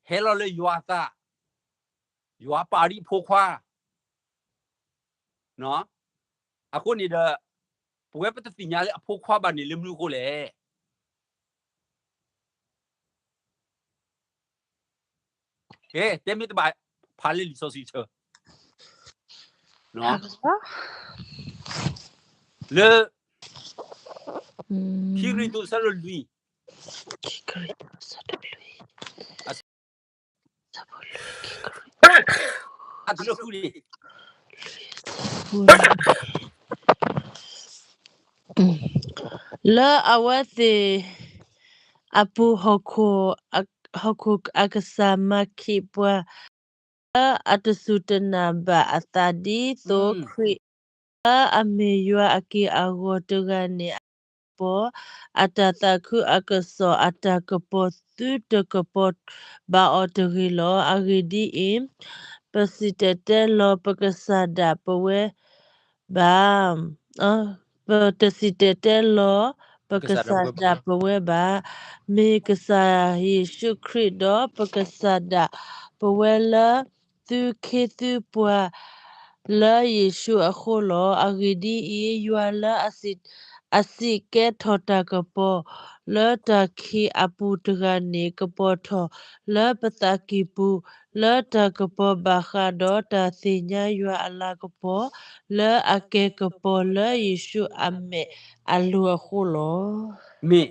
ဟဲလီၤလၢယွၤအသး, ယွၤပာ်ဒံးအဖိခွါ, အဃိန့ၣ်ဒီး ပဝဲပတသ့ၣ်ညါလၢအဖိခွါဘၣ်န့ၣ်လၢမနုၤအဃိလဲၣ်. ကဲ တဲမ့ၢ်တဘၣ် ဖးလၢလံာ်စီဆှံဆၢ လၢ ခံကရံၣ်သူး အဆၢဒိၣ်လွံၢ် အဆၢဖိလွံၢ် အတလၢဃုန့ၣ် လၢအဝဲသ့ၣ်အပူၤ ဟီၣ်ခိၣ်အကစၢ်မၤခံးပှၤ လၢအတစူၢ်တနာ်ဘၣ်အသး ဒ်သိးခရံာ်လၢအမ့ၢ်ယွၤအက့ၢ်အဂီၤတဂၤန့ၣ် အတၢ်ကပီၤ အတၢ်သးခုအကစီၣ် အတၢ်ကပီၤသုတကပီၤဘၣ်အီၤတဂ့ၤလီၤ. အဂ့ၢ်ဒ်အံၤ, ပစံၣ်တဲၤတဲလီၤပကစၢ်ဒၣ်ပဝဲဘၣ် ပတစံၣ်တဲၤတဲလီၤပကစၢ်ဒၣ်ပဝဲဘၣ်, မ့ၢ်ကစၢ်ယ့ၣ်ၡူးခရံာ်ဒီးပကစၢ်ဒၣ်ပဝဲလၢ သုခ့သုပှၤ လၢယ့ၣ်ၡူးအဃိလီၤ. အဂ့ၢ်ဒ်အံၤ, ယွၤလၢအစံၣ်ကဲထီၣ်တၢ်ကပီၤ လၢတၢ်ခံးအပူၤတဂၤန့ၣ် ကပီၤထီၣ်လၢပသးကံၢ်ပူၤ လၢတၢ်ကပီၤဘၣ်ဃးဒီးတၢ်သ့ၣ်ညါယွၤအလၤကပီၤ လၢအကဲကပီၤလၢယ့ၣ်ၡူးအမဲာ်အလိၤအဃိလီၤ. မ့ၢ်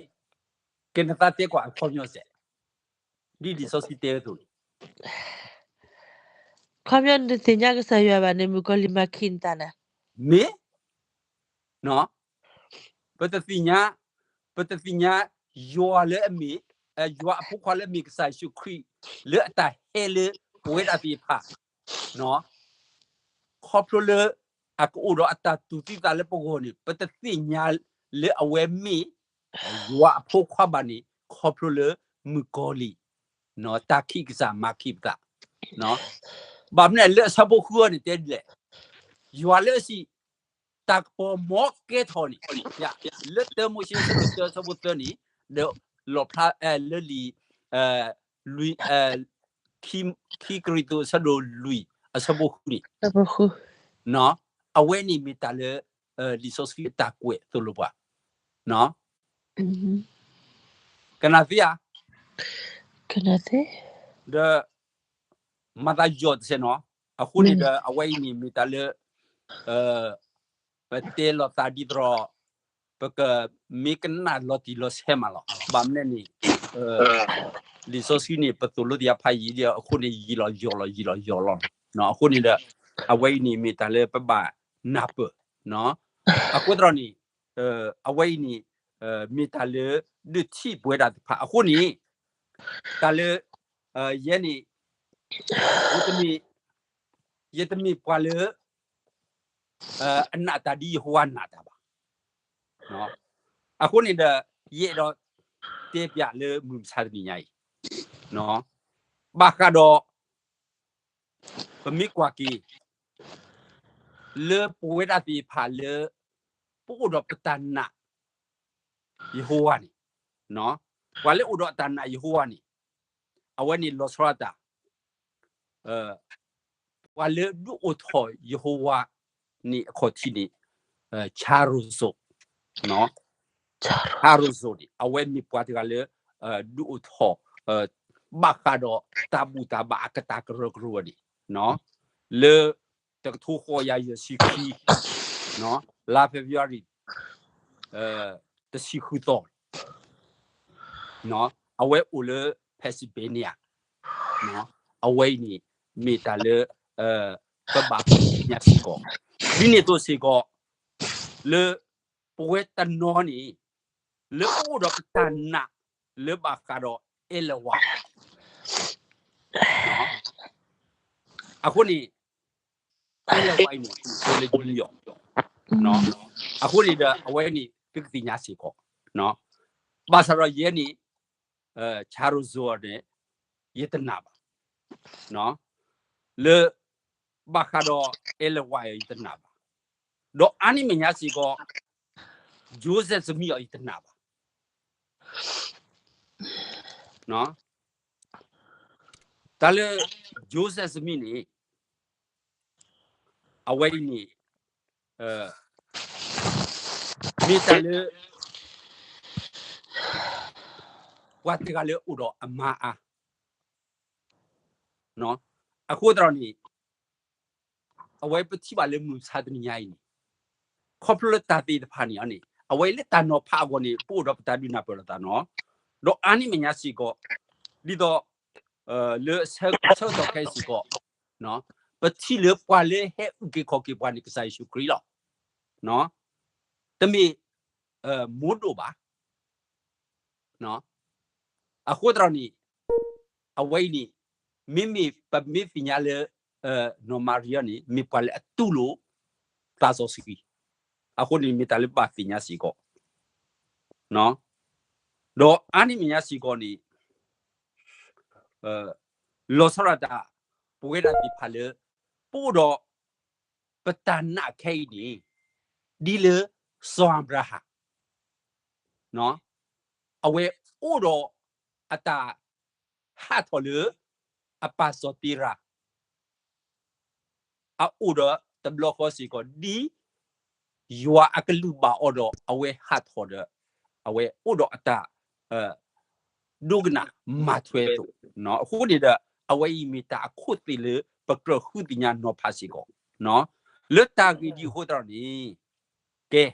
ကဲနသးတဲကွၢ်အခီပညီစဲး, ဒ်လံာ်စီဆှံတဲအသိးန့ၣ် ခီပညီနတသ့ၣ်ညါကစၢ်ယွၤဘၣ်န့ၣ် မုၣ်ကီၤလံၢ်မၤခံးနသးနၤ, မ့ၢ် ပတသ့ၣ်ညါ, ပတသ့ၣ်ညါ ယွၤလၢအမ့ၢ်, ယွၤအဖိခွါလၢအမ့ၢ်ကစၢ်ယ့ၣ်ၡူးခရံာ် လၢအတၢ်ဟဲလၢပဝဲဒၣ်သ့ၣ်တဖၣ် ခီဖျိလၢ အကအိၣ်ဒီးအတၢ်တူၢ်သံသးလၢပဂီၢ်န့ၣ် ပတသ့ၣ်ညါလၢအဝဲမ့ၢ် ယွၤအဖိခွါဘၣ်န့ၣ် ခီဖျိလၢမုၣ်ကီၤလံၢ် တၢ်ခံးကစၢ်မၤခံးပသး, ဘၣ်မနုၤလၢအဆၢဖိဃုအံၤန့ၣ် တဲဒ်လဲၣ်, ယွၤလၢအစံး တၢ်ကပီၤမ်ကဲထီၣ်န့ၣ်, လၢတၢမိၤၡ့ အဆၢဒိၣ်တၢ အဆၢဖိသၢန့ၣ်, ဒီးလီၣ်ဖျါလၢလံာ် လွံၢ် ခံကရံၣ်သူး အဆၢဒိၣ်လွံၢ် အဆၢဖိဃုန့ၣ်, အဝဲန့ၣ်မ့ၢ်တၢ်လၢ လံာ်စီဆှံအတၢ်ကွဲးသိၣ်လိပှၤ, ကနၣ်သ့ဧါ, ဒီး မၤသးယီၤတစဲးနီၤ, အဃိန့ၣ်ဒီး အဝဲအံၤန့ၣ်မ့ၢ်တၢ်လၢ ပတဲလီၤသးဒ်သိး ပကမ့ၢ်ကနၣ်လီၤတံၢ်လီၤဆဲးမးလီၤ. ဘၣ်မနုၤန့ၣ် လံာ်စီဆှံန့ၣ် ပသိၣ်လိသ့ၣ်ညါဖးယံာ်ဒီး အဃိန့ၣ် ယံာ်လီၤယီၤလီၤ ယံာ်လီၤယီၤလီၤ. အဃိန့ၣ်ဒီး အဝဲအံၤန့ၣ်မ့ၢ်တၢ်လၢပဘၣ်နၢ်ပၢၢ်, အဃိသတးန့ၣ် အဝဲအံၤန့ၣ် မ့ၢ်တၢ်လၢဒုးထံၣ်ပဝဲဒၣ်တဖၣ်အဃိန့ၣ် တၢ်လၢ ယဲန့ၣ် ယတမ့ၢ် ယတမ့ၢ်ပှၤလၢ အနာ်တၢ်ဒ်ယဟိဝၤနာ်တၢ်ဘၣ်. အဃိန့ၣ်ဒီး ယအဲၣ်ဒိးတဲပၠးလၢမုၢ်မဆါတနံၤညါအံၤ ဘၣ်ဃးဒီး ပမ့ၢ်ကွၢ်က့ၤ လၢပဝဲဒၣ်သ့ၣ်တဖၣ်လၢ ပအိၣ်ဒီးပတၢ်နာ် ယဟိဝၤန့ၣ်, ပှၤလၢအိၣ်ဒီးအတၢ်နာ်ယဟိဝၤန့ၣ် အဝဲန့ၣ်လီၤဆီဒၣ်တၢ် ပှၤလၢဒုးအိၣ်ထီၣ်ယဟိဝၤန့ၣ်အခီၣ်ထံးန့ၣ် ဆါရိစိၤ, ဆါရိစိၤန့ၣ် အဝဲမ့ၢ်ပှၤတဂၤလၢ ဒုးအိၣ်ထီၣ် ဘၣ်ဃးဒီးတၢ်ဘူၣ်တၢ်ဘါအကတၢၢ်ကရၢကရိန့ၣ် လၢ တကထိဃိးကယၤယဲၢ်ဆံခံ လါ February တဆံဃုသီ အဝဲအိၣ်လၢ Pennsylvania အဝဲအံၤန့ၣ် မ့ၢ်တၢ်လၢ ပဘၣ်သ့ၣ်ညါစ့ၢ်ကီး ဒ်န့ၣ်အသိးစ့ၢ်ကီး လၢပဝဲတနီၤန့ၣ် လၢပအိၣ်ဒီးပတၢ်နာ် လၢဘၣ်ဃးဒီး အဲလဝါ အဃိန့ၣ် အဲလဝါအံၤန့ၣ် အိၣ်လၢ New York အဃိန့ၣ်ဒီး အဝဲန့ၣ် သုကသ့ၣ်ညါစ့ၢ်ကီး ဘၣ်ဆၣ်ဒီးယဲန့ၣ် ဆါရိစိၤန့ၣ် ယတနာ်ဘၣ် လၢ ဘၣ်ဃးဒီး အဲလဝါအံၤ ယတနာ်ဘၣ် ဒီးအါန့ၢ်မဲာ်ညါစ့ၢ်ကီး Joseph Smith အံၤ ယတနာ်ဘၣ် ဒီး တၢ်လၢ Joseph Smith န့ၣ် အဝဲအံၤန့ၣ် မ့ၢ်တၢ်လၢ ပှၤတဂၤလၢအိၣ်ဒီးအမါအါ အဃိသတးန့ၣ် အဝဲပထံၣ်ဘၣ်လၢမုၢ်မဆါတနံၤညါအံၤန့ၣ် ခီဖျိလၢတၢ်သ့ၣ်တဖၣ်န့ၣ်န့ၣ် အဝဲလၢတၢ်နီၤဖးအဂီၢ်န့ၣ် ပအိၣ်ဒီးပတၢ်ဒုးနၢ်ပၢၢ်လိာ်သးနီၤ ဒီးအါန့ၢ်မဲာ်ညါစ့ၢ်ကီး ဒ်သိး လၢဆၢကတီၢ်ခဲအံၤစ့ၢ်ကီး ပထံၣ်လၢပှၤလၢဟဲအုၣ်က့ၤခီၣ်က့ၤပှၤန့ၣ် ကစၢ်ယ့ၣ်ၡူးခရံာ်လီၤ. တမ့ၢ် မိၢ်ဒိၣ်ဘၣ် အဃိသတးန့ၣ် အဝဲအံၤန့ၣ် မ့မ့ၢ်ပမ့ၢ်သ့ၣ်ညါလၢ နီၢ်မၤရံအံၤန့ၣ် မ့ၢ်ပှၤလၢအတူၢ်လိာ် သးစီဆှံ အဃိန့ၣ်မ့ၢ်တၢ်လၢပဘၣ်သ့ၣ်ညါစ့ၢ်ကီး ဒီးအါန့ၢ်မဲာ်ညါစ့ၢ်ကီးန့ၣ် လီၤဆီဒၣ်တၢ် ပဝဲဒၣ်သ့ၣ်တဖၣ်လၢ ပအိၣ်ဒီး ပတၢ်နာ်ခဲအံၤန့ၣ် ဒ်လၢ စီၤအၤဘြၤဟၣ် အဝဲအိၣ်ဒီးအတၢ်ဟးထီၣ်လၢ အပၢ်စီၤတ့ရၤ အအိၣ်ဒီးတဘျီဃီစ့ၢ်ကီး ဒ်ယွၤအကလုၢ်ဘၣ်အီၤဒီး အဝဲဟးထီၣ်ဒီး အဝဲအိၣ်ဒီးအတၢ် ဒိကနၣ်မၤထွဲအသိး အဃိန့ၣ်ဒီး အဝဲအံၤမ့ၢ်တၢ်အခိၣ်သ့ၣ်လၢ ပကြၢးဃုသ့ၣ်ညါနီၤဖးစ့ၢ်ကီး လၢတၢ်ဂ့ၢ်ဒ်အဃိသတးန့ၣ် ကဲ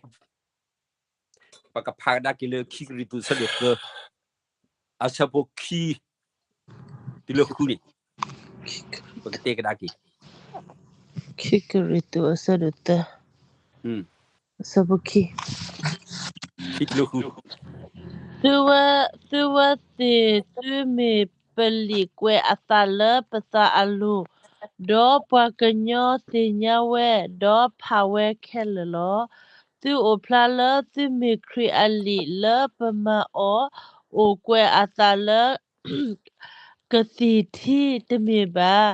ပကဖးကဒါက့ၤလၢခံကရံၣ်သူးအဆၢဒိၣ်သၢ အဆၢဖိခံ တုၤလၢဃုန့ၣ် ပကတဲကဒါက့ၤ ခံကရံၣ်သူးအဆၢဒိၣ်သၢ အဆၢဖိခံ ခံတုၤလၢဃု သုဝဲ, သုဝဲသ့ၣ် သုမ့ၢ်ပလံာ်ကွဲးအသးလၢပသးအလိၤ, ဒီးပှၤကညီသ့ၣ်ညါဝဲ, ဒီးဖးဝဲခဲလၢာ်လီၤ. သုအိၣ်ဖျါလၢသုမ့ၢ်ခရံာ်အလံာ်လၢပမၤအီၤ, အိၣ်ကွဲးအသးလၢ ကသံၣ်ထံတမ့ၢ်ဘၣ်,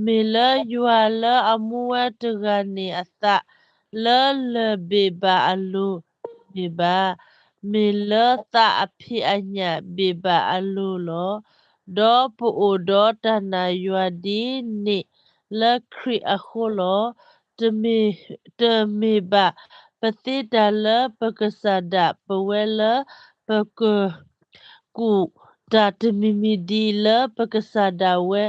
မ့ၢ်လၢယွၤလၢအမူဝဲတဂၤန့ၣ်အသး, လၢလၢၢ်ဘ့ၣ်ဘၣ်အလိၤတမ့ၢ်ဘၣ်, မ့ၢ်လၢသးအဖံးအညၣ်ဘ့ၣ်ဘၣ်အလိၤလီၤ. ဒီးပအိၣ်ဒီးတၢ်နာ်ယွၤဒ်န့ၣ်လၢခရံာ်အဃိလီၤ. တမ့ၢ်ဘၣ်ပသ့တၢ်လၢပကစၢ်ဒၣ်ပဝဲလၢ ပက ကူၣ်တၢ်တမံၤမံၤဒ်လၢပကစၢ်ဒၣ်ဝဲ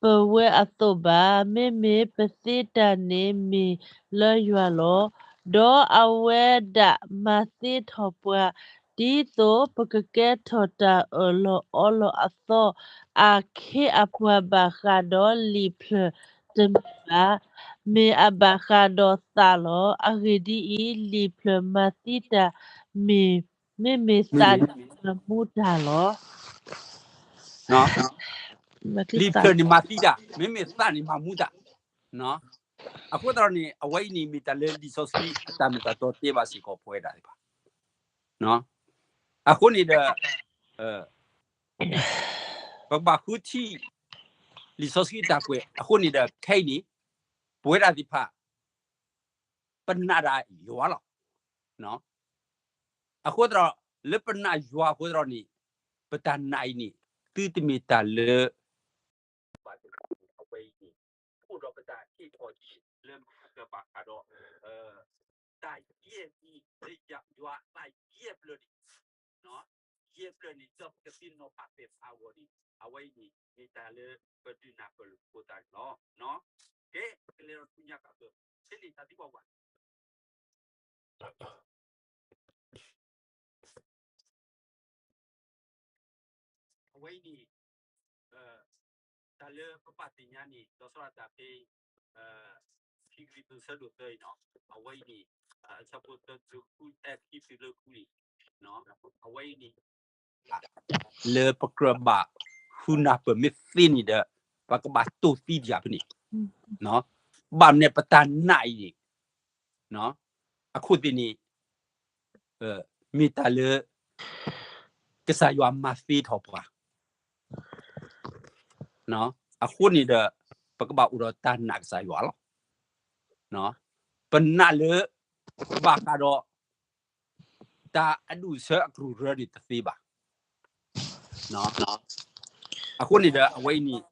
ပဝဲအသိးဘၣ်. မ့မ့ၢ်ပသ့တၢ်န့ၣ်မ့ၢ်လၢယွၤလီၤ. ဒီးအဝဲဒၣ်မၤသ့ထီၣ်ပှၤ ဒ်သိးပကကဲထီၣ်တၢ်အၢၣ်လီၤအီလီၤအသီ အခ့အပှၤဘၣ်ဃးဒီးလံာ်ဖျၢၣ်တမ့ၢ်ဘၣ်, မ့ၢ်အဘၣ်ဃးဒီးသးလီၤ. အဂ့ၢ်ဒ်အံၤ, လံာ်ဖျၢၣ်မၤသံတၢ်မ့ၢ် မ့မ့ၢ်သးန့ၣ်မၤမူတၢ်လီၤ. လံာ်ဖျၢၣ်န့ၣ်မၤသံတၢ်, မ့မ့ၢ်သးန့ၣ်မၤမူတၢ်. အဃိသတးန့ၣ် အဝဲအံၤန့ၣ်မ့ၢ်တၢ်လၢလံာ်စီဆှံအတၢ်မ့ၢ်တၢ်တီတဲဘၣ်စ့ၢ်ကီးပဝဲဒၣ်သ့ၣ်တဖၣ်. အဃိန့ၣ်ဒီး ပကဘၣ်ဃုထံၣ် လံာ်စီဆှံအတၢ်ကွဲးအဃိန့ၣ်ဒီး ခဲအံၤန့ၣ် ပဝဲဒၣ်သ့ၣ်တဖၣ် ပနာ်ဒၣ်ယွၤလီၤ. အဃိသတး လၢပနာ်ယွၤအဃိသတးန့ၣ် ပတၢ်နာ်အံၤန့ၣ် သုတမ့ၢ်တၢ်လၢ အဝဲအံၤန့ၣ် အိၣ်ဒီးပတၢ်ဟ့ၣ်ထီၣ်က့ၤလၢ ဘၣ်ဃးဒီး တၢ်ယဲၢ်မံၤလၢယွၤအသးယဲၢ်ဖျၢၣ်န့ၣ်, ယဲၢ်ဖျၢၣ်န့ၣ် ဒီးပကသ့ၣ်နီၣ်ပာ်ပဲာ်ဖးအဂီၢ်န့ၣ် အဝဲအံၤန့ၣ် မ့ၢ်တၢ်လၢပဒုးနၢ်ပၢၢ်လိာ်သကိးသးန့ၣ်လီၤ. ကဲ ပကလဲၤဒီးဆူညါကပၢၢ် ဖဲန့ၣ်တၢ်သံကွၢ်ဝဲ အဝဲအံၤန့ၣ် တၢ်လၢပဘၣ်သ့ၣ်ညါန့ၣ် လီၤဆီဒၣ်တၢ်ဖဲ ခံကရံၣ်သူးဆၢဒိၣ်သၢအံၤနီၤ အဝဲအံၤန့ၣ် အဆၢဖိသၢတုၤ ခံတုၤလၢဃုန့ၣ် အဝဲအံၤန့ၣ် လၢပကြၢးဘၣ်ဃုနၢ်ပၢၢ်မ့ၢ်သ့န့ၣ်ဒီး ပကဘၣ်တိၢ်သံဒံးဧါဖဲန့ၣ် ဘၣ်မနုၤပတၢ်နာ်အံၤန့ၣ် အခိၣ်သ့ၣ်န့ၣ် မ့ၢ်တၢ်လၢ ကစၢ်ယွၤမၤသ့ထီၣ်ပှၤ အဃိန့ၣ်ဒီး ပကဘၣ်အိၣ်ဒီးတၢ်နာ်ကစၢ်ယွၤလီၤ. ပနာ်လၢ ဘၣ်ဃးဒီး တၢ်အဒူၣ်အဆၢအကရူၢ်ကရၢန့ၣ်တသ့ဘၣ်. အဃိန့ၣ်ဒီး အဝဲအံၤန့ၣ်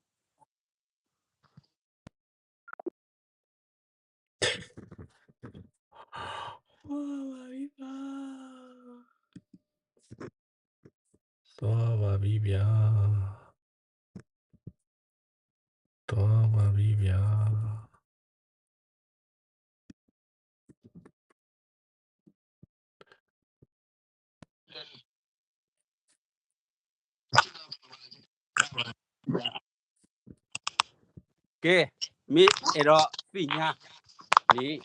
သွါဘၣ်ဘံဘျါ, သွါဘၣ်ဘံဘျါ. ကဲ, မ့ၢ်အဲၣ်ဒိးသ့ၣ်ညါန့ၣ်,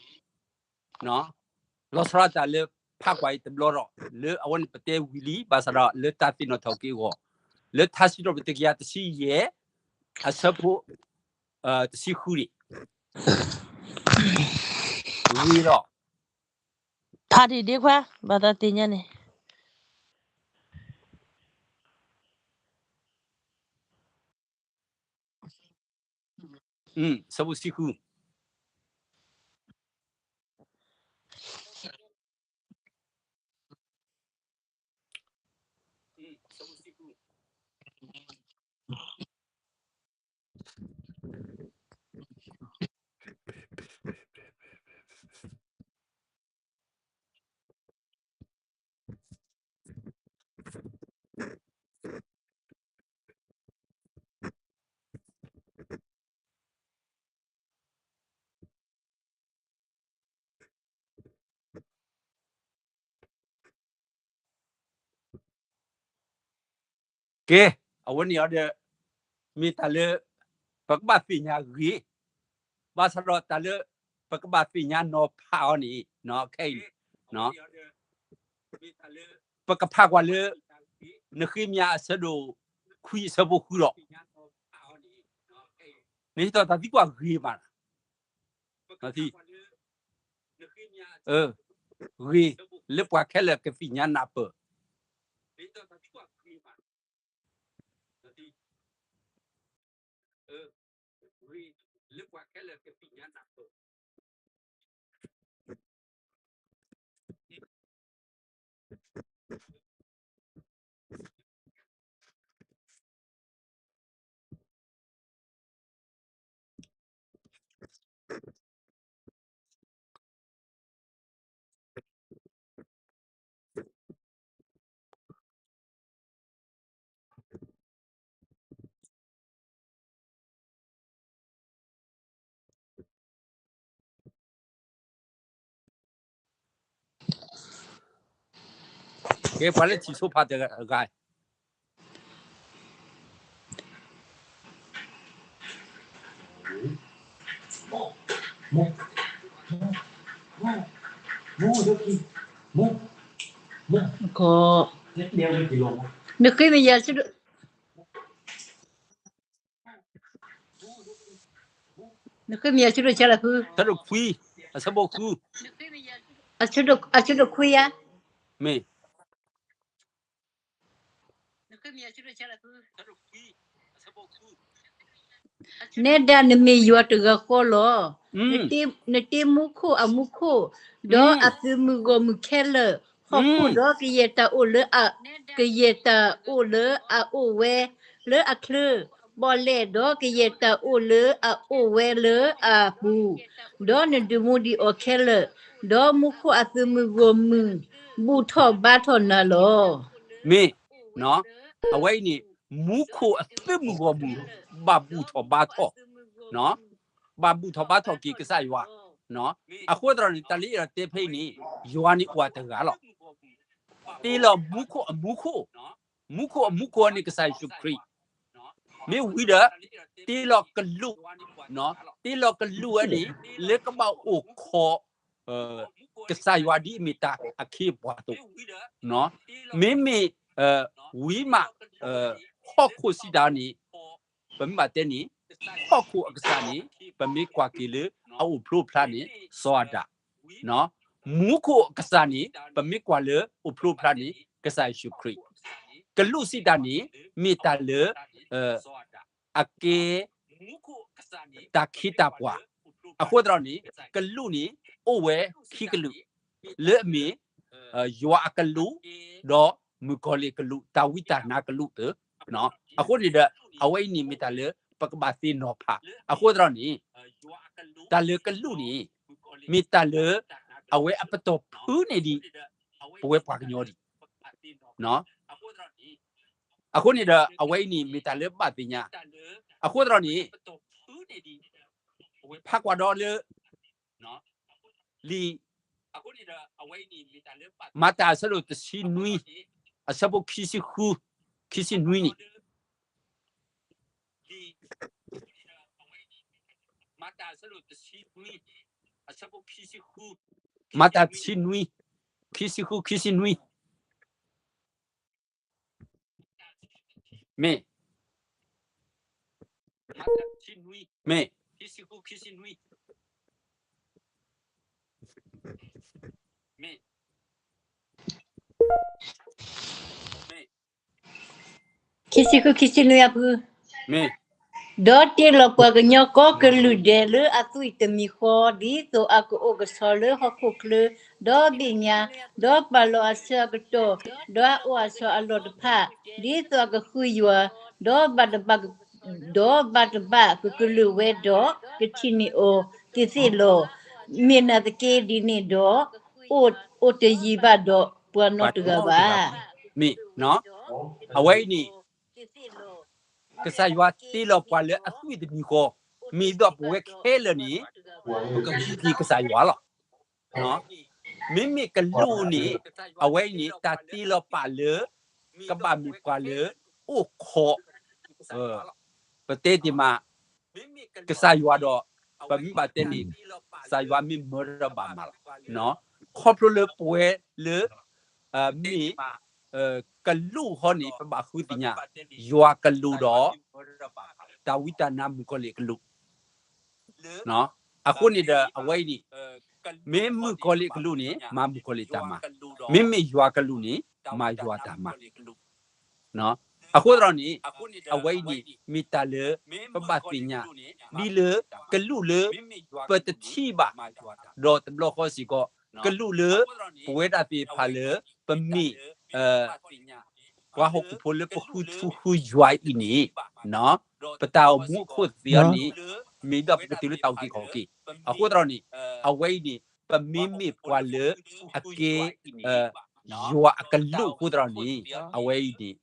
လီၤဆီဒၣ်တၢ်လၢဖးကွၢ်အံၤတဘျီဒီး လၢအဝဲန့ၣ်ပတဲဝံၤလံ, ဘၣ်ဆၣ်ဒီးလၢတၢ်သ့ၣ်နီၣ်ထီၣ်က့ၤအဂီၢ်, လၢထါစံးထီၣ်ပတြၢၤတကယၤတဆံယဲၢ် အဆၢဖိ တဆံဃုန့ၣ်, ဂ့ၤလီၤ. ဖးဒံးဒ့ခွါ, ဘၣ်သးသ့ၣ်ညါန့ၣ်. ဆၢဖိတဆံဃု. ကဲ, အဝဲန့ၣ်အီၤဒီး မ့ၢ်တၢ်လၢ ပကဘၣ်သ့ၣ်ညါဂ့ၤ, ဘၣ်ဆၣ်ဒီးတၢ်လၢ ပကဘၣ်သ့ၣ်ညါနီၤဖးအီၤန့ၣ် ခဲအံၤန့ၣ် ပကဖးကွၢ်လၢ နဃ့မယၤအဆၢဒိၣ်ခွံအဆၢဖိဃုဒီး နဟ့ၣ်ထီၣ်တၢ်သံကွၢ်ဂ့ၤမးလီၤ. ဂ့ၤလၢပှၤခဲလၢာ်ကသ့ၣ်ညါနၢ်ပၢၢ်. ကဲ ပှၤလၢထံၣ်ဆိဖးတဂၤ. နဃ့မယၤ နဃ့မယၤ ဆၢဒိၣ်ဆဲလၢဃု, ဆၢဒိၣ်ခွံ, အဆၢဖိဃု, အဆၢဒိၣ်ခွံဧါ, မ့ၢ် နဲဒၣ်နမ့ၢ်ယွၤတဂၤဃီလီၤ. နတ့မူခိၣ်အမူခိၣ်, ဒီးအသုးမုၢ်ဂီၢ်မုၢ်ခဲလၢာ်, ဟီၣ်ခိၣ်ဒီးကယဲၢ်တၢ်အိၣ်လၢ, ကယဲၢ်တၢ်အိၣ်လၢအအိၣ်ဝဲလၢအချၢ, ပီၣ်လဲၣ်ဒီးကယဲၢ်တၢ်အိၣ်လၢအအိၣ်ဝဲလၢအပူၤ, ဒီးနဒုးမူဒံးအီၤခဲလၢာ်, ဒီးမူခိၣ်အသုးမုၢ်ဂီၢ်မုၢ် ဘူၣ်ထီၣ်ဘါထီၣ်နၤလီၤ. မ့ၢ်, အဝဲအံၤန့ၣ် မူခိၣ်အသုးမုၢ်ဂီၢ်မုၢ် ဘၣ်ဘူၣ်ထီၣ်ဘါထီၣ်, ဘၣ်ဘူၣ်ထီၣ်ဘါထီၣ်က့ၤကစၢ်ယွၤ. အဃိသတးဒီးန့ၣ် တၢ်လၢယအဲၣ်ဒိးတဲဖဲအံၤန့ၣ် ယွၤန့ၣ်အိၣ်တဂၤလီၤ. တ့လီၤမူခိၣ်အမူခိၣ်, မူခိၣ်အမူခိၣ်န့ၣ် ကစၢ်ယ့ၣ်ၡူးခရံာ်, မ့ၢ်ဝံၤဒီး တ့လီၤကလူး, တ့လီၤကလူးဝဲန့ၣ် လၢကဘၣ်အိၣ်ခိး ကစၢ်ယွၤဒ်အမ့ၢ်တၢ်အခ့အပှၤအသိး, မ့မ့ၢ် ဝံၤမး ဟီၣ်ခိၣ်စံးတၢ်န့ၣ် ပမ့ၢ်ဘၣ်တဲန့ၣ် ဟီၣ်ခိၣ်အကစၢ်န့ၣ် ပမ့ၢ်ကွၢ်က့ၤလၢအအိၣ်ဖျိဖျါန့ၣ် စီၤအၤဒၣ်, မူခိၣ်အကစၢ်န့ၣ် ပမ့ၢ်ကွၢ်လၢအိၣ်ဖျိဖျါန့ၣ် ကစၢ်ယ့ၣ်ၡူးခရံာ်, ကလူးစံးတၢ်န့ၣ် မ့ၢ်တၢ်လၢ အကဲ တၢ်ခ့တၢ်ပှၤ, အဃိသတးန့ၣ် ကလူးန့ၣ် အိၣ်ဝဲခံကလုာ်, လၢအမ့ၢ် ယွၤအကလူး ဒီးမုၣ်ကီၤလံၢ်အကလူး တၢ်ဝံတၢ်နါကလူးသၢ, အဃိန့ၣ်ဒီး အဝဲအံၤန့ၣ်မ့ၢ်တၢ်လၢပကဘၣ်သ့ၣ်နီၣ်ဖး, အဃိသတးန့ၣ် တၢ်လၢကလူးန့ၣ် မ့ၢ်တၢ်လၢ အဝဲအပတီၢ်ဖုန့ၢ်ဒံး ပဝဲပှၤကညီဒံး. အဃိန့ၣ်ဒီး အဝဲအံၤန့ၣ် မ့ၢ်တၢ်လၢဘၣ်သ့ၣ်ညါ, အဃိသတးန့ၣ် ဖးကွၢ်ဒီးလၢ လံာ် မၤတၢ်အဆၢဒိၣ်တဆံနွံ အဆၢဖိခံဆံဃု, ခံဆံနွံန့ၣ်, မၤတၢ်တဆံနွံ, ခံဆံဃု ခံဆံနွံ, မ့ၢ်, မ့ၢ် ခံဆံဃု ခံဆံနွံအဖု, ဒီးတ့လီၤပှၤကညီကိးကလုာ်ဒဲးလၢအသွံၣ်တမံၤဃီ, ဒ်သိးအကအိၣ်ကဆီလၢဟီၣ်ခိၣ်ချၢ, ဒီးဘ့ၣ်ညါ, ဒီးပာ်လီၤအဆၢအကတီၢ်, ဒီးအအိၣ်အဆိးအလီၢ်တဖၣ်, ဒ်သိးအကဃုယွၤ, ဒီးဘၣ်တဘၣ် ဒီးဘၣ်တဘၣ်ကကလုာ်ဝဲဒီး ကထံၣ်န့ၢ်အီၤသ့ၣ်သ့ၣ်လီၤ. မ့ၢ်နာ်သက့ဒ်န့ၣ်ဒီး အိၣ်တယံၤဘၣ်ဒီးပှၤနီတဂၤဘၣ်. မ့ၢ်, အဝဲအံၤန့ၣ် ကစၢ်ယွၤတ့လီၤပှၤလၢအသွံၣ်တမံၤဃီ, မ့ၢ်ဒီးပဝဲခဲလၢာ်န့ၣ် ပကဃုက့ၤကစၢ်ယွၤလီၤ. မ့မ့ၢ်ကလူးန့ၣ် အဝဲအံၤန့ၣ် တၢ်တ့လီၤပာ်လၢ ကဘၣ်မ့ၢ်ပှၤလၢအိၣ်ခိး, ပတဲတ့ၢ်မး ကစၢ်ယွၤဒီး ပမ့ၢ်ဘၣ်တဲန့ၣ် ကစၢ်ယွၤမ့ၢ်မၢဒီးဘၣ်မၤလီၤ. ခီဖျိလၢပဝဲလၢ မ့ၢ် ကလူးဃီန့ၣ် ပဘၣ်ဃုသ့ၣ်ညါ ယွၤကလူးဒီး တၢ်ဝံတၢ်နါမုၣ်ကီၤလံၢ်ကလူး. အဃိန့ၣ်ဒီး အဝဲအံၤန့ၣ် မ့ၢ်မုၣ်ကီၤလံၢ်ကလူးန့ၣ် မၤမုၣ်ကီၤလံၢ်တၢ်မၤ, မ့မ့ၢ်ယွၤကလူးန့ၣ် မၤယွၤတၢ်မၤ. အဃိသတးန့ၣ် အဝဲအံၤန့ၣ် မ့ၢ်တၢ်လၢ ပဘၣ်သ့ၣ်ညါ ဒ်လၢ ကလူးလၢ ပတထံၣ်ဘၣ် ဒီးတဘျီဃီစ့ၢ်ကီး ကလူးလၢ ပဝဲဒၣ်သ့ၣ်တဖၣ်လၢ ပမ့ၢ် ပှၤဟီၣ်ခိၣ်ဖိလၢပဃုထူဃုယွၤအံၤန့ၣ် ပတၢ်အိၣ်မူအခိၣ်သ့ၣ်အံၤန့ၣ် မ့ၢ်ဒီးပကတုၤလၢတၢ်အုၣ်က့ၤခီၣ်က့ၤ. အဃိသတးန့ၣ် အဝဲအံၤန့ၣ် ပမ့မ့ၢ်ပှၤလၢအကဲ ယွၤအကလူးအဃိသတးန့ၣ် အဝဲအံၤန့ၣ်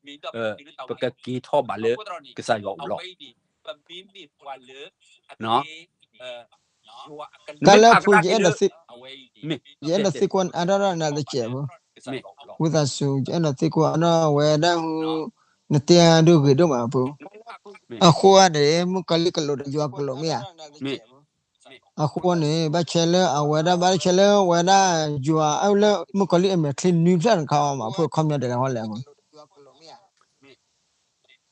ပကက့ၤထီၣ်ဘၣ်လၢကစၢ်ယွၤအအိၣ်လီၤ. တၢ်လၢအပူၤ ယအဲၣ်ဒိးသံကွၢ်အါထီၣ်နၤတစဲးဖိ, ဝံသးစူၤ ယအဲၣ်ဒိးသံကွၢ်အါထီၣ်ဝဲဒၣ်ဟု နတဲဒိဂ့ၤဒိၣ်မးအပူၤ, အဃိန့ၣ် မုၣ်ကီၤလံၢ်ကလူးဒီးယွၤကလူးမ့ၢ်ဧါ. အဃိန့ၣ် ဘၣ်ဆၣ်လၢအဝဲဒၣ် ဘၣ်ဆၣ်လၢအဝဲဒၣ် ယွၤအလၢမုၣ်ကီၤလံၢ်အမဲာ်ချံနွံဖျၢၣ်တခါအီၤမး ဖိခီပညီတဲလဲၣ်ဟီလဲၣ်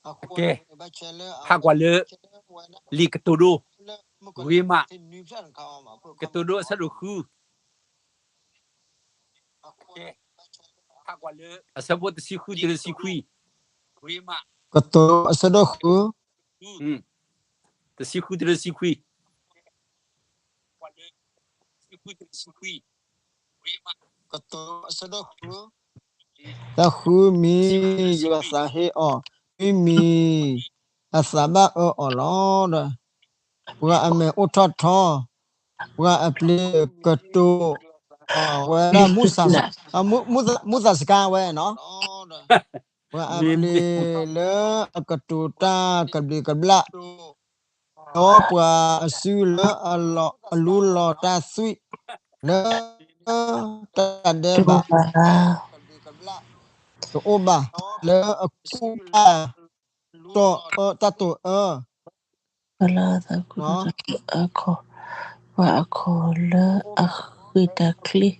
အပူၤ ကဲ, ဖးကွၢ်လၢ လံာ်ကတိၤဒိ ဂ့ၤမး, ကတိၤဒိအဆၢဒိၣ်ဃု, အဆၢဖိတဆံဃုတုၤလၢတဆံခွံ, ကတိၤဒိအဆၢဒိၣ်ဃု, တဆံဃုတုၤလၢတဆံခွံ ကတိၤအဆၢဒိၣ်ဃု, တၢ်ဃုမံၤ ယွၤသးဟ့အီၤ, မ့မ့ၢ် အသးဘၣ်အၢအီၤလီၤ. ပှၤအမဲာ်အိၣ်ထီၣ်ထီ, ပှၤအပျ့ၤကတိၤ, ဝဲဒၣ် မူသးစကါဝဲနီၤ, ပှၤအပျ့ၤလၢအကတိၤတၢ်ကဘျံးကဘျၣ် ဒီးပှၤအစုလၢအလူလီၤတၢ်သွံၣ် လၢ တၢ်ဒဲးဘး တအိၣ်ဘၣ် လၢအကူၣ်တၢ် တၢ်တိာ်အၢ ပှၤလၢအသးခုတၢ်တိာ်အၢ ပှၤအခီၣ်လၢအဃ့ၢ်တၢ်ချ့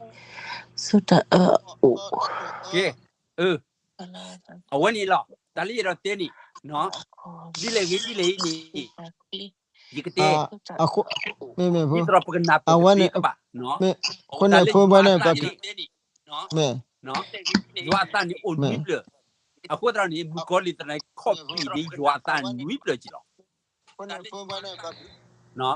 ဆူတၢ်အၢအအိၣ် ကဲ, အဝဲန့ၣ်လီၤ တၢ်လၢယအဲၣ်ဒိးတဲန့ၣ်, ဒ်လဲၣ်ဂ့ၤဒ်လဲၣ်ဂ့ၤန့ၣ် ယကတဲ, ဒ်သိးပကနၢ်ပၢၢ်ကသ့ကဘၣ်, တၢ်လၢယွၤအသးန့ၣ်, ယွၤအသးန့ၣ်အိၣ်နွံဖျၢၣ်, အဃိသတးန့ၣ် မုၣ်ကီၤလံၢ်သနာ်က့ ခီၣ်ပံာ်န့ၣ် ယွၤအသးနွံဖျၢၣ်က့ၤလီၤ.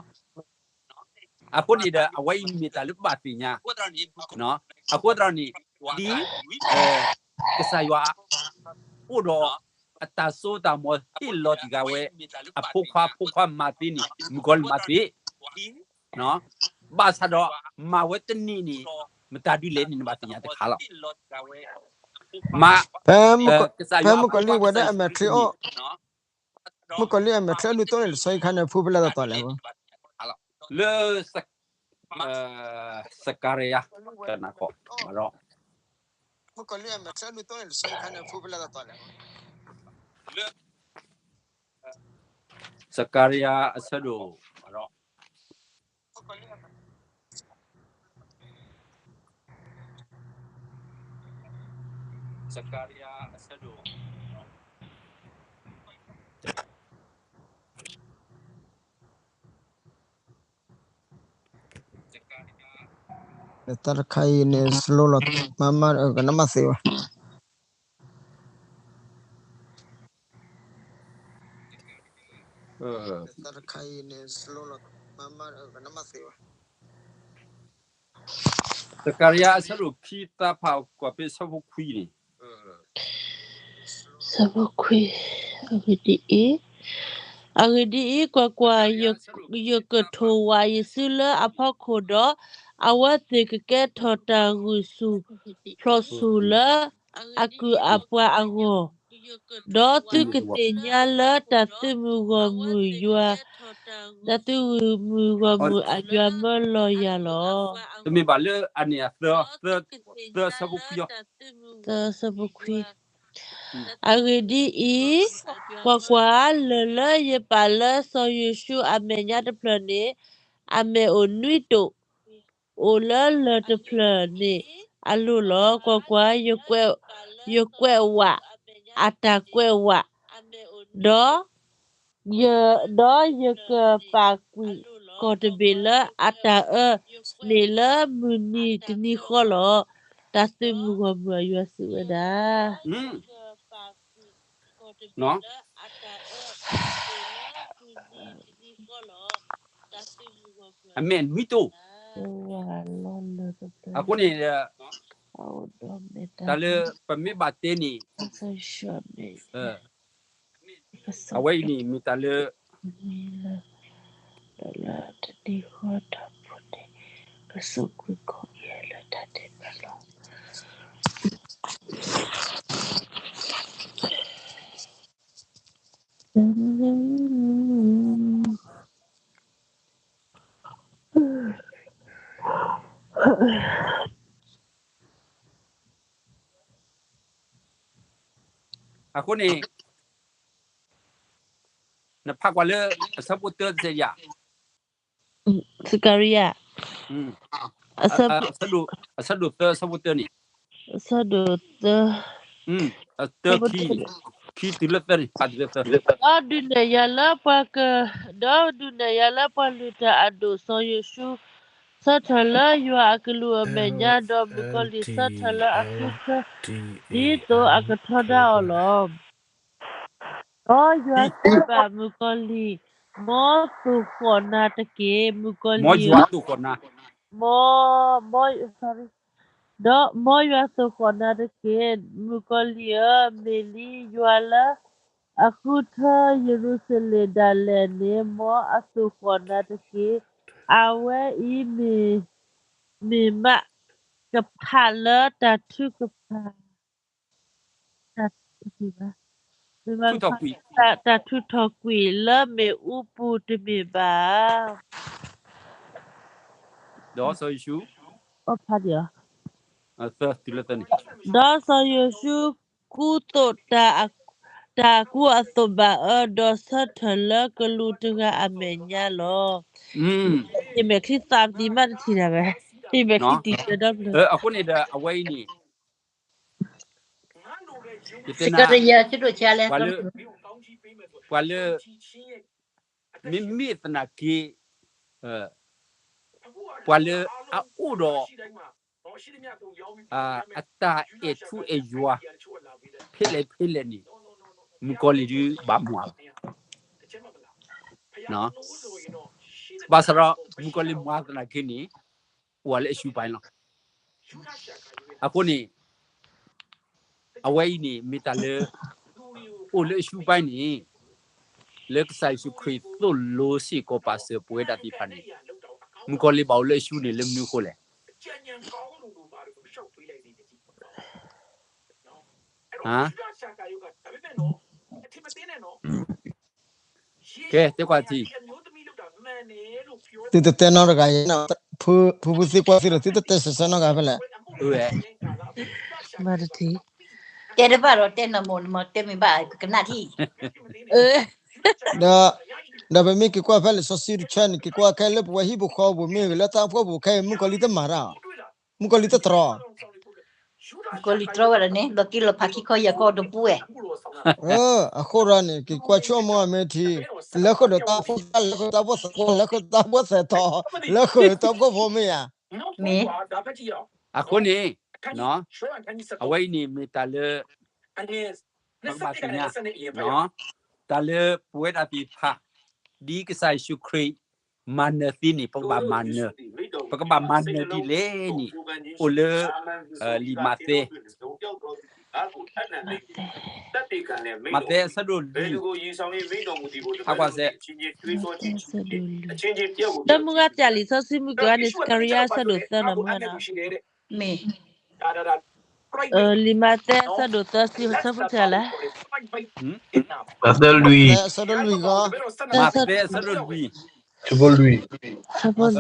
အဃိန့ၣ်ဒီး အဝဲအံၤမ့ၢ်တၢ်လၢဘၣ်သ့ၣ်ညါ, အဃိသတးန့ၣ် ဒ် ကစၢ်ယွၤ အိၣ်ဒီး အတၢ်စိတၢ်ကမီၤဟ့ၣ်လီၤတံၢ်ဃာ်ဝဲ အဖိခွါ ဖိခွါမၤသ့န့ၣ် မုၣ်ကီၤလံၢ်မၤသ့, ဘၣ်ဆၣ်ဒီး မၤဝဲတန့ၢ်န့ၣ် မတၤဒုးလဲၣ်န့ၣ် နဘၣ်သ့ၣ်ညါတခါလီၤ. မ့ၢ်, ဖဲမုၣ်ကီၤလံၢ်ဝဲဒၣ်အမဲာ်ချံအီၣ်, မုၣ်ကီၤလံၢ်အမဲာ်ချံအဒိၣ်တိၢ်န့ၣ် လံာ်စီဆှံခါန့ၣ် ဖုဖဲလဲၣ်တတီၤလဲၣ်, လၢ စကၤရယၤ, ကနၣ်ခီ, မ့ၢ်ဒီး စကၤရယၤအဆၢဒိၣ်, မ့ၢ်ဒီး စကၤရယၤအဆၢဒိၣ် တၢ်တခါအံၤန့ၣ် slow လီၤ, မၤမၤ ကနၣ်မးသ့ဘၣ်. တၢ်တခါအံၤန့ၣ် slow လီၤ, မၤမၤ ကနၣ်မးသ့ဘၣ်. စကၤရယၤအဆၢဒိၣ်ခံ သးဖးကွၢ်ဖဲဆၢဖိခွံန့ၣ်, ဆၢဖိခွံ, အဂ့ၢ်ဒ်အံၤ, အဂ့ၢ်ဒ်အံၤ, ကွၢ်ကွၢ်, ယကထိၣ်ဝးယစုလၢအဖီခိၣ်ဒီး, အဝဲသ့ၣ်ကကဲထီၣ်တၢ်ဂုာ်ဆူၣ်ဖျိးဆူၣ်လၢအကုၢ်အပှၤအဂီၢ်, ဒီးသုကသ့ၣ်ညါလၢတၢ်သုးမုၢ်ဂီၢ်မုၢ်ယွၤ, တၢ်သုးမုၢ်ဂီၢ်မုၢ်အယွၤမၢလီၤယၤလီၤ. တမ့ၢ်ဘၣ်လၢအန့ၣ်အသၢ, သၢဆၢဖိခွံ, သၢဆၢဖိခွံ, အဂ့ၢ်ဒ်အံၤ, ကွၢ်ကွၢ်, လၢၢ်လၢယပာ်လၢစီၤယိၤၡူအမဲာ်ညါတဖျၢၣ်န့ၣ်, အမဲာ်အိၣ်နွံတိာ်, အိၣ်လၢလၢၢ်တဖျၢၣ်န့ၣ်အလိၤလီၤ. ကွၢ်ကွၢ်, ယကွဲးဝး, အတၢ်ကွဲးဝး, ဒီး ဒီးယကပာ်ကွံာ်ကီၢ်တဘ့ၣ်လၢအတၢ်အၢ, န့ၣ်လၢမုၢ်နံၤတနံၤဃီလီၤ. တၢ်သုးမုၢ်ဂီၢ်မုၢ်အယွၤစံးဝဲဒၣ်. အမဲာ်နွံတိာ်, အဃိန့ၣ်, တၢ်လၢပမ့ၢ်ဘၣ်တဲန့ၣ်, အဝဲအံၤန့ၣ် မ့ၢ်တၢ်လၢ တၢ်လၢတနံၤဃီတၢ်ဖိန့ၣ်, ကစူးကွံာ်ခီၣ်အံၤလၢတၢ်ဒဲးဘးလီၤ. အဃိန့ၣ်, နဖးကွၢ်လၢအဆၢဖိတၢတစဲးယၤ, စကၤရယၤ, အဆၢဒိၣ်သၢ အဆၢဖိတၢန့ၣ်, အဆၢဒိၣ်သၢ, ခံတုၤလၢသၢန့ၣ်, ဖးတုၤလၢသၢ, ဒီးဒုးနဲၣ်ယၤလၢပှၤက, ဒီးဒုးနဲၣ်ယၤလၢပှၤလုၢ်တၢ်အဒိၣ်စီၤယိၤၡူ ဆၢထၢၣ်လၢယွၤအကလူးအမဲာ်ညါ, ဒီးမုၣ်ကီၤလံၢ်ဆၢထၢၣ်လၢအဃုထၢ, ဒ်သိးအကထီဒါအီၤလီၤ. ဒီးယွၤစံးဘၣ်မုၣ်ကီၤလံၢ်, မ်သ့ၣ်ဃီၣ်နၤတက့ၢ်. မုၣ်ကီၤလံၢ်ဧၢ, မ်, ဒီးမ်ယွၤသ့ၣ်ဃီၣ်နၤတက့ၢ်. မုၣ်ကီၤလံၢ်ဧၢ, မ့ၢ်လံယွၤလၢအဃုထၢယရူၤၡလ့ၣ်ဒၣ်လဲာ်န့ၣ်, မ်အသ့ၣ်ဃီၣ်နၤတက့ၢ်. အဝဲအံၤမ့ၢ်, မ့ၢ်မးကဖးလၢတၢ်ထုကဖၣ် တၢ်ထုကဖၣ်, တၢ်ထုးထီၣ်ကွံာ်လၢမ့ၣ်အူပူၤတမ့ၢ်ဘၣ်. ဒီးစီၤယိၤၡူ, ဒီးစီၤယိၤၡူကူသိးတၢ်အကူအသိးဘၣ်အၢ, ဒီးဆၢထၢၣ်လၢကလူးတဂၤအမဲာ်ညါလီၤ. ယမဲာ်ချံသးပတံၤမးတထံၣ်တၢ်ဘၣ်, ယမဲာ်ချံတံၤတၢ်ဒီဖျၢၣ်. အဃိန့ၣ်ဒီးအဝဲအံၤန့ၣ် ယတဲနၤ, ပှၤလၢ, ပှၤလၢ, မ့မ့ၢ်သနာ်က့, ပှၤလၢအအိၣ်ဒီး အတၢ်အဲၣ်ထူအဲၣ်ယွၤ ဖဲလဲၣ်ဖဲလဲၣ်န့ၣ်, မုၣ်ကီၤလံၢ်ဒုးဘၣ်မၤလီၤ. ဘၣ်ဆၣ်ဒီး မုၣ်ကီၤလံၢ်မၤသနာ်က့န့ၣ်, အိၣ်ဝဲလၢအရှူးပၢ်လီၤ. အဃိန့ၣ် အဝဲအံၤန့ၣ် မ့ၢ်တၢ်လၢ အိၣ်လၢအရှူးပၢ်န့ၣ်, လၢကစၢ်ယ့ၣ်ၡူးခရံာ်သိၣ်လိစ့ၢ်ကီးပာ်စၢၤပဝဲဒၣ်သ့ၣ်တဖၣ်န့ၣ်, မုၣ်ကီၤလံၢ်ဘၣ်အိၣ်လၢအရှူးန့ၣ် လၢမနုၤအဃိလဲၣ်. ကဲ တဲကွၢ်ထံၣ်, သုတတဲနီတဂၤအံၤ, ဖုဖုသံကွၢ်သုဒီး သုတတဲစဲးစဲးနီတဂၤဖဲလဲၣ်. မၤတထံၣ်, တဲတဘၣ်ဒီးတဲနမိၢ်နမၤတဲမ့ၢ်ဘၣ်ကနၣ်ထံၣ်, ဒီး ဒီးပမ့ၢ်က့ၤကွၢ်ဖဲလံာ်စီဆှံတဆၢန့ၣ် က့ၤကွၢ်ခဲလၢပဝဲဟံၣ်ဖိဃီဖိပူၤမ့ၢ်ဂ့ၤ လၢတၢ်အိၣ်ဖှိၣ်ပူၤခဲအံၤ မုၣ်ကီၤလံၢ်တမၤတၢ်, မုၣ်ကီၤလံၢ်တတြီ မုၣ်ကီၤလံၢ်တြီဝဲဒၣ်န့ၣ် လီၤက့ၤလီၤဖးခံခီယဲၢ်ခီတပူၤဝဲ. အဃိဒီးန့ၣ် က့ၤကွၢ်ဆိကမိၣ်အမဲာ်ထံ, လၢဃုာ်ဒီးတၢ်အိၣ်ဖှိၣ်သရၣ် လၢဃုာ်တၢ်အိၣ်ဖှိၣ်သရၣ် လၢဃုာ်တၢ်အိၣ်ဖှိၣ်သရၣ် လၢဃုာ်တၢ်အိၣ်ဖှိၣ်ဖိမ့ၢ်ဧါ. မ့ၢ်, အဃိန့ၣ် အဝဲအံၤန့ၣ်မ့ၢ်တၢ်လၢ ပကဘၣ်သ့ၣ်ညါ, တၢ်လၢပဝဲဒၣ်သ့ၣ်တဖၣ် ဒ်ကစၢ်ယ့ၣ်ၡူးခရံာ် မၤနၢၤသ့န့ၣ် ပကဘၣ်မၤနၢၤ, ပကဘၣ်မၤနၢၤဒ်လဲၣ်န့ၣ် အိၣ်လၢ လံာ်မးသဲ မးသဲအဆၢဒိၣ်လွံၢ်, ဖးကွၢ်စဲး, ဒီးမုၢ်ဂၤတၢ်လံာ်စီဆှံမုၢ်ကၢန့ၣ် စကၤရယၤအဆၢဒိၣ်သၢနီၤ မုၢ်ဂၤနီၤ, မ့ၢ် လံာ်မးသဲအဆၢဒိၣ်သၢဆံ ဆၢဖိတဆၢလဲၣ်, မးသဲလွံၢ်, မးသဲအဆၢဒိၣ်လွံၢ်, ဆၢဖိလွံၢ်, ဆၢဖိလွံၢ်,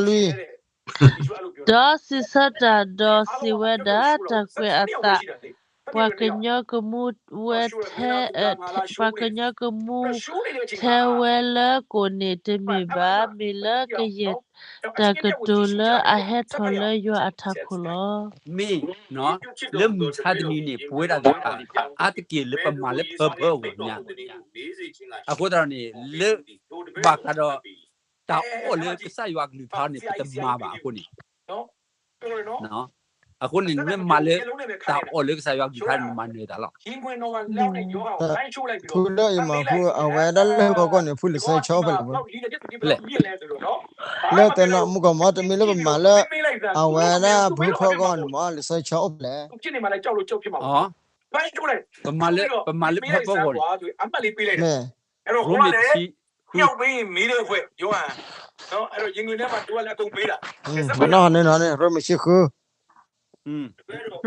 ဒီးစံးဆၢတၢ်ဒီးစံးဝဲဒၣ်, တၢ်ကွဲးအသး, ပှၤကညီကမူဝဲထဲ, ပှၤကညီကမူထဲဝဲလၢကိၣ်န့ၣ်တမ့ၢ်ဘၣ်, မ့ၢ်လၢကယဲၢ်တၢ်ကတိၤလၢအဟဲထီၣ်လၢယွၤအထးခိၣ်လီၤ. မ့ၢ်, လၢမုၢ်ဆါတနံၤန့ၣ် ပဝဲဒၣ်သ့ၣ်တဖၣ် အါတက့ၢ်လၢပမၤလၢပၢၤပၢၤအဂီၢ်ညါ, အဃိသတးန့ၣ် လၢဘၣ်ဃးဒီး တၢ်အီၣ်လၢကစၢ်ယွၤအကလုၢ်ကထါန့ၣ် ပတမၤဘၣ်အဃိန့ၣ်, အဃိန့ၣ် နမ့ၢ်မၤလၢ တၢ်အီၣ်လၢကစၢ်ယွၤအကလုၢ်ကထါန့ၣ် နမၤနၢၤတၢ်လီၤ. ဖုလၢအံၤမးဖု အဝဲဒၣ်လၢဟီၣ်ခိၣ်န့ၣ် ဖုလံာ်စီဆှံဆၢအိၣ်ဖဲလဲၣ်ဖု, ဖဲလဲၣ်, လၢတဲနီၢ်မုၣ်ကီၢ်မး တမ့ၢ်လၢပမၤလၢ အဝဲဒၣ်ဖုဖီဂီၢ်န့ၣ်မး လံာ်စီဆှံဆၢအိၣ်ဖဲလဲၣ်, ပမၤလၢဖီဖီဂီၢ်န့ၣ်, မ့ၢ်, ရိမ့ၤတဆံဃု, ပနီၢ်ဟီန့ၣ်နီၤန့ၣ် ရိမ့ၤဆံဃု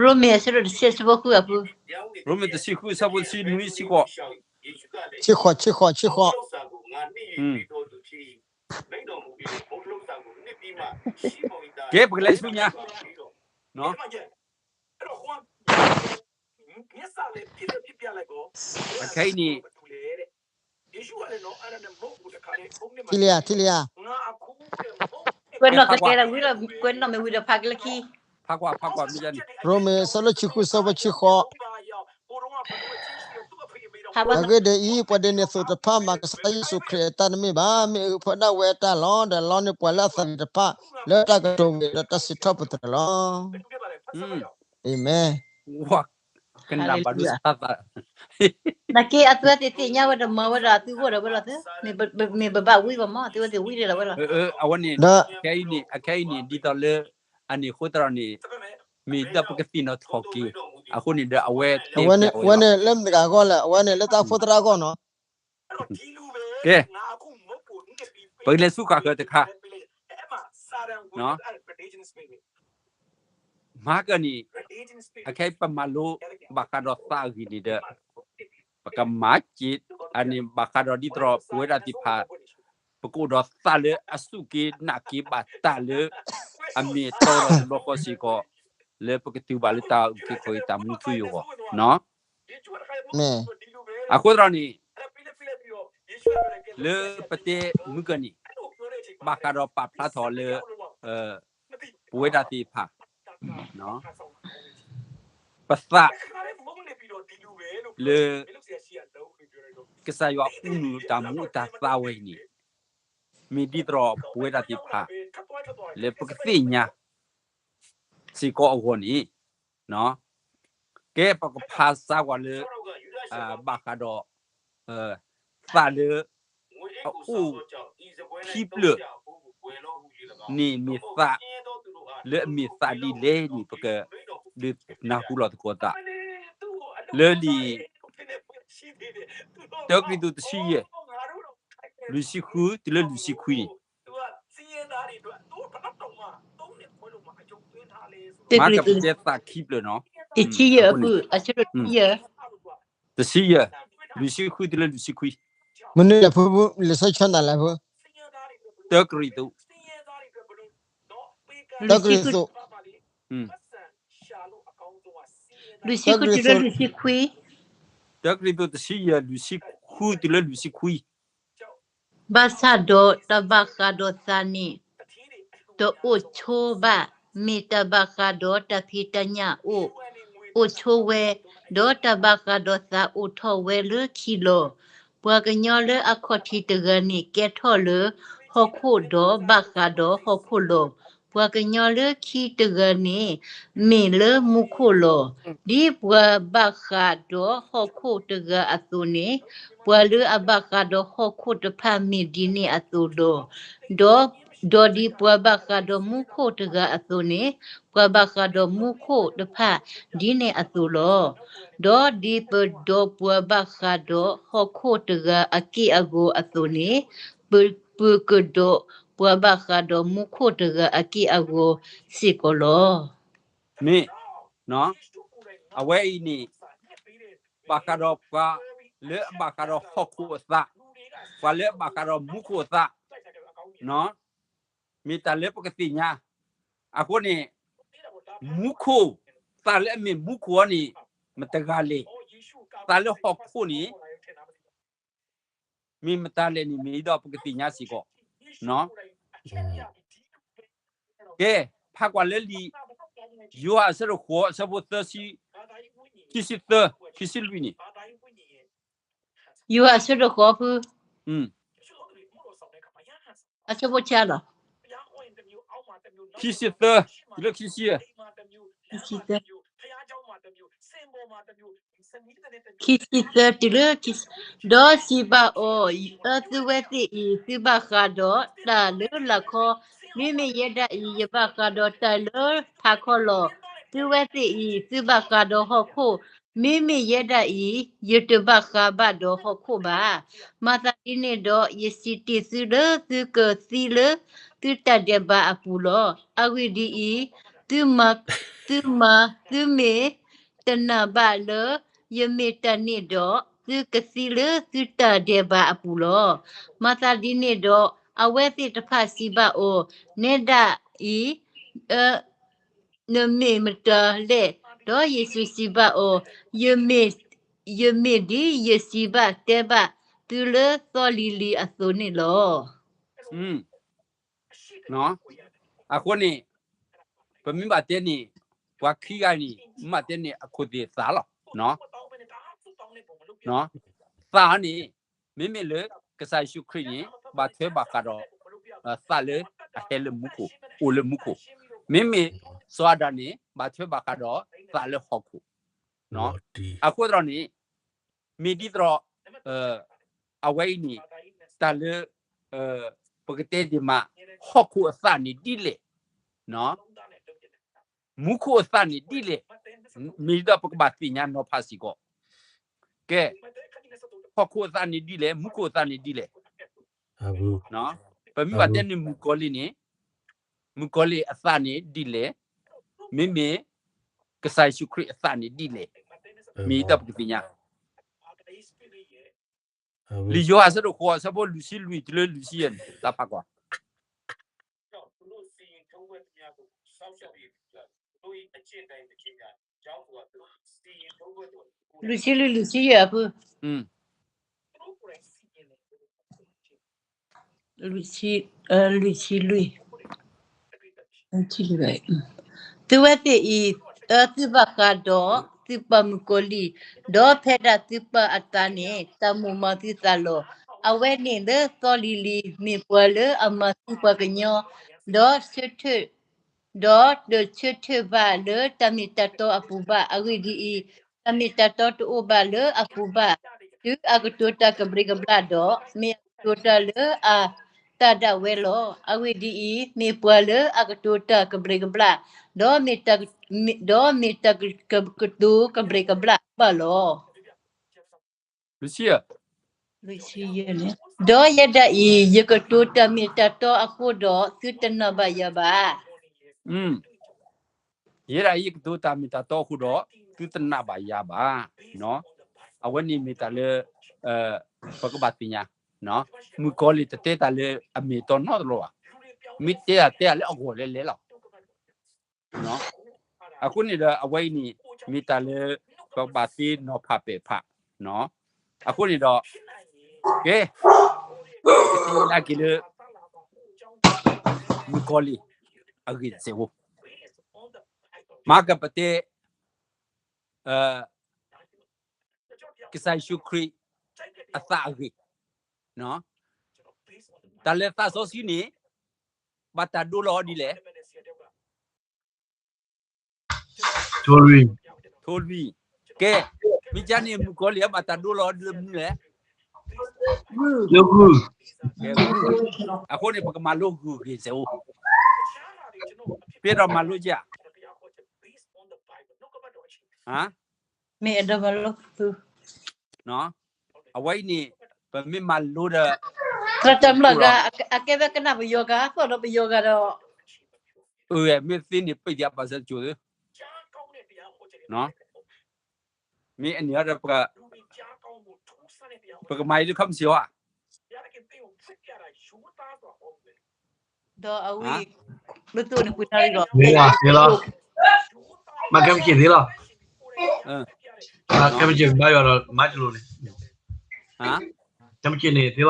ရိမ့ၤအဆၢဒိၣ်တဆံ ဆၢဖိဃုအဖု, ရိမ့ၤတဆံဃု ဆၢဖိတဆံနွံ ဆံဃိး, ဆံဃိး ဆံဃိး ဆံဃိး, ကဲ ပကလဲၤဆူညါ, အခဲအံၤန့ၣ် ထံၣ်လံဧါ ထံၣ်လံဧါ, ကွဲးနီၣ်မ့ၢ်ဝံၤဒီးဖးကလၢခံ, ဖးကွၢ် ဖးကွၢ်မ့ၢ်န့ၣ်, ရိမ့ၤ ဆၢဒိၣ်တဆံဃု ဆၢဖိတဆံဃိး, အဂ့ၢ်ဒ်အံၤ, ပှၤဒိးန့ၢ်သိၣ်တဖၣ်မၤကစၢ်ယ့ၣ်ၡူးခရံာ်အတၢ်တမ့ၢ်ဘၣ်, မ့ၢ်အုၣ်ဖျဲးဒၣ်ဝဲအတၢ်လီၤ, ဒီးလီန့ၢ်ပှၤလၢအသးဂ့ၤတဖၣ် လၢတၢ်ကတိၤဝံၤဒီးတၢ်စံးထီၣ်ပတြၢၤလီၤ. အၤမ့ၣ်. ကနၣ်ဘၣ်ဒိသးသး, နာ်က့အသုဝဲသ့ၣ်သ့ၣ်ညါဝဲဒီးမၤဝဲဒီးအသုဂီၢ်ဒီးဝဲလီၤသု, မ့ၢ်ပဘၣ်ဝံဘၣ်မး သုဝဲသ့ၣ်ဝံဒၣ်ဝဲလီၤ. အဝဲန့ၣ်, အခဲအံၤန့ၣ် အခဲအံၤန့ၣ် ဒ်သိးလၢ အန့ၣ်အဃိသတးန့ၣ် မ့ၢ်ဒၣ်ပကသ့ၣ်နီၣ်ထီၣ်က့ၤ, အဃိန့ၣ်ဒီးအဝဲ, အဝဲန့ၣ်လၢမတၤတဂၤအဂီၢ်လဲၣ်, အဝဲန့ၣ်လၢတၢ်အိၣ်ဖှိၣ်သရၣ်အဂီၢ်နီၤ. ကဲ, ပကလဲၤဆူဃၣ်ဃၢၤတခါ, မၤကၢန့ၣ်, အခဲအံၤပမၤလိဘၣ်ဃးဒီးသးအဂ့ၢ်န့ၣ်ဒီး, ပကမၤက့ၤ, အန့ၣ်ဘၣ်ဃးဒီးဒ်သိးဒီးပဝဲဒၣ်သ့ၣ်တဖၣ်, ပကအိၣ်ဒီးသးလၢအစူၢ်က့ၤနာ်က့ၤဘၣ်တၢ်လၢ အမ့ၢ်အတီဒီးတဘျီဃီစ့ၢ်ကီး, လၢပကတုၤဘၣ်လၢတၢ်အုၣ်က့ၤခီၣ်က့ၤတၢ်မူထူယိာ်အဂီၢ်, မ့ၢ်, အဃိသတးန့ၣ်, လၢပတဲမုၢ်ကၢန့ၣ်, ဘၣ်ဃးဒီးပာ်ဖျါထီၣ်လၢ ပဝဲဒၣ်သ့ၣ်တဖၣ် ပသးလၢ ကစၢ်ယွၤအူနုာ်တၢ်မူအတၢ်သးဝဲအံၤန့ၣ်, မ့ၢ်ဒ်သိးပဝဲဒၣ်သ့ၣ်တဖၣ် လၢပကသ့ၣ်ညါစ့ၢ်ကီးအဂီၢ်န့ၣ်, ကဲပကဖးစါကွၢ်လၢ ဘၣ်ဃးဒီး သးလၢ အအိၣ်ခံဖျၢၣ်န့ၣ်မ့ၢ်သး လၢအမ့ၢ်သးဒ်လဲၣ်န့ၣ် ပကဒုးနၢ်ဟူလီၤသကိးသး လၢလံာ် တၢကရံၣ်သူးတဆံယဲၢ် လွံၢ်ဆံဃုတုၤလၢလွံၢ်ဆံခွံန့ၣ်, မၤကပတဲသးခံဖျၢၣ်နီၤ. တဆံယဲၢ်အဖု, အဆၢဒိၣ်တဆံယဲၢ်, တဆံယဲၢ်, လွံၢ်ဆံဃုတုၤလၢလွံၢ်ဆံခွံ, မနုၤလဲၣ်ဖု, လံာ်စီဆှံနၤလဲၣ်ဖု, တၢကရံၣ်သူး, တၢကရံၣ်သူး, လွံၢ်ဆံဃုတုၤလၢလွံၢ်ဆံခွံ, တၢကရံၣ်သူးတဆံယဲၢ် လွံၢ်ဆံဃုတုၤလၢလွံၢ်ဆံခွံ, ဘၣ်ဆၣ်ဒီးတၢ်ဘၣ်ဃးဒီးသးန့ၣ် တအိၣ်ဆိဘၣ်, မ့ၢ်တၢ်ဘၣ်ဃးဒီးတၢ်ဖံးတၢ်ညၣ်အိၣ်, အိၣ်ဆိဝဲ, ဒီးတၢ်ဘၣ်ဃးဒီးသးအိၣ်ထီၣ်ဝဲလၢခံလီၤ. ပှၤကညီလၢအခီၣ်ထံးတဂၤန့ၣ် ကဲထီၣ်လၢဟီၣ်ခိၣ်ဒီးဘၣ်ဃးဒီးဟီၣ်ခိၣ်လီၤ. ပှၤကညီလၢခံတဂၤန့ၣ် မ့ၢ်လၢမူခိၣ်လီၤ. ဒ်ပှၤဘၣ်ဃးဒီးဟီၣ်ခိၣ်တဂၤအသိးန့ၣ်, ပှၤလၢအဘၣ်ဃးဒီးဟီၣ်ခိၣ်တဖၣ်မ့ၢ်ဒ်န့ၣ်အသိးလီၤ. ဒီး, ဒီးဒ်ပှၤဘၣ်ဃးဒီးမူခိၣ်တဂၤအသိးန့ၣ်, ပှၤဘၣ်ဃးဒီးမူခိၣ်တဖၣ်ဒ်န့ၣ်အသိးလီၤ. ဒီးဒ်ပဒီးပှၤဘၣ်ဃးဒီးဟီၣ်ခိၣ်တဂၤအက့ၢ်အဂီၤအသိးန့ၣ်, ပ, ပကဒီးပှၤဘၣ်ဃးဒီးမူခိၣ်တဂၤအက့ၢ်အဂီၤစ့ၢ်ကီးလီၤ. မ့ၢ်, အဝဲအံၤန့ၣ် ဘၣ်ဃးဒီးပှၤလၢအဘၣ်ဃးဒီးဟီၣ်ခိၣ်အသး, ပှၤလၢအဘၣ်ဃးဒီးမူခိၣ်အသး, မ့ၢ်တၢ်လၢပကသ့ၣ်ညါ, အဃိန့ၣ် မူခိၣ်, သးလၢအမ့ၢ်မူခိၣ်အီၤန့ၣ် မတဂၤလဲၣ်, သးလၢဟီၣ်ခိၣ်န့ၣ် မ့ၢ်မတၤလဲၣ်န့ၣ် မ့ၢ်ဒီးပကသ့ၣ်ညါစ့ၢ်ကီး, ကဲ, ဖးကွၢ်လၢလံာ်ယိၤဟၣ်အဆၢဒိၣ်ဃိး အဆၢဖိသၢဆံ, ခံဆံသၢ, ခံဆံလွံၢ်န့ၣ်, ယိၤဟၣ်အဆၢဒိၣ်ဃိးဖု, အဆၢဖိဆံလီၤ, ခံဆံသၢ, တုၤလၢခံဆံယဲၢ်, ခံဆံသၢတုၤလၢခံဆံ, ဒီးစံးဘၣ်အီၤ, အၢ သုဝဲသ့ၣ်အံၤ သုဘၣ်ဃးဒီးတၢ်လၢလာ်ခီ, မ့မ့ၢ်ယဲဒၣ်အံၤ ယဘၣ်ဃးဒီးတၢ်လၢထးခီလီၤ. သုဝဲသ့ၣ်အံၤ သုဘၣ်ဃးဒီးဟီၣ်ခိၣ်, မ့မ့ၢ်ယဲဒၣ်အံၤ ယတဘၣ်ဃးဘၣ်ဒီးဟီၣ်ခိၣ်ဘၣ်. မၤသးဒ်န့ၣ်ဒီး ယစံးတ့ၢ်သုလၢသုကသံလၢသုတၢ်ဒဲးဘးအပူၤလီၤ. အဂ့ၢ်ဒ်အံၤ, သုမၤ, သုမၤ, သုမ့ၢ်တနာ်ဘၣ်လၢယမ့ၢ်တၢ်န့ၣ်ဒီး, သုကသံလၢသုတၢ်ဒဲးဘးအပူၤလီၤ. မၤသးဒ်န့ၣ်ဒီး အဝဲသ့ၣ်တဖၣ်စံးဘၣ်အီၤ, နဲဒၣ်အံၤ နမ့ၢ်မတၤလဲၣ်. ဒီးယ့ၣ်ၡူးစံးဘၣ်အီၤ, ယမ့ၢ်, ယမ့ၢ်ဒ်ယစံးဘၣ်တဲဘၣ်သုလၢသီလံၤလံၤအသိးန့ၣ်လီၤ. အဃိန့ၣ် ပမ့ၢ်ဘၣ်တဲန့ၣ် ပှၤခံဂၤန့ၣ် မ့ၢ်ဘၣ်တဲန့ၣ် အခိၣ်သ့ၣ်သးလီၤ. သးအီၤန့ၣ် မ့မ့ၢ်လၢကစၢ်ယ့ၣ်ၡူးခရံာ်န့ၣ် ဘၣ်ထွဲဘၣ်ဃးဒီး သးလၢအဟဲလၢမူခိၣ်, အိၣ်လၢမူခိၣ်, မ့မ့ၢ်စီၤအၤဒၣ်န့ၣ် ဘၣ်ထွဲဘၣ်ဃးဒီးသးလၢဟီၣ်ခိၣ်. အဃိသတးန့ၣ် မ့ၢ်ဒ်သိးဒီး အဝဲအံၤန့ၣ် တၢ်လၢ ပကတဲဒ်မး ဟီၣ်ခိၣ်အသးန့ၣ်ဒ်လဲၣ်, မူခိၣ်အသးန့ၣ်ဒ်လဲၣ်, မ့ၢ်ဒ်သိးပကဘၣ်သ့ၣ်ညါနီၤဖးစ့ၢ်ကီး. ကဲ, ဟီၣ်ခိၣ်အသးန့ၣ်ဒ်လဲၣ်, မူခိၣ်အသးန့ၣ်ဒ်လဲၣ်. ပမ့ၢ်ဘၣ်တဲန့ၣ်မုၣ်ကီၤလံၢ်န့ၣ်, မုၣ်ကီၤလံၢ်အသးန့ၣ်ဒ်လဲၣ်, မ့မ့ၢ် ကစၢ်ယ့ၣ်ၡူးခရံာ်အသးန့ၣ်ဒ်လဲၣ်, မ့ၢ်ဒ်သိးပကသ့ၣ်ညါ. လံာ်ယိၤဟၣ်အဆၢဒိၣ်ဃိး အဆၢဖိလွံၢ်ဆံလွံၢ်တုၤလၢလွံၢ်ဆံယဲၢ်န့ၣ် တၢ်ဖးကွၢ် လွံၢ်ဆံလွံၢ် လွံၢ်ဆံယဲၢ်အဖု, လွံၢ်ဆံ, လွံၢ်ဆံလွံၢ်, သုဝဲသ့ၣ်အံၤ, အၢ သုဘၣ်ဃးဒီးသုပၢ်မုၣ်ကီၤလံၢ်, ဒီးဖဲဒၣ်သုပၢ်အသးန့ၣ် တၢ်မိၣ်မၤသုသးလီၤ. အဝဲန့ၣ်လၢသီလံၤလံၤ မ့ၢ်ပှၤလၢအမၤသံပှၤကညီ, ဒီးဆၢထၢၣ် ဒီးတဆၢထၢၣ်ဘၣ်လၢတၢ်မ့ၢ်တၢ်တီအပူၤဘၣ်. အဂ့ၢ်ဒ်အံၤ, တၢ်မ့ၢ်တၢ်တီတအိၣ်ဘၣ်လၢအပူၤဘၣ်, တုၤအကတိၤတၢ်ကဘျံးကဘျၣ်ဒီး မ့ၢ်အကတိၤတၢ်လၢအသးဒၣ်ဝဲလီၤ. အဂ့ၢ်ဒ်အံၤ, မ့ၢ်ပှၤလၢအကတိၤတၢ်ကဘျံးကဘျၣ်, ဒီးမ့ၢ်တၢ်, ဒီးမ့ၢ်တၢ်ကတိၤကဘျံးကဘျၣ်ဘၣ်လီၤ. လွံၢ်ဆံယဲၢ်, ဒီးယဲဒၣ်အံၤ ယကတိၤတၢ်မ့ၢ်တၢ်တီအဃိဒီး သုတနာ်ဘၣ်ယၤဘၣ်. ယဲဒၣ်အံၤ ယကတိၤတၢ်မ့ၢ်တၢ်တီအဃိဒီး သုတနာ်ဘၣ်ယၤဘၣ်. အဝဲန့ၣ်မ့ၢ်တၢ်လၢ ပကဘၣ်သ့ၣ်ညါ, မုၣ်ကီၤလံၢ်တတဲတၢ်လၢအမ့ၢ်အတီနီတဘျီဘၣ်. မ့ၢ်တဲတၢ်တဲတၢ်လၢအဂီၢ်လဲၤလဲၤလီၤ. အဃိန့ၣ်ဒီးအဝဲအံၤန့ၣ် မ့ၢ်တၢ်လၢ ပကဘၣ်သ့နီၤဖးပဲာ်ဖး. အဃိန့ၣ်ဒီး ကဲ, ပကတဲဒၣ်က့ၤလၢ မုၣ်ကီၤလံၢ်အဂ့ၢ်တစဲးဖိ, မၤကပတဲ ကစၢ်ယ့ၣ်ၡူးခရံာ်အသးအဂ့ၢ်, တၢ်လၢသးစီဆှံန့ၣ် ဘၣ်တၢ်ဒိလီၤအီၤဒ်လဲၣ်. ထိလွံၢ်, ကဲ, မ့ၢ်ကန့ၣ် မုၣ်ကီၤလံၢ်အဘၣ်တၢ်ဒိလီၤအီၤဒ်လဲၣ်. အဃိန့ၣ် ပကမၤလိဂုာ်ဂ့ၤစဲးအိၣ်, ပဒီးမၤလိက့ၤဧါ. မ့ၢ်အဲၣ်ဒိးမၤလိ, အဝဲအံၤန့ၣ် ပမ့ၢ်မၤလိဒီး သရၣ်တၢ်မျၢ်ဂၤ အကဲဝဲကနၣ်ပယီၤဂၤ သီၣ်ဒီးပယီၤဂၤဒီး အမ့ၢ်သ့န့ၣ် ပ့ၢ်ဒံးအဘၣ်စၢၤကၠိၤသ့, မ့ၢ်အန့ၣ်ဒီး ပကမၤအံၤလၢခီမ့ၢ်စ့ၢ်ဧါ. ဒီးအဝဲ မ့ၢ်တအိၣ်န့ၣ်ကွံာ်နၤလီၤ, သ့လီၤ, မ့ၢ်ကဲမ့ၢ်က့ၤသ့လီၤ, မ့ၢ်ကဲမ့ၢ်က့ၤဘါယွၤဒီးမၤတလိၤန့ၣ်, ကဲမ့ၢ်က့ၤန့ၣ်သ့လီၤ.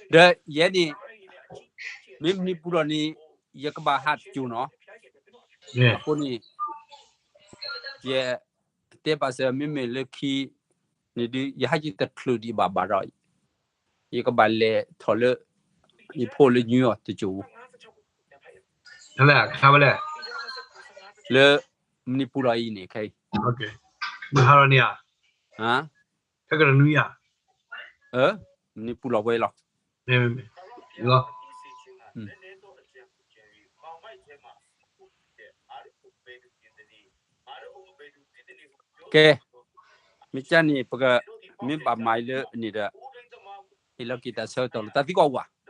ဒီးယဲန့ၣ် မ့ၢ်မနံၤပူၤလီၤန့ၣ် ယကဘၣ်ဟးတကၠိၤနီၤ, အဃိန့ၣ် ယတဲဘၣ်စၢၤ မ့မ့ၢ်လၢခံန့ၣ်ဒုး ယဟးက့ၤတချုးဒံးဘၣ်ဘၣ်ဒီး ယကဘၣ်လဲၤထီၣ်လၢ ယဖိလၢညွံအီၤတကၠိၤ, လၢမနံၤပူၤလီၤအံၤန့ၣ် ခဲအံၤ မုၢ်ဟါလီၤန့ၣ်ဧါ, မနံၤပူၤလီၤဝဲလီၤ. ကဲ, မ့ၢ်ကန့ၣ် ပကမ့ၢ်ဘၣ်မၤအံၤလၢန့ၣ်ဒီး ဟ့ၣ်လီၤက့ၤတၢ်ဆၢကတီၢ်လၢတၢ်သံကွၢ်အိၣ်ဧါ. တ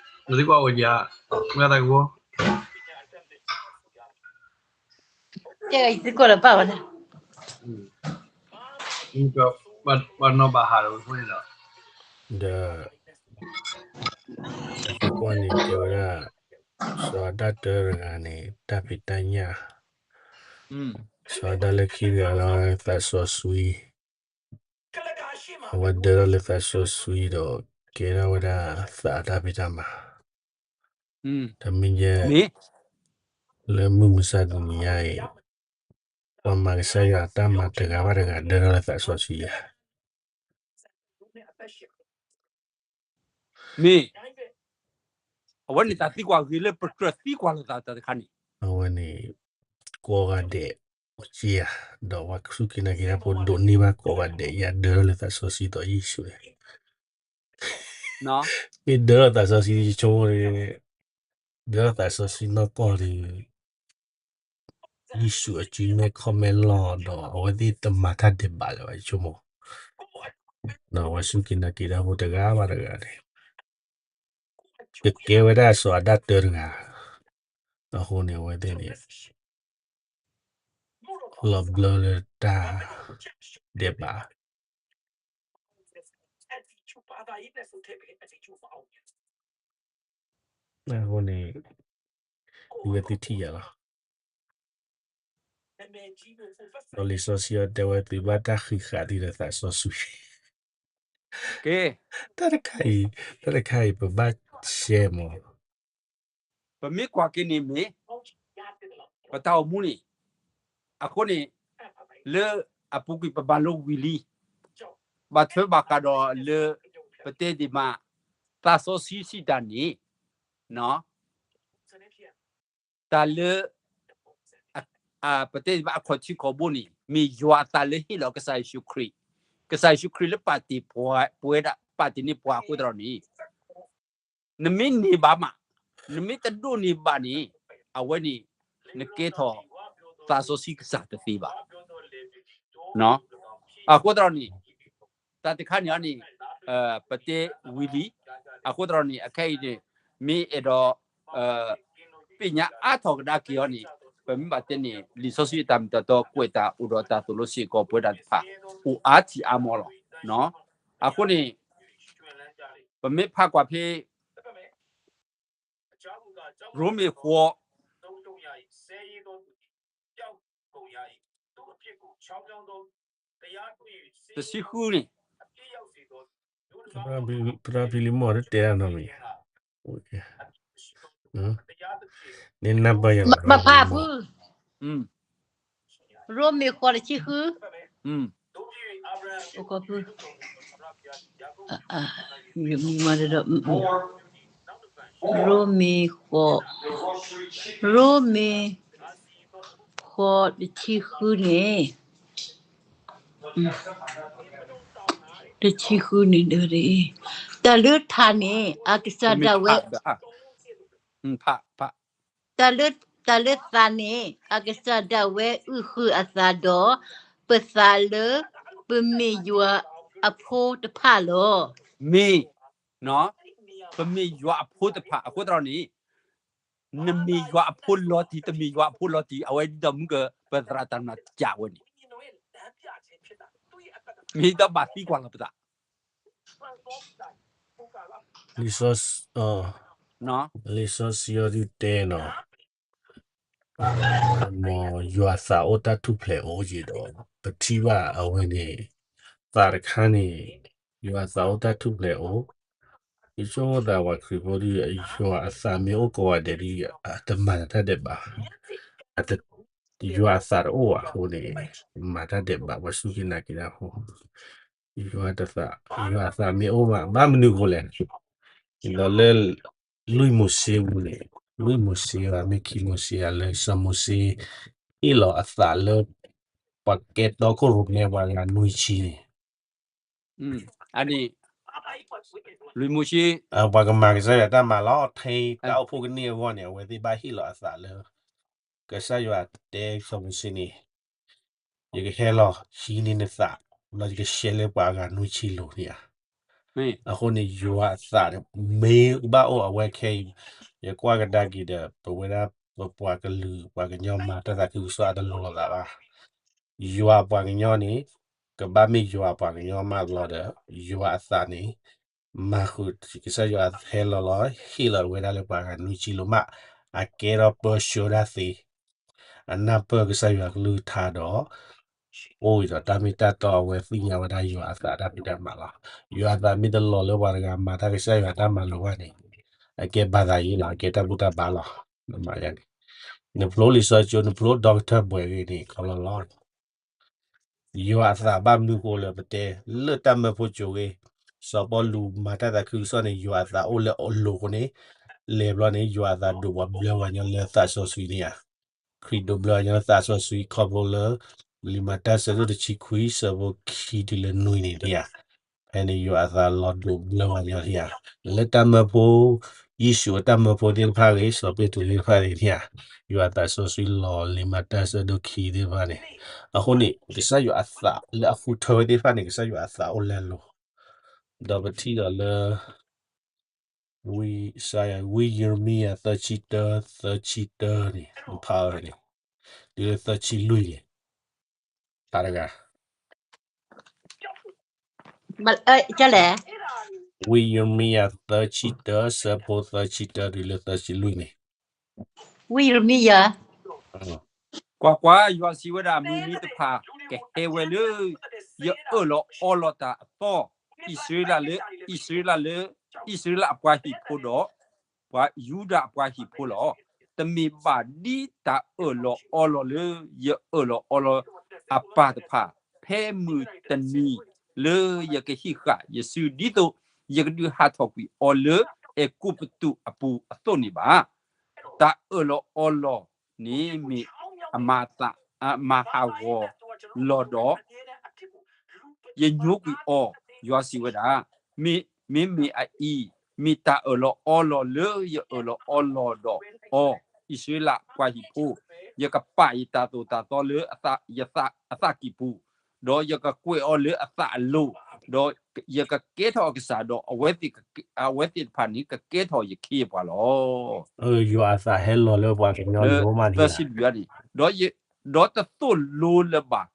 ၢ်သံကွၢ်အိၣ်ဧါ, မ့ၢ်သးကဖိ ကဲသံကွၢ်လၢဘၣ်ဝဲဒၣ်, ပှၤနီၢ်ဘၣ်ဟးလီၤအဃိန့ၣ်ဒီး, ဒီး တၢ်သံကွၢ်န့ၣ် တဲဝဲဒၣ် စီၤအၤဒၣ်တၢတဂၤန့ၣ် တၢ်ဖံးတၢ်ညၣ်, စီၤအၤဒၣ်လၢခံတဂၤလီၤ သးစီဆှံ, အဝဲဒၢထီၣ်လၢသးစီဆှံဒီး ကဲထီၣ်ဝဲဒၣ်သးအတၢ်ဖံးတၢ်မၤ, တမ့ၢ်ယဲ လၢမုၢ်မဆါတနံၤညါအံၤ ပှၤမၤကစၢ်ယွၤအတၢ်မၤတဂၤဘၣ်တဂၤ ဒၢထီၣ်လၢသးစီဆှံဧါ. မ့ၢ် အဝဲန့ၣ်တၢ်သံကွၢ်ဂ့ၤလၢပကြၢးသံကွၢ်လိာ်သးတၢ်တခါန့ၣ်, အဝဲန့ၣ် ကိးဂၤဒဲး က့ဧါ, ဒီးပှၤစူၢ်က့ၤနာ်က့ၤတၢ်ဖိဒိးန့ၢ်ဘၣ်ကိးဂၤဒဲး ယၤဒၢထီၣ်လၢသးစီဆှံဒီးယ့ၣ်ၡူးန့ၣ်, မ့ၢ်ဒၢထီၣ်သးစီဆှံဆိကမိၣ်န့ၣ်, ဒၢထီၣ်သးစီဆှံနီၢ်ကီၢ်န့ၣ် ယ့ၣ်ၡူးအစုမဲာ်ခီၣ်မဲာ်လီၤဒီး အဝဲသ့ၣ်တမၤတၢ်ဒဲးဘးလၢၤဘၣ် ယဆိကမိၣ်, ဒီးပှၤစူၢ်က့ၤနာ်က့ၤတၢ်ဖိတဂၤဘၣ်တဂၤန့ၣ် ကကဲဝဲဒၣ်စီၤအၤဒၣ်တၢတဂၤ, အဃိန့ၣ် အဝဲသ့ၣ်န့ၣ် လီၤဘျၢလၢတၢ်ဒဲးဘး အဃိန့ၣ် သုဝဲသုထံၣ်ယၤလီၤ. ဒီးလံာ်စီဆှံအတဲဝဲ သုဘၣ်တၢ်ဃံးဃာ်သုဒီးသးစီဆှံ, တၢ်တခါအံၤ, တၢ်တခါအံၤ ပဘၣ်ရှဲမး, ပမ့ၢ်ကွၢ်က့ၤန့ၣ်မ့ၢ် ပတၢ်အိၣ်မူန့ၣ်, အဃိန့ၣ် လၢအပူၤကွံာ်ပဘၣ်လိဝံၤလံ, ဘၣ်ထွဲဘၣ်ဃးဒီးလၢ ပတဲဒ်မး သးစီဆှံစံးတၢ်န့ၣ်, တၢ်လၢ ပတဲဒ်မးအခီၣ်ထံးခီၣ်ဘိန့ၣ် မ့ၢ်ယွၤအသးလၢဟ့ၣ်လီၤကစၢ်ယ့ၣ်ၡူးခရံာ်, ကစၢ်ယ့ၣ်ၡူးခရံာ်လၢပာ်တ့ၢ်ပှၤ, ပဝဲဒၣ်ပာ်တ့ၢ်န့ၢ်ပှၤအဃိသတးန့ၣ် နမ့ၢ်န့ၢ်ဘၣ်မး, နမ့ၢ်တဒိးန့ၢ်ဘၣ်န့ၣ်, အဝဲန့ၣ် နကဲထီၣ်သးစီဆှံကစၢ်တသ့ဘၣ်. အဃိသတးန့ၣ် တၢ်တခါန့ၣ်အီၤန့ၣ် ပတဲဝံၤလံ. အဃိသတးန့ၣ် အခဲအံၤန့ၣ် မ့ၢ်အဲၣ်ဒိး သ့ၣ်ညါအါထီၣ်ကဒါက့ၤအီၤန့ၣ် ပမ့ၢ်ဘၣ်တဲန့ၣ် လံာ်စီဆှံအတၢ်မ့ၢ်တၢ်တီကွဲးတၢ်အိၣ်ဒီးတၢ်သိၣ်လိစ့ၢ်ကီး ပဝဲဒၣ်တဖၣ် အိၣ်အါထံၣ်အါမီလီၤ. အဃိန့ၣ် ပမ့ၢ်ဖးကွၢ်ဖဲ ရိမ့ၤဃိး တဆံဃုန့ၣ် သရၣ်ဖံလံမီၢ်တတဲတၢ်နီတမံၤ, န့ၣ်နၢ်ပၢၢ်ယၤလီၤ သရၣ်ဖံလံမီၢ်, ရိမ့ၤဃိးတဆံဃု, ရိမ့ၤဃိး, ရိမ့ၤဃိးတဆံဃုန့ၣ် တဆံဃုန့ၣ် တၢ်လၢထးန့ၣ် အကစၢ်ဒၣ်ဝဲ, တၢ်လၢသးန့ၣ် အကစၢ်ဒၣ်ဝဲအုၣ်ဃုာ်အသးဒီး ပသးလၢ ပမ့ၢ်ယွၤအဖိတဖၣ်လီၤ. မ့ၢ်, ပမ့ၢ်ယွၤအဖိတဖၣ်အဃိသတးန့ၣ် နမ့ၢ်ယွၤအဖိလီၤတံၢ် တမ့ၢ်ယွၤအဖိလီၤတံၢ် အဝဲဒ်သိးမုၢ်ကပသရၣ်တၢ်မၤစၢၤဝဲန့ၣ် မ့ၢ်ဒီးဘၣ်သံကွၢ်လီၤပသး လံာ်စီဆှံအီၤဒုးတဲနီၤ, မ်ယွၤသးအိၣ်တၢ်ထူၣ်ဖျဲးအိၣ်က့ၤဒီး ပထံၣ်ဘၣ်အဝဲန့ၣ် သးတခါန့ၣ် ယွၤသးအိၣ်တၢ်ထူၣ်ဖျဲးအိၣ်, ယဆိကမိၣ်သးပှၤခရံာ်ဖိဒုး ယွၤအသးမ့ၢ်အိၣ်ကိးဂၤဒဲးဒုး တမၤတၢ်ဒဲးဘး, ယွၤအသးတအိၣ်ဘၣ်အဃိန့ၣ် မၤတၢ်ဒဲးဘး ပှၤစူၢ်က့ၤနာ်က့ၤတၢ်ဖိ ယွၤတသး, ယွၤအသးမ့ၢ်အိၣ်မး ဘၣ်မနုၤအဃိလဲၣ်, ဒီးလၢ လွံၢ်မိၤၡ့ပူၤန့ၣ်, လွံၢ်မိၤၡ့ဧါ မ့ၢ်ခံမိၤၡ့ဧါ လၢစီၤမိၤၡ့ ဟ့ၣ်လီၤအသးလၢ ပှၤကဲတီခိၣ်ရိၣ်မဲပှၤဂၤနွံဆံန့ၣ် ပှၤကမၤကစၢ်ယွၤတၢ်မၤလီၤ ထဲတၢ်အိၣ်ဖှိၣ်ကန့ၢ်အဂီၢ်န့ၣ် အဝဲသ့ၣ်ဘၣ်ဟ့ၣ်လီၤအသးလၢ ကစၢ်ယွၤတဲစီၤမိၤၡ့န့ၣ် ယကဟဲလီၤဟံးန့ၢ်နသး, ဒီးယကရှဲလၢပှၤအဂၤနွံဆံလိၤန့ၣ်ဧါ. အဃိန့ၣ် ယွၤအသးမ့ၢ်ဘၣ်အိၣ်အဝဲခဲအံၤ, ယကွၢ်ကဒါက့ၤဒီး ပဝဲဒၣ်ပပှၤကလုာ် ပှၤကညီမၤတၢ်သးခုကစီၣ်အတလိၤလိာ်သးဘၣ်. ယွၤပှၤကညီန့ၣ် ကဘၣ်မ့ၢ်ယွၤပှၤကညီမးလီၤဒီး ယွၤအသးန့ၣ် မၤဃုာ် ကစၢ်ယွၤဟဲလီၤလီၤ ဟ့ၣ်လီၤဝဲဒၣ်လၢပှၤဂၤနွံဆံလိၤမး, အကဲထီၣ်ပၢဆှၢဒၣ်သ့ အနၢ်ပၢၢ်ကစၢ်ယွၤကလုၢ်ကထါဒီး အိၣ်ဝံၤဒီးတၢ်မ့ၢ်တၢ်တီအဝဲသ့ၣ်ညါဝဲဒၣ်ယွၤအသးတၢ်ဖံးတၢ်မၤလီၤ. ယွၤအသးမ့ၢ်တလီၤလၢပှၤတဂၤမၤတၢ်ကစၢ်ယွၤတၢ်မၤလိာ်ဘၣ်န့ၣ် အကဲဘၣ်သးယံၤလီၤ အကဲတၢ်ဘူၣ်တၢ်ဘါလီၤ. နမၤယါန့ၣ် နဖျိလံာ်စီဆှံ နဖျိ Doctor ဘှဲၣ်ဂ့ၤန့ၣ် ခီလီၤလီၤ ယွၤအသးဘၣ်မနုၤဃိလၢပတဲ လၢတၢ်မၢဖိကၠိဂ့ၤ, စီၤပီလူးမၤတၢ်သးခုကစီၣ်န့ၣ် ယွၤအသးအိၣ်လၢအလိၤအဃိန့ၣ် လဲၤဘျီန့ၣ် ယွၤအသးဒိးပှၤဘျၢပှၤကညီလၢသးစီဆှံန့ၣ်ဧါ. ခရံာ်ဒိးဘျၢပှၤကညီလၢသးစီဆှံခီဖျိလၢ လံာ်မၤတၢ်ဆၢဒိၣ်တဆံခွံ ဆၢဖိခံတုၤလၢနွံန့ၣ်န့ၣ်ဧါ. ဖဲန့ၣ်ယွၤအသးလီၤဒိးဘျၢပှၤကညီန့ၣ်ဧါ. လၢတၢ်မၢဖိ ယ့ၣ်ၡူးအတၢ်မၢဖိသ့ၣ်တဖၣ်ဂ့ၤ စီၤပ့းတရူးသ့ၣ်တဖၣ်န့ၣ်န့ၣ်ဧါ. ယွၤအသးစီဆှံလီၤလံာ်မၤတၢ်ဆၢဒိၣ်ခံသ့ၣ်တဖၣ်န့ၣ်. အဃိန့ၣ် ကစၢ်ယွၤအသးလၢအဃုထၢဝဲသ့ၣ်တဖၣ်န့ၣ် ကစၢ်ယွၤအသးအိၣ်လၢအလိၤ ဒီးပထံၣ်ဒီးလၢ ဝံယံးရမံယၤ သၢဆံတၢ သၢဆံတၢန့ၣ် ဖးအီၤန့ၣ် တုၤလၢသၢဆံလွံၢ်န့ၣ် ဖးတဂၤ ဝံယံးရမံယၤ သၢဆံတၢ ဆၢဖိသၢဆံတၢ တုၤလၢသၢဆံလွံၢ်န့ၣ် ဝံယံးရမံယၤ ကွၢ်ကွၢ်, ယွၤစံးဝဲဒၣ်, မုၢ်နံၤတဖၣ်ကဟဲဝဲလၢ ယအၢၣ်လီၤအီလီၤတၢ်အသီ, အံၣ်စရ့လးလၢ အံၣ်စရ့လးလၢ အံၣ်စရ့လးအပှၤဟံၣ်ဖိဒီး ပှၤယူဒၤအပှၤဟံၣ်ဖိလီၤ. တမ့ၢ်ဘၣ်ဒ်တၢ်အၢၣ်လီၤအီလီၤလၢ ယအၢၣ်လီၤအီလီၤအပၢ်တဖၣ်, ဖဲမုၢ်တနံၤလၢယကဟံးဃာ်ယစု ဒ်သိးယကဒုးဟးထီၣ်ကွံာ်အီၤလၢအဲၤကူပတူးအပူၤအသိးန့ၣ်ဘၣ်. တၢ်အၢၣ်လီၤအီလီၤန့ၣ်မ့ၢ် အမၤဟးဂီၤလီၤဒီး ယညိကွံာ်အီၤ, ယွၤစံးဝဲဒၣ်. မ့မ့ၢ်အအံၤ, မ့ၢ်တၢ်အၢၣ်လီၤအီလီၤလၢယအၢၣ်လီၤအီလီၤဒီးအီၤ, အံၣ်စရ့လးပှၤဟံၣ်ဖိ, ယကပာ်ယတၢ်သိၣ်တၢ်သီလၢအသးကံၢ်ပူၤ, ဒီးယကကွဲးအီၤလၢအသးအလိၤ ဒီးယကကဲထီၣ်အကစၢ်, ဒီးအဝဲသ့ၣ်တဖၣ်န့ၣ် ကကဲထီၣ်ယခ့ယပှၤလီၤ. ယွၤအသးဟဲလီၤလၢပှၤကညီလီၤမးန့ၣ်, ဒီးတသိၣ်လိလၢၤဘၣ်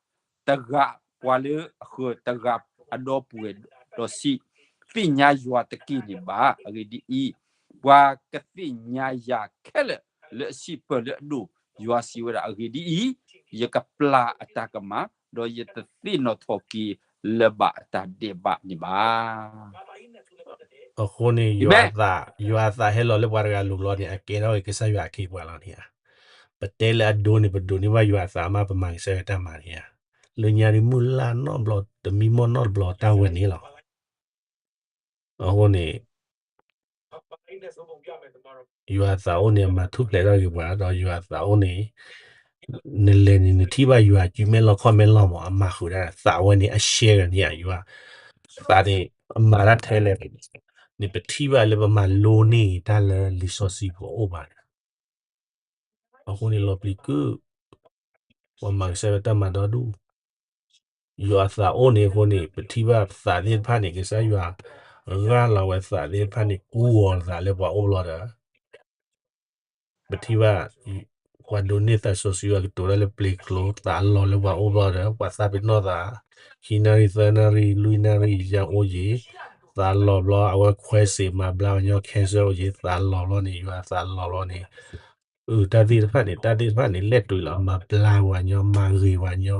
တဂၤပှၤလၢအဃၢၤတဂၤအဒီပုၢ်ဝဲၢ်ဒီးစံး, သ့ၣ်ညါယွၤတက့ၢ်န့ၣ်ဘၣ်. အဂ့ၢ်ဒ်အံၤ, ပှၤကသ့ၣ်ညါယၤခဲလၢာ်လၢအဆံးပၢၢ်လၢအဒိၣ်, ယွၤစံးဝဲဒၣ်. အဂ့ၢ်ဒ်အံၤ, ယကပျၢ်အတၢ်ကမၣ်, ဒီးယတသ့ၣ်နီၣ်ထီၣ်က့ၤလၢၤဘၣ်အတၢ်ဒဲးဘးန့ၣ်ဘၣ်. အဃိန့ၣ် ယွၤအသးဟဲလီၤလၢပှၤတဂၤအလိၤလီၤန့ၣ် အကဲထီၣ်က့ၤကစၢ်ယွၤအခ့အပှၤလီၤန့ၣ်ဧါ. ပတဲလၢအဒိန့ၣ် ပဒိးန့ၢ်ဘၣ်ယွၤအသးမး ပမၤကစၢ်ယွၤတၢ်မၤန့ၣ်ဧါ. လၢညါဒ်မုၢ်လၢ်နီတဘျီ တမံမီၢ်နီတဘျီတၢ်ဝဲန့ၣ်လီၤ. အဃိန့ၣ် ယွၤအသးအိၣ်န့ၣ် အမၤထူၣ်ဖျဲးထီၣ်က့ၤပှၤ, ဒီးယွၤအသးအိၣ်န့ၣ် နလဲၤန့ၣ် နထံၣ်ဘၣ်ယွၤစုမဲာ်လီၢ်ခီၣ်မဲာ်လီၢ်မး အမၤဃုာ်ဒၣ်သးဝဲန့ၣ် အရှဲဂၤန့ၣ်ဧါ. ယွၤသးန့ၣ် အမၤတၢ်ထဲလဲၣ်န့ၣ် ပထံၣ်ဘၣ်လၢပမၤလိန့ၢ်တၢ်လၢလံာ်စီဆှံပူၤအိၣ်ဘၣ်န့ၣ် အဃိန့ၣ်လီၤပျံၤကုၢ် ပှၤမၤကစၢ်ယွၤတၢ်မၤဒီဒူၣ်, ယွၤအသးအိၣ်န့ၣ်အဃိန့ၣ် ပထံၣ်ဘၣ်သးသ့ၣ်တဖၣ်န့ၣ် ကစၢ်ယွၤဂၢ်လီၤဝဲသးသ့ၣ်တဖၣ်န့ၣ် ကူဝီၤသးလၢပှၤအိၣ်ဘျီဒီး ပထံၣ်ဘၣ် ပှၤဒိးန့ၢ်သးစီဆှံအကတိၤတၢ်လၢပျ့ၤကျိၤ သးလီၤလၢပှၤအိၣ်ဘျီဒီး ပှၤသးပ့ၤနီၣ်သး ခံနၣ်ရံၣ် သၢနၣ်ရံၣ် လွံၢ်နၣ်ရံၣ် ယါအိၣ်ယံၤ သးလီၤဘျီ အဝဲခွဲးစ့းမၤဘျါပှၤကညီ cancer အိၣ်ယံၤ သးလီၤဘျီန့ၣ် ယွၤသးလီၤဘျီန့ၣ် အုၣ်တၢ်သ့ၣ်တဖၣ်န့ၣ် တၢ်သ့ၣ်တဖၣ်န့ၣ် လဲၣ်တုၤလီၤ မၤဘျါပှၤကညီ မၤဂ့ၤပှၤကညီ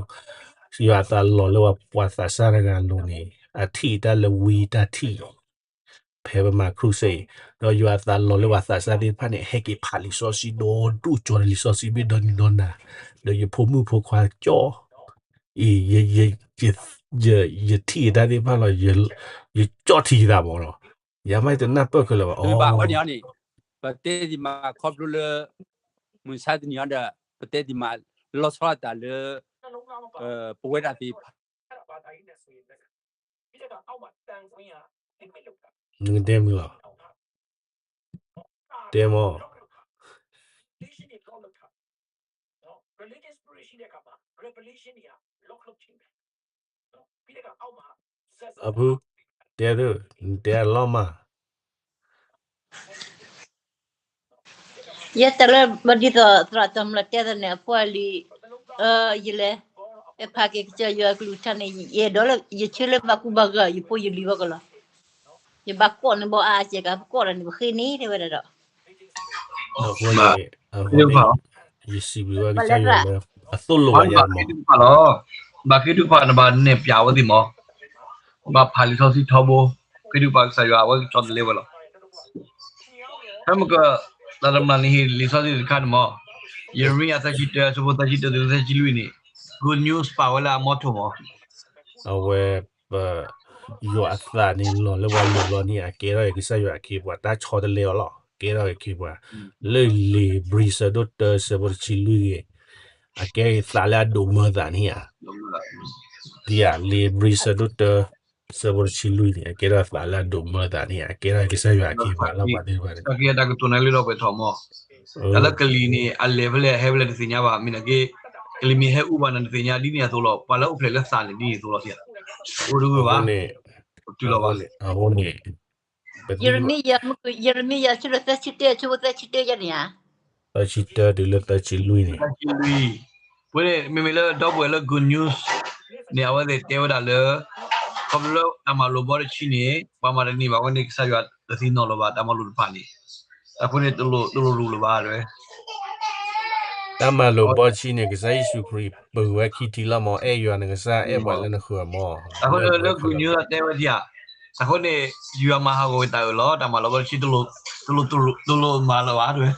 ယွၤအသးလီၤလၢပှၤသးစၢ်တဂၤအလိၤန့ၣ် အထံၣ်တၢ်လၢဝံတၢ်ထံၣ် ဖဲပမၤ crusade အံၤ ဒီးယွၤအသးလီၤလၢပှၤသးစၢ်သ့ၣ်တဖၣ်န့ၣ် ဟဲက့ၤဖးလံာ်စီဆှံဒီဒူၣ် ကၠီၤလံာ်စီဆှံဘ့ၣ်ဒီနံၤဒီနၤ ဒီးယဖိမုၣ်ဖိခွါကၠီ အံၤ ယထံၣ်တၢ်သ့ၣ်တဖၣ်လီၤ ယကၠီၣ်ထံယသးမးလီၤ. ယမ့ၢ်တနၢ်ပၢၢ်ခဲလၢာ်ဘၣ်အီၤ ပတဲဒံးမးခီဖျိလၢ မုၢ်ဆါတနံၤအံၤဒီး ပတဲဒံးမးလီၤဆီဒၣ်တၢ်လၢ ပဝဲဒၣ်သ့ၣ်တဖၣ် နကတဲမနုၤလီၤ. တဲမီၤ. အဖု, တဲဒၣ်, နတဲအလီၢ်မး. ယဲတၢ်လၢ ဘၣ်ဒ်သိးသရၣ်တၢ်မုၢ်လၢ်တဲသးန့ၣ် အဖိအလံၤ, ယလဲၤ အဲၣ်ဖးက့ၤကစၢ်ယွၤအကလုၢ်ကထါန့ၣ် ယအဲၣ်ဒိးလၢယဆၢလၢဘၣ်ကူဘၣ်ဂာ် ယဖိယလံၤဘၣ်ကလီၤ. ယဘၣ်ကိးန့ၣ်ဘၣ်အါစဲးကၤ ပကိးဒီးန့ၣ် ပဃ့န့ၢ်တဲဝဲဒၣ်ဒီး အဃိန့ၣ် ယစံးဘျုးဘၣ်ကစၢ်ယွၤလၢ အသိၣ်လိဘၣ်ယၤမး လီၤ. ဘၣ်ဃ့ထုကဖၣ် နဘၣ်နဲၣ်ပၠးဝဲသ့ၣ်မး, ဘၣ်ဖးလံာ်စီဆှံထီဘိ, ဃ့ထုကဖၣ်ကစၢ်ယွၤ အဝဲကဆီတလဲဝဲလီၤ. ဖဲမက တၢ်တမျၢ်န့ၣ်ဟ့ၣ်လံာ်စီဆှံတခါန့ၣ်မး, ယရမံယၤသၢဆံတၢ အဆၢဖိသၢဆံတၢတုၤလၢသၢဆံလွံၢ်န့ၣ်, good news ပာ်ဝဲလၢအမီထိၣ်မး. အဝဲ ပ ယွၤအသးန့ၣ်လီၤလၢပှၤလိၤလီၤန့ၣ် အကဲထီၣ်က့ၤကစၢ်ယွၤအခ့အပှၤ တၢ်ဆီတလဲအီၤလီၤ ကဲထီၣ်က့ၤအခ့အပှၤ, လၢလံာ်ဘြံၤဆၢဒိၣ်တၢ ဆၢဖိတဆံလွံၢ်ဂ့ၤ, အကဲထီၣ်သးလၢအဒိးမၢသးန့ၣ်ဧါ. ဒ်ဧါ လံာ်ဘြံၤဆၢဒိၣ်တၢ ဆၢဖိတဆံလွံၢ်န့ၣ် အကဲထီၣ်သးလၢအဒိးမၢသးန့ၣ် အကဲထီၣ်ကစၢ်ယွၤအခ့အပှၤလီၤ ပှၤသ့ၣ်တဖၣ်န့ၣ် တၢ်ကလံၤန့ၣ် အလဲၤဖဲလဲၣ်ဟဲဖဲလဲၣ်တသ့ၣ်ညါဘၣ် မ့ၢ်နာ်က့ ကလံၤမ့ၢ်ဟဲအူဘၣ်န့ၣ် တသ့ၣ်ညါဒ်န့ၣ်အသိးလီၤ ပှၤလၢအိၣ်ဖျဲၣ်လၢသးန့ၣ် ဒ်န့ၣ်အသိးလီၤ အိၣ်တဂ့ၤဘၣ် အဃိန့ၣ် ယရမံယၤ ယရမံယၤဆၢဒိၣ်သၢဆံတၢ ဆၢဖိသၢဆံတၢယၤန့ၣ်ဧါ, သၢဆံတၢတုၤလၢသၢဆံလွံၢ်န့ၣ်, ဝဲန့ၣ် မ့မ့ၢ်လၢဒီပုၢ်ဝဲၢ်လၢ good news န့ၣ် အဝဲသ့ၣ်တဲဝဲဒၣ်လၢ ခီဖျိလၢတၢ်မၤလိာ်ဘီတဆံန့ၣ် ပှၤမၤတန့ၢ်ဘၣ်ဝဲန့ၣ် ကစၢ်ယွၤတသ့ၣ်နီၣ်လၢၤဘၣ် တၢ်မၤလိာ်တဖၣ်န့ၣ်, အဃိန့ၣ် တလိၣ်ရူးလၢၤဘၣ်တဲဝဲ တၢ်မၤလိာ်ဘီတဆံန့ၣ် ကစၢ်ယ့ၣ်ၡူးခရံာ်ပၢၤဝဲခံထံလီၤမး အဲၣ်ယွၤနကစၢ် အဲၣ်ပှၤလၢနဃၢၤမး, အဃိန့ၣ်လၢ good news တဲဝဲဒ်ဧါ, အဃိန့ၣ် ယွၤမၤဟးဂီၤဝဲတၢ်အၢၣ်လီၤ တၢ်မၤလိာ်ဘီတဆံ တလိၣ်မၤလၢၤဘၣ်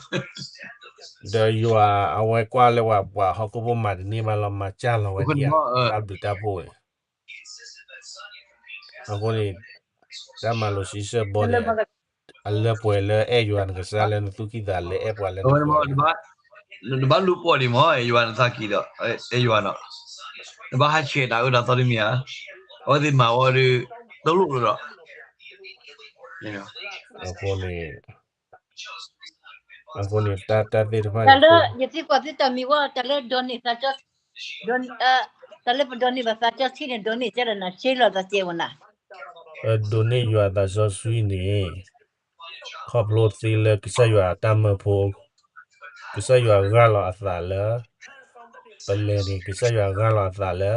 တဲဝဲ, ဒီးယွၤအဝဲကွၢ်လၢပှၤ ပှၤဟီၣ်ခိၣ်ဖိမၤတန့ၢ်ဘၣ်လီၤ မၤစၢ်လီၤဝဲဒ်ဧါ တၢ်ဘျုးတၢ်ဖှိၣ်န့ၣ် အဃိန့ၣ် တၢ်မၤလိာ်ဆံဆၢဘီန့ၣ် အလၢပှဲၤလၢအဲၣ်ယွၤနကစၢ်လၢနသူၣ်ကံၢ်သးလဲ အဲၣ်ပှၤလၢနဃၢၤ တဘၣ်လူၤပိာ်ဒံးမး ယွၤနသးကံၢ်ဒီး အဲၣ်ယွၤနီၤ, တဘၣ်ဟးဆှဲးတၢ်အၢတၢ်သီတမံၤဧါ, အဝဲသ့ၣ်မၤဝဲဒီး တလိၣ်လၢၤဒီး အဃိန့ၣ် အဃိန့ၣ် တၢ်တၢ်သ့ၣ်တဖၣ်န့ၣ် တၢ်လၢယသံကွၢ်သုတၢ်မံၤဝဲ တၢ်လၢဒိးန့ၢ်သးကၠီ တၢ်လၢပဒိးန့ၢ်ဘၣ်သးကၠီထံန့ၣ် ဒိးန့ၢ်ကဲဒီးနၤ ရှဲလီၤသးကဲဝဲနၤ ဒိးန့ၢ်ယွၤသးစီဆှံန့ၣ် ခီဖျိသ့လၢကစၢ်ယွၤအတၢ်မၢဖိ, ကစၢ်ယွၤဂၢ်လီၤအသးလၢ ပလဲၤန့ၣ် ကစၢ်ယွၤဂၢ်လီၤအသးလၢ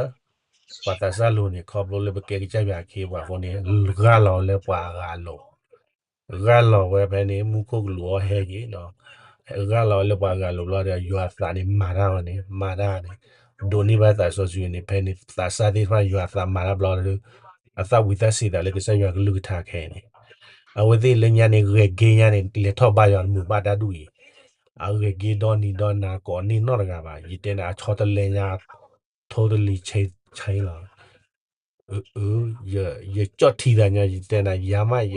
ပှၤသးစၢ်လိၤန့ၣ် ခီဖျိလၢပကဲကစၢ်ယွၤအခ့အပှၤအဃိန့ၣ် ဂၢ်လီၤလၢပှၤအဂၤအလိၤ, ဂၢ်လီၤဝဲဖဲန့ၣ် မူခိၣ်ကလူးအီၤဟဲက့ၤ, ဂၢ်လီၤဝဲလၢပှၤအဂၤအလိၤဘျီဒီး ယွၤအသးန့ၣ်မၤတၢ်ဝဲန့ၣ် မၤတၢ်န့ၣ် ဒိးန့ၢ်ဘၣ်သးစီဆှံန့ၣ် ဖဲန့ၣ်သးစၢ်သ့ၣ်တဖၣ်ယွၤအသးမၤတၢ်ဘျီဒီး အသၣ်ဝံၤသးစ့ၤသးလၢကစၢ်ယွၤကလုၢ်ကထါခဲအံၤန့ၣ်, အဝဲသ့ၣ်လၢညါန့ၣ် ဂဲၤက့ညါန့ၣ် လဲၤထီၣ်ဘါယွၤတမုာ်ဘၣ်တၢ်ဒူၣ်အံၤ, အဂဲၤက့ဒီနံၤဒီနၤကိးန့ၢ်နီတဂၤဘၣ်, ယတဲန့ၣ် အဆီတလဲညါ totally change လီၤ. ယကၠီၣ်ထံသးညီ ယတဲနၤ ယၤမး ယ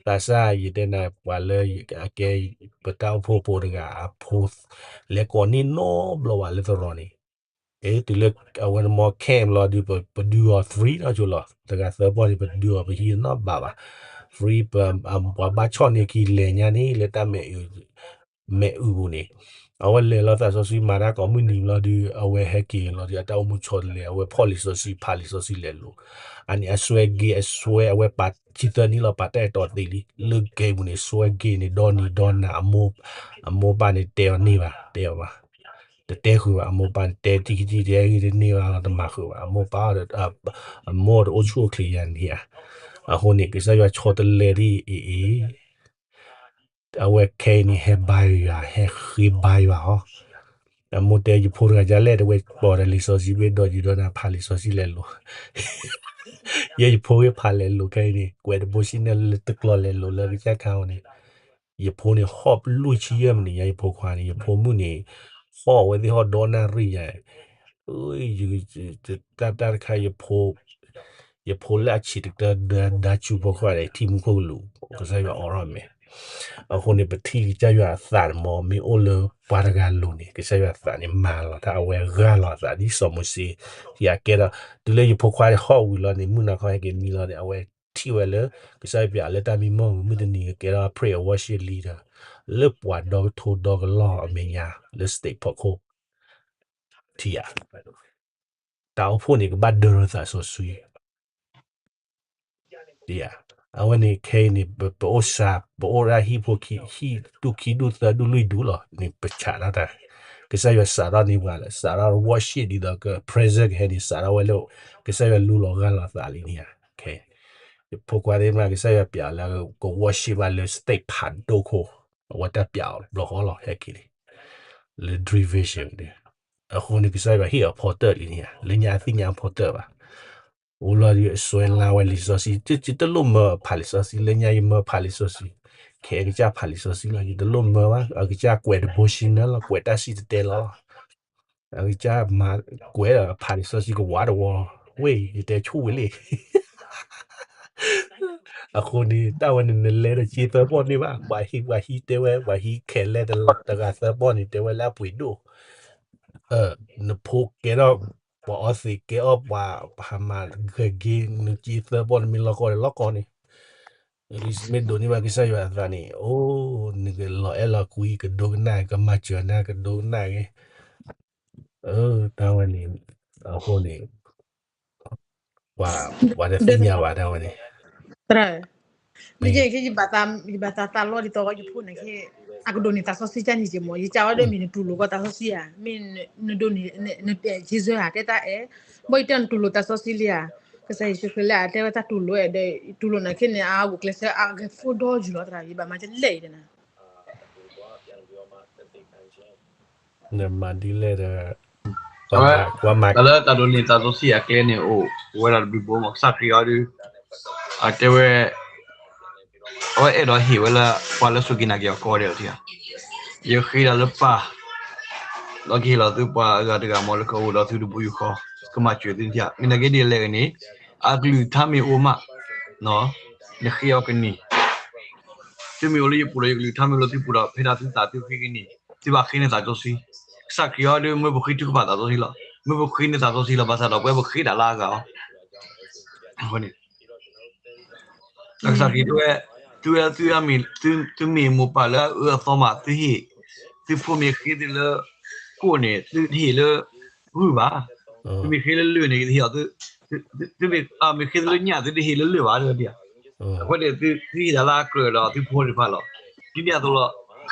သးစၢ် ယတဲနၤ ပှၤလၢအကဲ ပတၢ်အိၣ်ဖှိၣ်ဖိတဂၤ အဖိ လဲၤကိးန့ၢ်နီတဘျီဘၣ်လၢသရိာ်န့ၣ်, တုၤလၢအဝဲနမီ camp လီၤဒီး ပဒုးအီၤ free နီကၠိလီၤ, တဂၤသၢပီၢ်န့ၣ် ပဒုးအီၤ ပဟံးနီတဘၣ်ဘၣ်, free ပှၤဘၣ်ဆီၣ်န့ၢ်ခံလဲၤညါန့ၣ် လၢတၢ်မဲာ် မဲာ်အုပူၤန့ၣ်, အဝဲလဲၤလီၤသးစီဆှံမၤတၢ်ကိးမုၢ်နံၤဘျီဒီး အဝဲဟဲက့ၤလီၤဒီး အတၢ်အိၣ်မူဆီတလဲ အဝဲဖီၣ်လံာ်စီဆှံ ဖးလံာ်စီဆှံလဲၤလိၤ, အန့ၣ်အစွဲက့ အစွဲ အဝဲပာ်ဆံသၢနံၣ်လီၤ ပာ်တၢ်အဲၣ်တီသ့လံ လၢကဲပူၤန့ၣ် စွဲက့န့ၣ် ဒီနံၤဒီနၤ အမိၢ်ပၢ်န့ၣ်တဲအီၤန့ၢ်ဘၣ် တဲအီၤဘၣ်, တတဲဃုာ်ဘၣ် အမိၢ်ပၢ်န့ၣ် တဲတံၢ်ကံတံၢ် တဲဂ့ၢ်တန့ၢ်ဘၣ်လီၤ တမၤဃုာ်ဘၣ် အမိၢ်ပၢ် အမိၢ်တအိၣ်ဆူၣ်အိၣ်ချ့ယၤန့ၣ်ဧါ, အဃိန့ၣ် ကစၢ်ယွၤဆီတလဲဒ်အံၤအံၤ အဝဲခဲအံၤန့ၣ် ဟဲဘါယွၤ ဟဲဃ့ဘါယွၤအီၤ, အမိၢ်တဲ ယဖိတဂၤဒ်လဲၣ် တဝဲပိာ်ဒီးလံာ်စီဆှံဘ့ၣ်ဒီး ယဒီးနၤဖးလံာ်စီဆှံလဲၤလိၤ, ယဲယဖိဂ့ၢ်ဖးလဲၤလိၤခဲအံၤန့ၣ် ကွဲးတဘိရှ့နဲၣ်လၢတကျီၤလဲၤလိၤလၢကစၢ်ခါအီၤန့ၣ်, ယဖိန့ၣ်ဟီၣ်လွံၢ်ဆံယဲၢ်မံးနံးညါ ယဖိခွါန့ၣ် ယဖိမုၣ်န့ၣ် ဟီၣ်ဝဲသ့ၣ်ဟီၣ်ဒီနၣ်ရံၣ်ယၤ တၢ်တၢ်တခါ ယဖိ ယဖိလၢအဆံးတကတၢၢ်ဒီးဒါဆူဖိခွါန့ၣ် ထံမူခိၣ်ကလူး ကစၢ်ယွၤအိးထီၣ်မဲာ်, အဃိန့ၣ် ပထံၣ်ကစၢ်ယွၤအသးန့ၣ်မ့ၢ် မ့ၢ်အိၣ်လၢပှၤတဂၤအလိၤန့ၣ် ကစၢ်ယွၤအသးန့ၣ်မၤလီၤတၢ် အဝဲဂၢ်လီၤအသးဒ်စီၤမိၤၡ့ ယကဲဒီး တုၤလၢယဖိခွါန့ၣ်ဟီၣ်ဝံၤလီၤန့ၣ် မုၢ်နၤခီဟဲက့ၤမံလီၤန့ၣ် အဝဲထံၣ်ဝဲလၢ ကစၢ်ယွၤပျးလၢတၢ်မံမီၢ်မုၢ်တနံၤကကဲထီၣ် praise and worship leader လၢပှၤဒီကထိဒီကလီၢ်အမဲာ်ညါ လၢ state ဖီခိၣ် ထံဧါ, တၢ်အိၣ်ဖှိၣ်န့ၣ် ကဘၣ်ဒၢလီၤသးစီဆှံ, အဝဲန့ၣ်ခဲအံၤန့ၣ် ပအိၣ်စှၤ ပအိၣ်ဒၣ်ဟံၣ်ဖိခံ ဟံၣ်ဒူၣ်ခံဒူၣ်သၢဒူၣ်လွံၢ်ဒူၣ်လီၤန့ၣ် ပဆးထီၣ်တၢ်, ကစၢ်ယွၤစးထီၣ်န့ၢ်ပှၤလၢ စးထီၣ် worship ဒ်သိးက present ကဟဲန့ၣ် စးထီၣ်ဝဲလၢ ကစၢ်ယွၤလူလီၤဂၢ်လီၤသးလံန့ၣ်ဧါ, ယဖိခွါသ့ၣ်မး ကစၢ်ယွၤပျးလၢက worship ဘၣ်လၢ state ဖးဒိၣ်ခိၣ်, အဝဲတၢ်ပျးအီၤဘျီဃီလီၤ ဟဲက့ၤန့ၣ် လၢ dream vision န့ၣ်, အဃိန့ၣ် ကစၢ်ယွၤဟ့ၣ်အီၤဖီတၢၣ်လံန့ၣ်ဧါ, လၢညါအသ့ၣ်ညါဖီတၢၣ်ဘၣ်, အိၣ်လီၤဒီးအစွဲလါဝဲလံာ်စီဆှံ, ယတလိၣ်မၢဖးလံာ်စီဆှံ လၢညါယမၢဖးလံာ်စီဆှံ, ခဲအကစၢ်ဖးလံာ်စီဆှံလီၤ ယတလိၣ်မၢဘၣ်, အကစၢ်ကွဲးတဘိရှ့နဲၣ်လီၤ ကွဲးတၢ်စံၣ်တဲၤတဲလီၤလီၤ, အကစၢ်မၤကွဲးဒီးဖးလံာ်စီဆှံကဝါတဝီ, ဝ့ၢ် ယတဲဆိၣ်ဝဲလံ အဃိန့ၣ် တၢ်ဝဲန့ၣ် နလဲၤဒီးက့သၢပီၢ်န့ၣ်ဘၣ်, ပှၤဟံး ပှၤဟံးတဲဝဲ ပှၤဟံးခဲလၢာ်တဂၤသၢပီၢ်န့ၣ် တဲဝဲလၢအပှ့ၤဒိၣ်, နဖိကဲထီၣ် ပှၤအီသံးကဲအီၣ်ပှၤ ပဟးမၤဂဲၤက့ နက့သၢပီၢ်န့ၣ်မ့ၢ်လီၢ်ကီၢ်ဒီးလီၢ်ကီၢ်န့ၣ်, မ့ၢ်ဒိးန့ၢ်ဘၣ်ကစၢ်ယွၤအသးန့ၣ် အိ နကလီၤအဲၣ်လီၤကွံ ကဒိကနၣ် ကမၤစၢၤနၤ ကဒိကနၣ်က့ တၢ်ဝဲန့ၣ် အဃိန့ၣ် ပှၤတသ့ၣ်ညါဘၣ်တၢ်ဝဲန့ၣ်, သရၣ်, မ့ၢ်ယဘၣ်သးသးလီၤဒ်သိးယဖိန့ၣ်က့, အကဒိးန့ၢ်သးစီဆှံကန့ၣ်က့မ့ၢ် ယကးဝဲဒီးမ့ၢ်နတူၢ်လိာ်ကီးသးစီဆှံဧါ, မ့ၢ်နဒိးန့ၢ် နတဲယ့ၣ်ၡူးဧါ တဲတၢ်အဲၣ်, ဘၣ်ယတဲနတူၢ်လိာ်သးစီဆှံလံဧါ, ကစၢ်ယ့ၣ်ၡူးခရံာ်လၢအတဲဝဲတၢ်တူၢ်လိာ်အဲၣ်ဒီး တူၢ်လိာ်နာ်က့န့ၣ် အဂုာ်ကျဲးစၢးအဂဲၤဖိဒီယုာ်လီၤသရၣ် ယဘၣ်မၤကလဲၣ်အံၤန့ၣ် နမၤဒ်လဲၣ်ဒီး တၢ်လၢတၢ်ဒိးန့ၢ်သးစီဆှံအကျဲန့ၣ်အိၣ်ဝဲဒၣ်တဘျုးဘိမး ကစၢ်ခရံာ်အီၤဒုး အတဲဝဲ အဝဲအဲၣ်ဒိးဟ့ၣ်ဝဲလၢ ပှၤလၢစူၢ်က့ၤနာ်က့ၤအီၤကိးဂၤဒဲးလီၤ. ယဃ့တၢ်လၢပၢ် ဒီးကဟ့ၣ်လီၤသုပှၤအဂၤတဂၤမ့ၢ်လၢကအိၣ်ဒီးသုတဘိယူၢ်ဃီ ကမၤစၢၤသုန့ၣ်ဧါ. မ့ၢ်နာ်က့ဒ်လဲၣ်ဂ့ၤန့ၣ် အကလုၢ်ကထါမ့ၢ်အိၣ်မး နဃ့အီၤကန့ၢ် သုမ့ၢ်အိၣ်လၢယပူၤဒီး ယကလုၢ်ကထါမ့ၢ်အိၣ်လၢသုပူၤဒီး ဖဲဒၣ်သုသးသုဃ့ကန့ၢ် သုဘၣ်ဃ့န့ၢ်သးစီဆှံ. ကစၢ်ခရံာ်အီၤဒုး မၢပဃ့ထုကဖၣ်သးစီဆှံလီၤ. မၢပဃ့န့ၢ်သးစီဆှံလီၤ ဘၣ်ဆၣ်ဒီးပဝဲပဃ့တၢ်လၢအဂၤအီၤ အဃိန့ၣ် ကစၢ်ခရံာ်တဲဝဲ သုဝဲ သုမ့ၢ် သုမ့ၢ်မိၢ်ပၢ်လၢအအၢအသီမး သုဟ့ၣ် သုဖိမ့ၢ်ဃ့သုလၢကိၣ်န့ၣ် သုတဟ့ၣ်လၢဂုၢ်ဘၣ်. သုမ့ၢ်ဃ့လၢလၢၢ်န့ၣ် သုဟ့ၣ်အီၤ သုမ့ၢ်ဃ့သုလၢညၣ် သုတဟ့ၣ်လၢလၢၢ်ဘၣ် တဲဝဲဒ် အဃိန့ၣ် သုဟ့ၣ်တၢ်လၢအကြၢးဒီးသုဖိသ့ၣ်တဖၣ်လီၤ. ဒ်န့ၣ်အသိးလီၤ,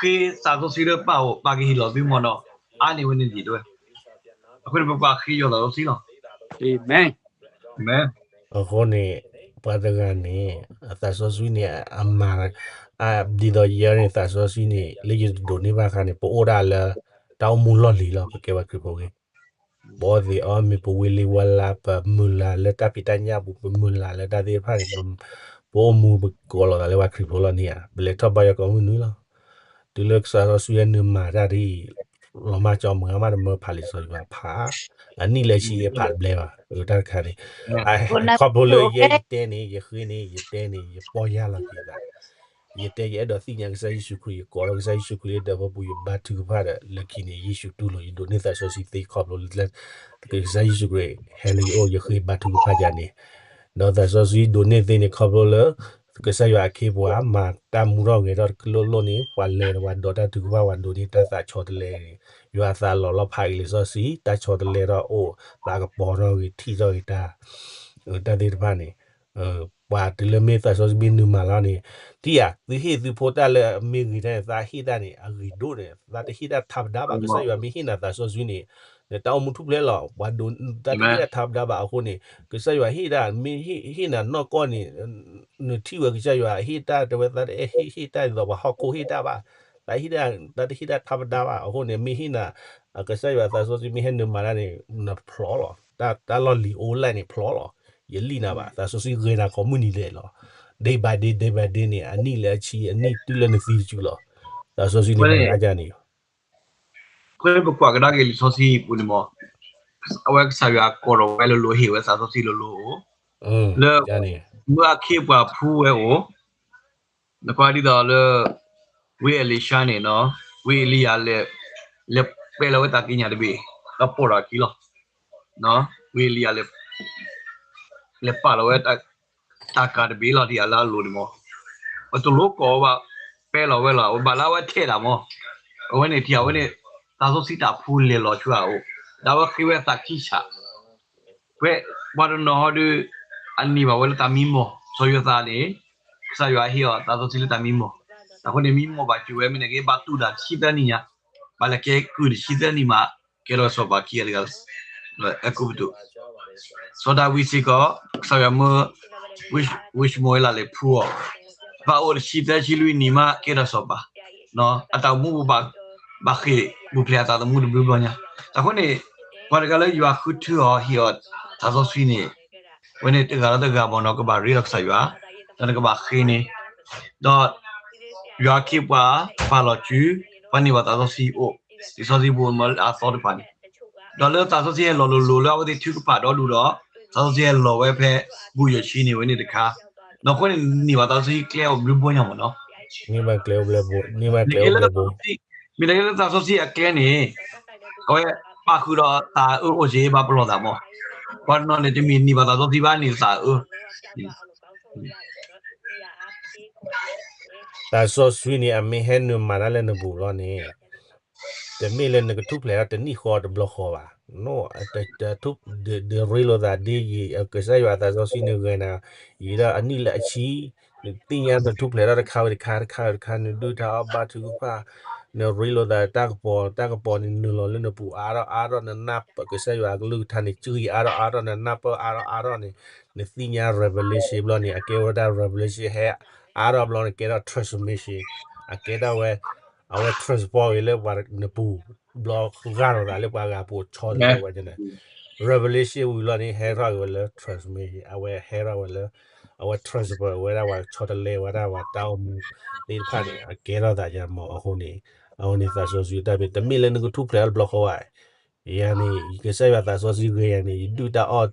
ဃ့သးစီဆှံလၢပၢ်အအိၣ် ပၢ်ကဟ့ၣ်လီၤသုမ့ၢ်နီၤ, အါန့ၢ်ဝဲန့ၣ်ဒံးတဝဲ. အဃိန့ၣ်ပကွၢ်ဃ့ယွၤသးစီဆှံလီၤ. အဃိန့ၣ် ပှၤတဂၤန့ၣ် အသးစီဆှံန့ၣ် အမၤ ဒ်သိးယဲန့ၣ် သးစီဆှံန့ၣ် လၢယတဒိးန့ၢ်ဘၣ်အခါန့ၣ် ပအိၣ်ဒၣ်လၢ တၢ်အိၣ်မူလီၢ်လံၤလီၤ ပကဲပှၤခရံာ်ဖိဂ့ၤ. ဘီသ့ၣ်အီၣ်မ့ၤ ပဝံလံဝါလါ ပမုၢ်လၢ်လၢတၢ်ဖံးတၢ်ညၣ်ပူၤ ပမုၢ်လၢ်လၢတၢ်သ့ၣ်တဖၣ်န့ၣ် ပအိၣ်မူပကိးလီၤသးလၢပှၤခရံာ်ဖိလီၤန့ၣ်ဧါ, ပလဲၤထီၣ်ဘါယွၤကိးမုၢ်နွံလီၤ. တုၤလၢကစၢ်စီဆှံဟဲနုာ်မၤတၢ်ဒ်အံၤ လီၤမၢ်ကၠီမုၢ်ဂၤမးတမၢဖးလံာ်စီဆှံဘၣ်ဖး, အနံၣ်လၢဆံယဖးတဘျဲဘၣ် တၢ်တခါန့ၣ်. ခီဖျိလၢယဲယတဲန့ၣ် ယဃ့န့ၣ် ယတဲန့ၣ် ယပီၢ်ယၢ်လီၤက့ၤသး, ယတဲယအဲၣ်ဒိးသ့ၣ်ညါကစၢ်ယ့ၣ်ၡူးခရံာ် ယကိးထီၣ်ကစၢ်ယ့ၣ်ၡူးခရံာ်လၢဒၢးဖိပူၤ ယဘါထုကဖၣ်ဒီး လၢခံန့ၣ် ယ့ၣ်ၡူးတူၢ်လိာ် ယဒိးန့ၢ်သးစီဆှံသ့ခီဖျိလၢ ကစၢ်ယ့ၣ်ၡူးခရံာ် ဟဲလၢယအိၣ် ယဃ့ဘါထုကဖၣ်ယၤန့ၣ်, ဒီးသးစီဆှံဒိးန့ၢ်သ့န့ၣ် ခီဖျိလၢ ကစၢ်ယွၤအခ့အပှၤ မၤတၢ်မူထီၣ်ဂဲၤထီၣ်တကလိၣ်လိၣ်န့ၣ် ပှၤလဲၤဒီးပှၤဒိးတၢ်ထုကဖၣ် ပှၤဒိးန့ၢ်တၢ်သးဆီတလဲန့ၣ် ယွၤအသးလီၤလီၤဖးအံၤလံာ်စီဆှံ တၢ်ဆီတလဲထီၣ်အိၣ် သးကပီၤထီၣ်ဂ့ၤ ထံၣ်ထီၣ်ဂ့ၤတၢ် တၢ်သ့ၣ်တဖၣ်န့ၣ် ပှၤတုၤလၢမ့ၢ်သးစီဆှံမ့ၢ်နုာ်မၤလီၤန့ၣ် ထံၣ်ဧါ သုဟ့ၣ်သုဖိတၢ်လၢအမ့ၢ်ဂ့ၤတၢ်န့ၣ် သးဟ့ၣ်တၢ်န့ၣ် အဂ့ၤဒိၣ်န့ၣ် သးတဟ့ၣ်တၢ်ထးပဒါဘၣ် ကစၢ်ယွၤမ့ၢ်ဟ့ၣ်နၤသးစီဆှံန့ၣ် နတၢ်အိၣ်မူထူၣ်ဖျဲးလီၤ ပှၤဒိး သးတဟ့ၣ်တၢ်ထးပဒါဘၣ်အဃိန့ၣ် ကစၢ်ယွၤဟ့ၣ်တၢ် မ့ၢ်ဟ့ၣ်နၤနီၢ်ကီၢ်န့ၣ် နထံၣ်ဝဲကစၢ်ယွၤဟ့ၣ်တၢ်တဲဝဲ သးတအဲၣ်ဟ့ၣ်ဟ့ၣ်တၢ်ဒ်သိးပှၤဟီၣ်ခိၣ်ဟ့ၣ်တၢ်ဘၣ် သးဟ့ၣ်တၢ် သးတဟ့ၣ်တၢ်ထးပဒါဘၣ်အဃိန့ၣ် မ့ၢ်ဟ့ၣ်နၤ ကစၢ်ယွၤသးစီဆှံမ့ၢ်ဟဲနုာ်မၤတၢ်န့ၣ် နဖျိလီၤ တၢ်လီၢ်လံၤအိၣ်လဲၣ်န့ၣ်ဖျိလီၤ ယလံၣ်နၤဘၣ် သးစီဆှံဂ့ၤနၤကိးမုၢ်နံၤဒဲးလီၤ day by day day by day န့ၣ် အနံၣ်လၢအဆံအနံၣ်တုၤလၢနသံတစုလီၤ သးစီဆှံန့ၣ်မၤတၢ်န့ၣ် အဃိန့ၣ်ပကွၢ်ကဒါက့ၤလံာ်စီဆှံပူၤန့ၣ်မ့ၢ် အဝဲကစၢ်ယွၤကိးထီၣ်ဝဲလိၤလိၤ ဟ့ၣ်ဝဲသးစီဆှံလိၤလိၤအိၣ် လၢ မုၢ်အခ့အပှၤဖှူဝဲအိၣ် နကွၢ်ဒ်သိးလၢ ဝံအ့လံၡါန့ၣ်နီၤ ဝံအ့လံယၤလဲၤ လဲၤပဲလီၤဝဲတၢ်ကံးညာ်တဘ့ၣ် ဒီးပိာ်ထီၣ်အခံလီၤ ဝံအ့လံယၤလဲၤ လဲၤပာ်လီၤဝဲ တၢ်ကၤတဘ့ၣ်လီၤ ဒ်အလၢအလိၤန့ၣ်မ့ၢ် ပတလိၣ်ကိးဝဲဘၣ် ပဲလီၤဝဲလီၤ အဝဲဘၣ်လၢအဝဲထဲဒၣ်မ့ၢ် အဝဲန့ၣ်ထံၣ်အဝဲန့ၣ် သးစီဆှံတၢ်ဖှူလဲၤလီၤဆူအအိၣ် ဒီးအဝဲဃ့ဝဲသးခံဆး ဖဲပှၤတနီၤဟီဒုး အန့ၢ်ဘၣ်ဝဲလၢတၢ်မံမီၢ် စီၤယိၤသးန့ၣ် ကစၢ်ယွၤဟ့ၣ်အီၤသးစီဆှံလၢတၢ်မံမီၢ် အဃိန့ၣ်မံမီၢ်ဘၣ်စၢၤဝဲမ့ၢ်န့ၣ်က့ ဘၣ်တူၢ်တၢ်တဆံသၢနံၣ်ညါ ဘၣ်လဲၤကဲကုၢ်တဆံသၢနံၣ်မး ကဲထီၣ်စီၤပၤခံဂၤတဂၤ အဲၤကူပတူး စီၤဒၤဝံးစ့ၢ်ကီး ကစၢ်ယွၤမၢ ဝံၡမူၤအ့လးလဲၤဖှူအီၤ ဘၣ်အိၣ်တဆံသၢဆံလွံၢ်နံၣ်မးကဲထီၣ်စီၤပၤ အတၢ်အိၣ်မူပူၤဘၣ် ဘၣ်ဃ့ၢ်ပူၤဖျဲးအသးသမူတဘျုးဘျီညါ အဃိန့ၣ် ပှၤတဂၤလၢယွၤဃုထၢအီၤဟ့ၣ်အီၤသးစီဆှံန့ၣ် အဝဲန့ၣ်တဂၤလၢတဂၤမ့ၢ်နီၤ ကဘၣ်ရ့ဒီးကစၢ်ယွၤ ဒီးနကဘၣ်ဃ့န့ၣ် ဒီး ယွၤအခ့အပှၤ ပာ်လီၤစု ပှၤန့ၢ်ဘၣ်သးစီဆှံအိၣ် လံာ်စီဆှံပူၤမ့ၢ်လၢအသီတဖၣ်န့ၣ် ဒီးလၢသးစီဆှံဟဲလီၤလိၤလိၤလၢအဝဲသ့ၣ်ထုကဖၣ်ဒီဒူၣ်ဒီး သးစီဆှံဟဲလီၤဝဲဖဲ ဘူၣ်ယိၤဆံန့ၣ်ဝဲန့ၣ်တခါ ဒီးအဃိန့ၣ် န့ၢ်ဘၣ်သးစီဆှံကျဲအိၣ်ဘျုးဘိညါမ့ၢ်နီၤ န့ၢ်ဘၣ်ကျဲအိၣ်ဘျုးဘိ န့ၢ်ဘၣ်ကျဲအိၣ်ဘျုးဘိ မ့ၢ်တၢ်လၢသးစီဆှံအကျဲန့ၣ် အဝဲပာ်ဃုာ်ဒီးသးအၢအိၣ်စ့ၢ်ဘၣ်ပလီၢ်သးမး ပှၤတနီၤန့ၣ် တမ့ၢ်န့ၢ်ဘၣ်သးစီဆှံဘၣ်န့ၣ်သးအၢ သးစီဆှံန့ၣ် အမ့ၢ်ဟဲနုာ်မၤတၢ်လၢနပူၤလီၤန့ၣ် တမ့ၢ်လၢနကထူၣ်ဖျဲးထီၣ်တနံၣ်ဃီတဘျီဃီဘၣ်. ဒ်ရ့လိာ်သးဒ်ယံၤ ကစၢ်ယွၤအသးစီဆှံန့ၣ်ဂဲၤနၤ ယံၤဒီးအနံၣ်လၢအဆံ နသ့ၣ်ညါနထူၣ်ဖျဲးထီၣ်တခါဝံၤတခါ တခါဝံၤတခါ နဒုၣ်တၢ်အီၣ်ဘါထုကဖၣ် နရ့လိာ်သးတၢ်ကပီၤ တၢ်ကပီၤန့ၣ်နုာ်လီၤလၢနပူၤအါထီၣ်အါထီၣ် နနၢ်ပၢၢ်ကစၢ်ယွၤအကလုၢ်ကထါန့ၣ် စံးအါထီၣ်အါထီၣ် နနၢ်ပၢၢ်အါထီၣ်အါထီၣ်န့ၣ် နသ့ၣ်ညါ revelation ဘျီန့ၣ် အကဲဝဲဒၣ် revelation ဟဲအါထီၣ်ဘျီန့ၣ် ကဲထီၣ် transformation အကဲထီၣ်ဝဲ အဝဲ transform ဝဲလၢပှၤနပူၤ ဘျီဃၢ်ထီၣ်သးလၢပှၤဂၤပူၤဆီတလဲဝဲန့ၣ် revelation ဝံၤလီၤန့ၣ် ဟဲထီၣ်က့ၤဝဲလၢ transformation အဝဲဟဲထီၣ်ဝဲလၢ အဝဲ transfer ဝဲဒၣ်ပှၤဆီတလဲဝဲဒၣ်ပှၤတၢ်အိၣ်မူသ့ၣ်တဖၣ်န့ၣ် အကဲထီၣ်သးယၤမးအဃိန့ၣ် အဝဲန့ၣ်သးစီဆှံတၢ်ဖဲ တမ့ၢ်လၢနကထူၣ်ဖျဲးထီၣ်တဘျီဃီဘၣ် ယၤန့ၣ် ကစၢ်ယွၤသးစီဆှံဂ့ၤယၤန့ၣ် ယဒုၣ်တၢ်အီၣ်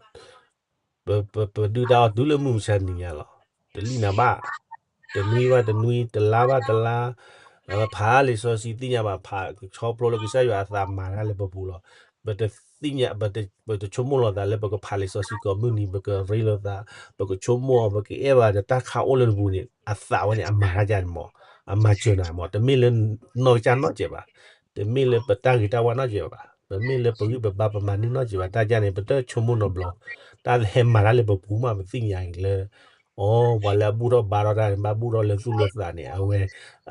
ပဒုၣ်တၢ်အီၣ်တုၤလၢမုၢ်မဆါတနံၤညါလီၤ. တလံၣ်နၤဘၣ်, တနွံဘၣ်တနွံ, တလါဘၣ်တလါ, ဖးလံာ်စီဆှံသ့ၣ်ညါဘၣ်ဖး ကဆီဖျိလၢကစၢ်ယွၤအသးမၤတၢ်လၢပပူၤလီၤ. ပတသ့ၣ်ညါ ပတဆိကမိၣ်လီၤသးလၢပကဖးလံာ်စီဆှံကိးမုၢ်နံၤ ပကရ့လိာ်သး ပကဆိကမိၣ်အီၤ ပကအဲၣ်ဘၣ်ဒီးတၢ်ခးအိၣ်လၢပပူၤန့ၣ် အသးဝဲန့ၣ် အမၤတၢ်ကန့ၣ်မး, အမၤစၢၤနၤမး, တမ့ၢ်လၢနီၢ်ကစၢ်နီတစဲးဘၣ်, တမ့ၢ်လၢပတၢ်ဂ့ၤတၢ်ဝါနီတစဲးဘၣ်, ပမ့ၢ်လၢပဂံၢ်ပဘါပမၤန့ၢ်နီတစဲးဘၣ်, တၢ်ကန့ၣ် ပတဆိကမိၣ်နီတဘျီ, တၢ်ဟဲမၤတၢ်လၢပပူၤမး ပသ့ၣ်ညါအံၤလၢ အိ ပှၤလၢအဘူၣ်ထီၣ်ဘါထီၣ်တၢ်န့ၣ် ဘၣ်ဘူၣ်ထီၣ်လၢသူၣ်လၢသးန့ၣ် အဝဲ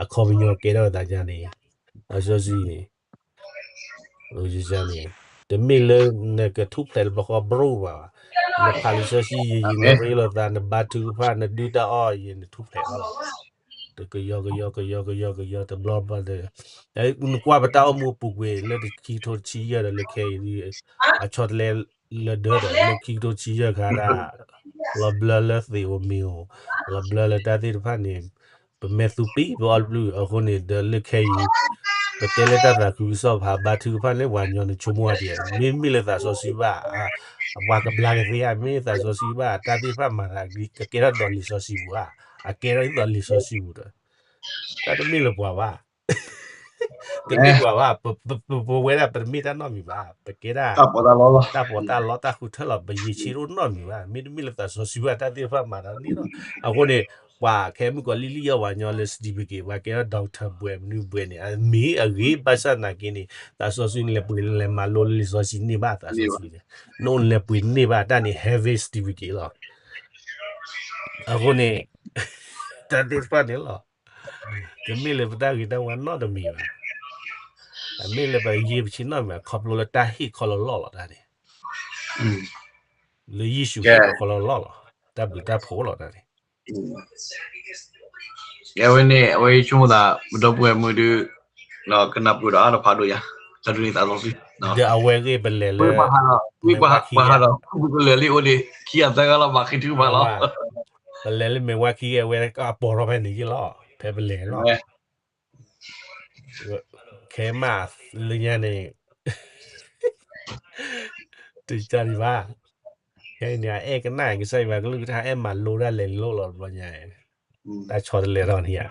အခီပညီကဲထီၣ်သးန့ၣ် အစီဆှံန့ၣ် န့ၣ် တမ့ၢ်လၢနကထူၣ်ဖျဲးတဘျီဃီ ဘြိၣ်ဘၣ်ဘၣ်. နဖးလံာ်စီဆှံယံာ်ယံာ် နရ့လိာ်သး နဘါထုကဖၣ် နဒုၣ်တၢ်အီၣ်ယံာ် နထူၣ်ဖျဲးလီၤ. တကယီကယီကယီကယီကယီ တဘျီဘျီဒီး နကွၢ်ပတၢ်အိၣ်မူအပူၤကွံာ် လၢတခံကထိတဆံယဲၢ်ဒီးလၢခဲအံၤ အဆီတလဲလၢဒၢဒီး လၢခံကထိတဆံယဲၢ်ခါဒၣ် လီၤဘျၢလၢသ့ၣ်ဧိၤမ့ၤဧိၤ လီၤဘျၢလၢတၢ်သ့ၣ်တဖၣ်န့ၣ် ပမဲာ်သူပံ ပအီၣ်တဘျုး အဃိန့ၣ် ဒီးလၢခဲအံၤ ပတဲလၢတၢ်သးခုကစီၣ်ဖး ဘါထုကဖၣ်လၢပှၤကညီ နဆိကမိၣ်အါဒံး မ့မ့ၢ်လၢသးစီဆှံဘၣ် ပှၤကဘျါကသ့ဧါ မ့ၢ်သးစီဆှံဘၣ် တၢ်သ့ၣ်တဖၣ်မၤသး ကကဲထီၣ်ဒီးလံာ်စီဆှံပူၤဧါ အကဲထီၣ်ဒ်သိးလံာ်စီဆှံပူၤဒီး တၢ်တမ့ၢ်လၢပှၤဘၣ် တမ့ၢ်ပှၤဘၣ် ပဝဲဒၣ်ပတမ့ၢ်တၢ်နီတမံၤဘၣ် ပကဲဒၣ် တၢ်ပီးတၢ်လီ တၢ်ဃုထၢလီၤ ပယံာ်ဆံးတအိၣ်နီတမံၤဘၣ် မ့တမ့ၢ်လၢသးစီဆှံဘၣ် တၢ်သ့ၣ်တဖၣ်မၤတၢ်န့ၣ်လီၤ. အဃိန့ၣ် ပှၤခဲမုၢ်ကီးလံၣ်လံၣ်ယီၢ်ပှၤကညီလၢ certificate ပှၤကဲထီၣ် doctor ဘှဲးမနုၤဘှဲးန့ၣ် အမ့ၢ်အဂ့ၤ ဘၣ်ဆၣ်သနာ်က့န့ၣ် သးစီဆှံနလဲၤပှ့ၤလဲၤမၤလိလံာ်စီဆှံန့ၢ်ဘၣ်သးစီဆှံန့ၣ် နအိၣ်နလဲၤပှ့ၤန့ၢ်ဘၣ်တၢ်န့ၣ် heaven certificate လီၤ. အဃိန့ၣ် တၢ်သ့ၣ်တဖၣ်န့ၣ်လီၤ တမ့ၢ်လၢပတၢ်ဂ့ၤတၢ်ဝါနီတမံၤဘၣ် အမ့ၢ်လၢပယ့ပဆံးနီတမံၤ ခီဖျိလၢတၢ်ဟ့ၣ်ခီလီၤလီၢ်လီၤတၢ်န့ၣ် လၢယ့ၣ်ၡူးခရံာ်ခီလီၤလီၢ်လီၤ တၢ်ဘျုးတၢ်ဖှိၣ်လီၤတၢ်န့ၣ် အဝဲန့ၣ် အဝဲဆိကမိၣ်သး ပဒီပုၢ်ဝဲၢ်မုၣ်ဒုး ကနၣ်ပၢၢ်ဒီးအါဒီးဖးဒိၣ်ယၤ တၢ်ဒုးန့ၣ်သးစီဆှံ ဒီးအဝဲဂ့ၢ်ပလဲၤလၢ ပှၤဟးဒီး ပှၤဟးဒီး ပကလဲၤလံအိၣ်ဒံး ခံဂၤသၢဂၤလီၤ ဘၣ်ဃ့ထုကဖၣ်လီၤ ပလဲၤလၢမဲာ်ဝါခံဂ့ၢ် အဝဲအပိာ်ထီၣ်ဖဲန့ၣ်ယ့ၢ်လီၤ ဖဲပလဲၤလီၤ ခဲမးလၢညါန့ၣ် တကးဒံးဘၣ် ခဲအံၤန့ၣ် အအဲၣ်ကနၣ် ကစၢ်ယွၤကလုၢ်ကထါ အဲၣ်မၤလိတၢ်လဲၤလိၣ်လီၤတဘျီညါ တၢ်ဆီတလဲထီၣ်န့ၣ်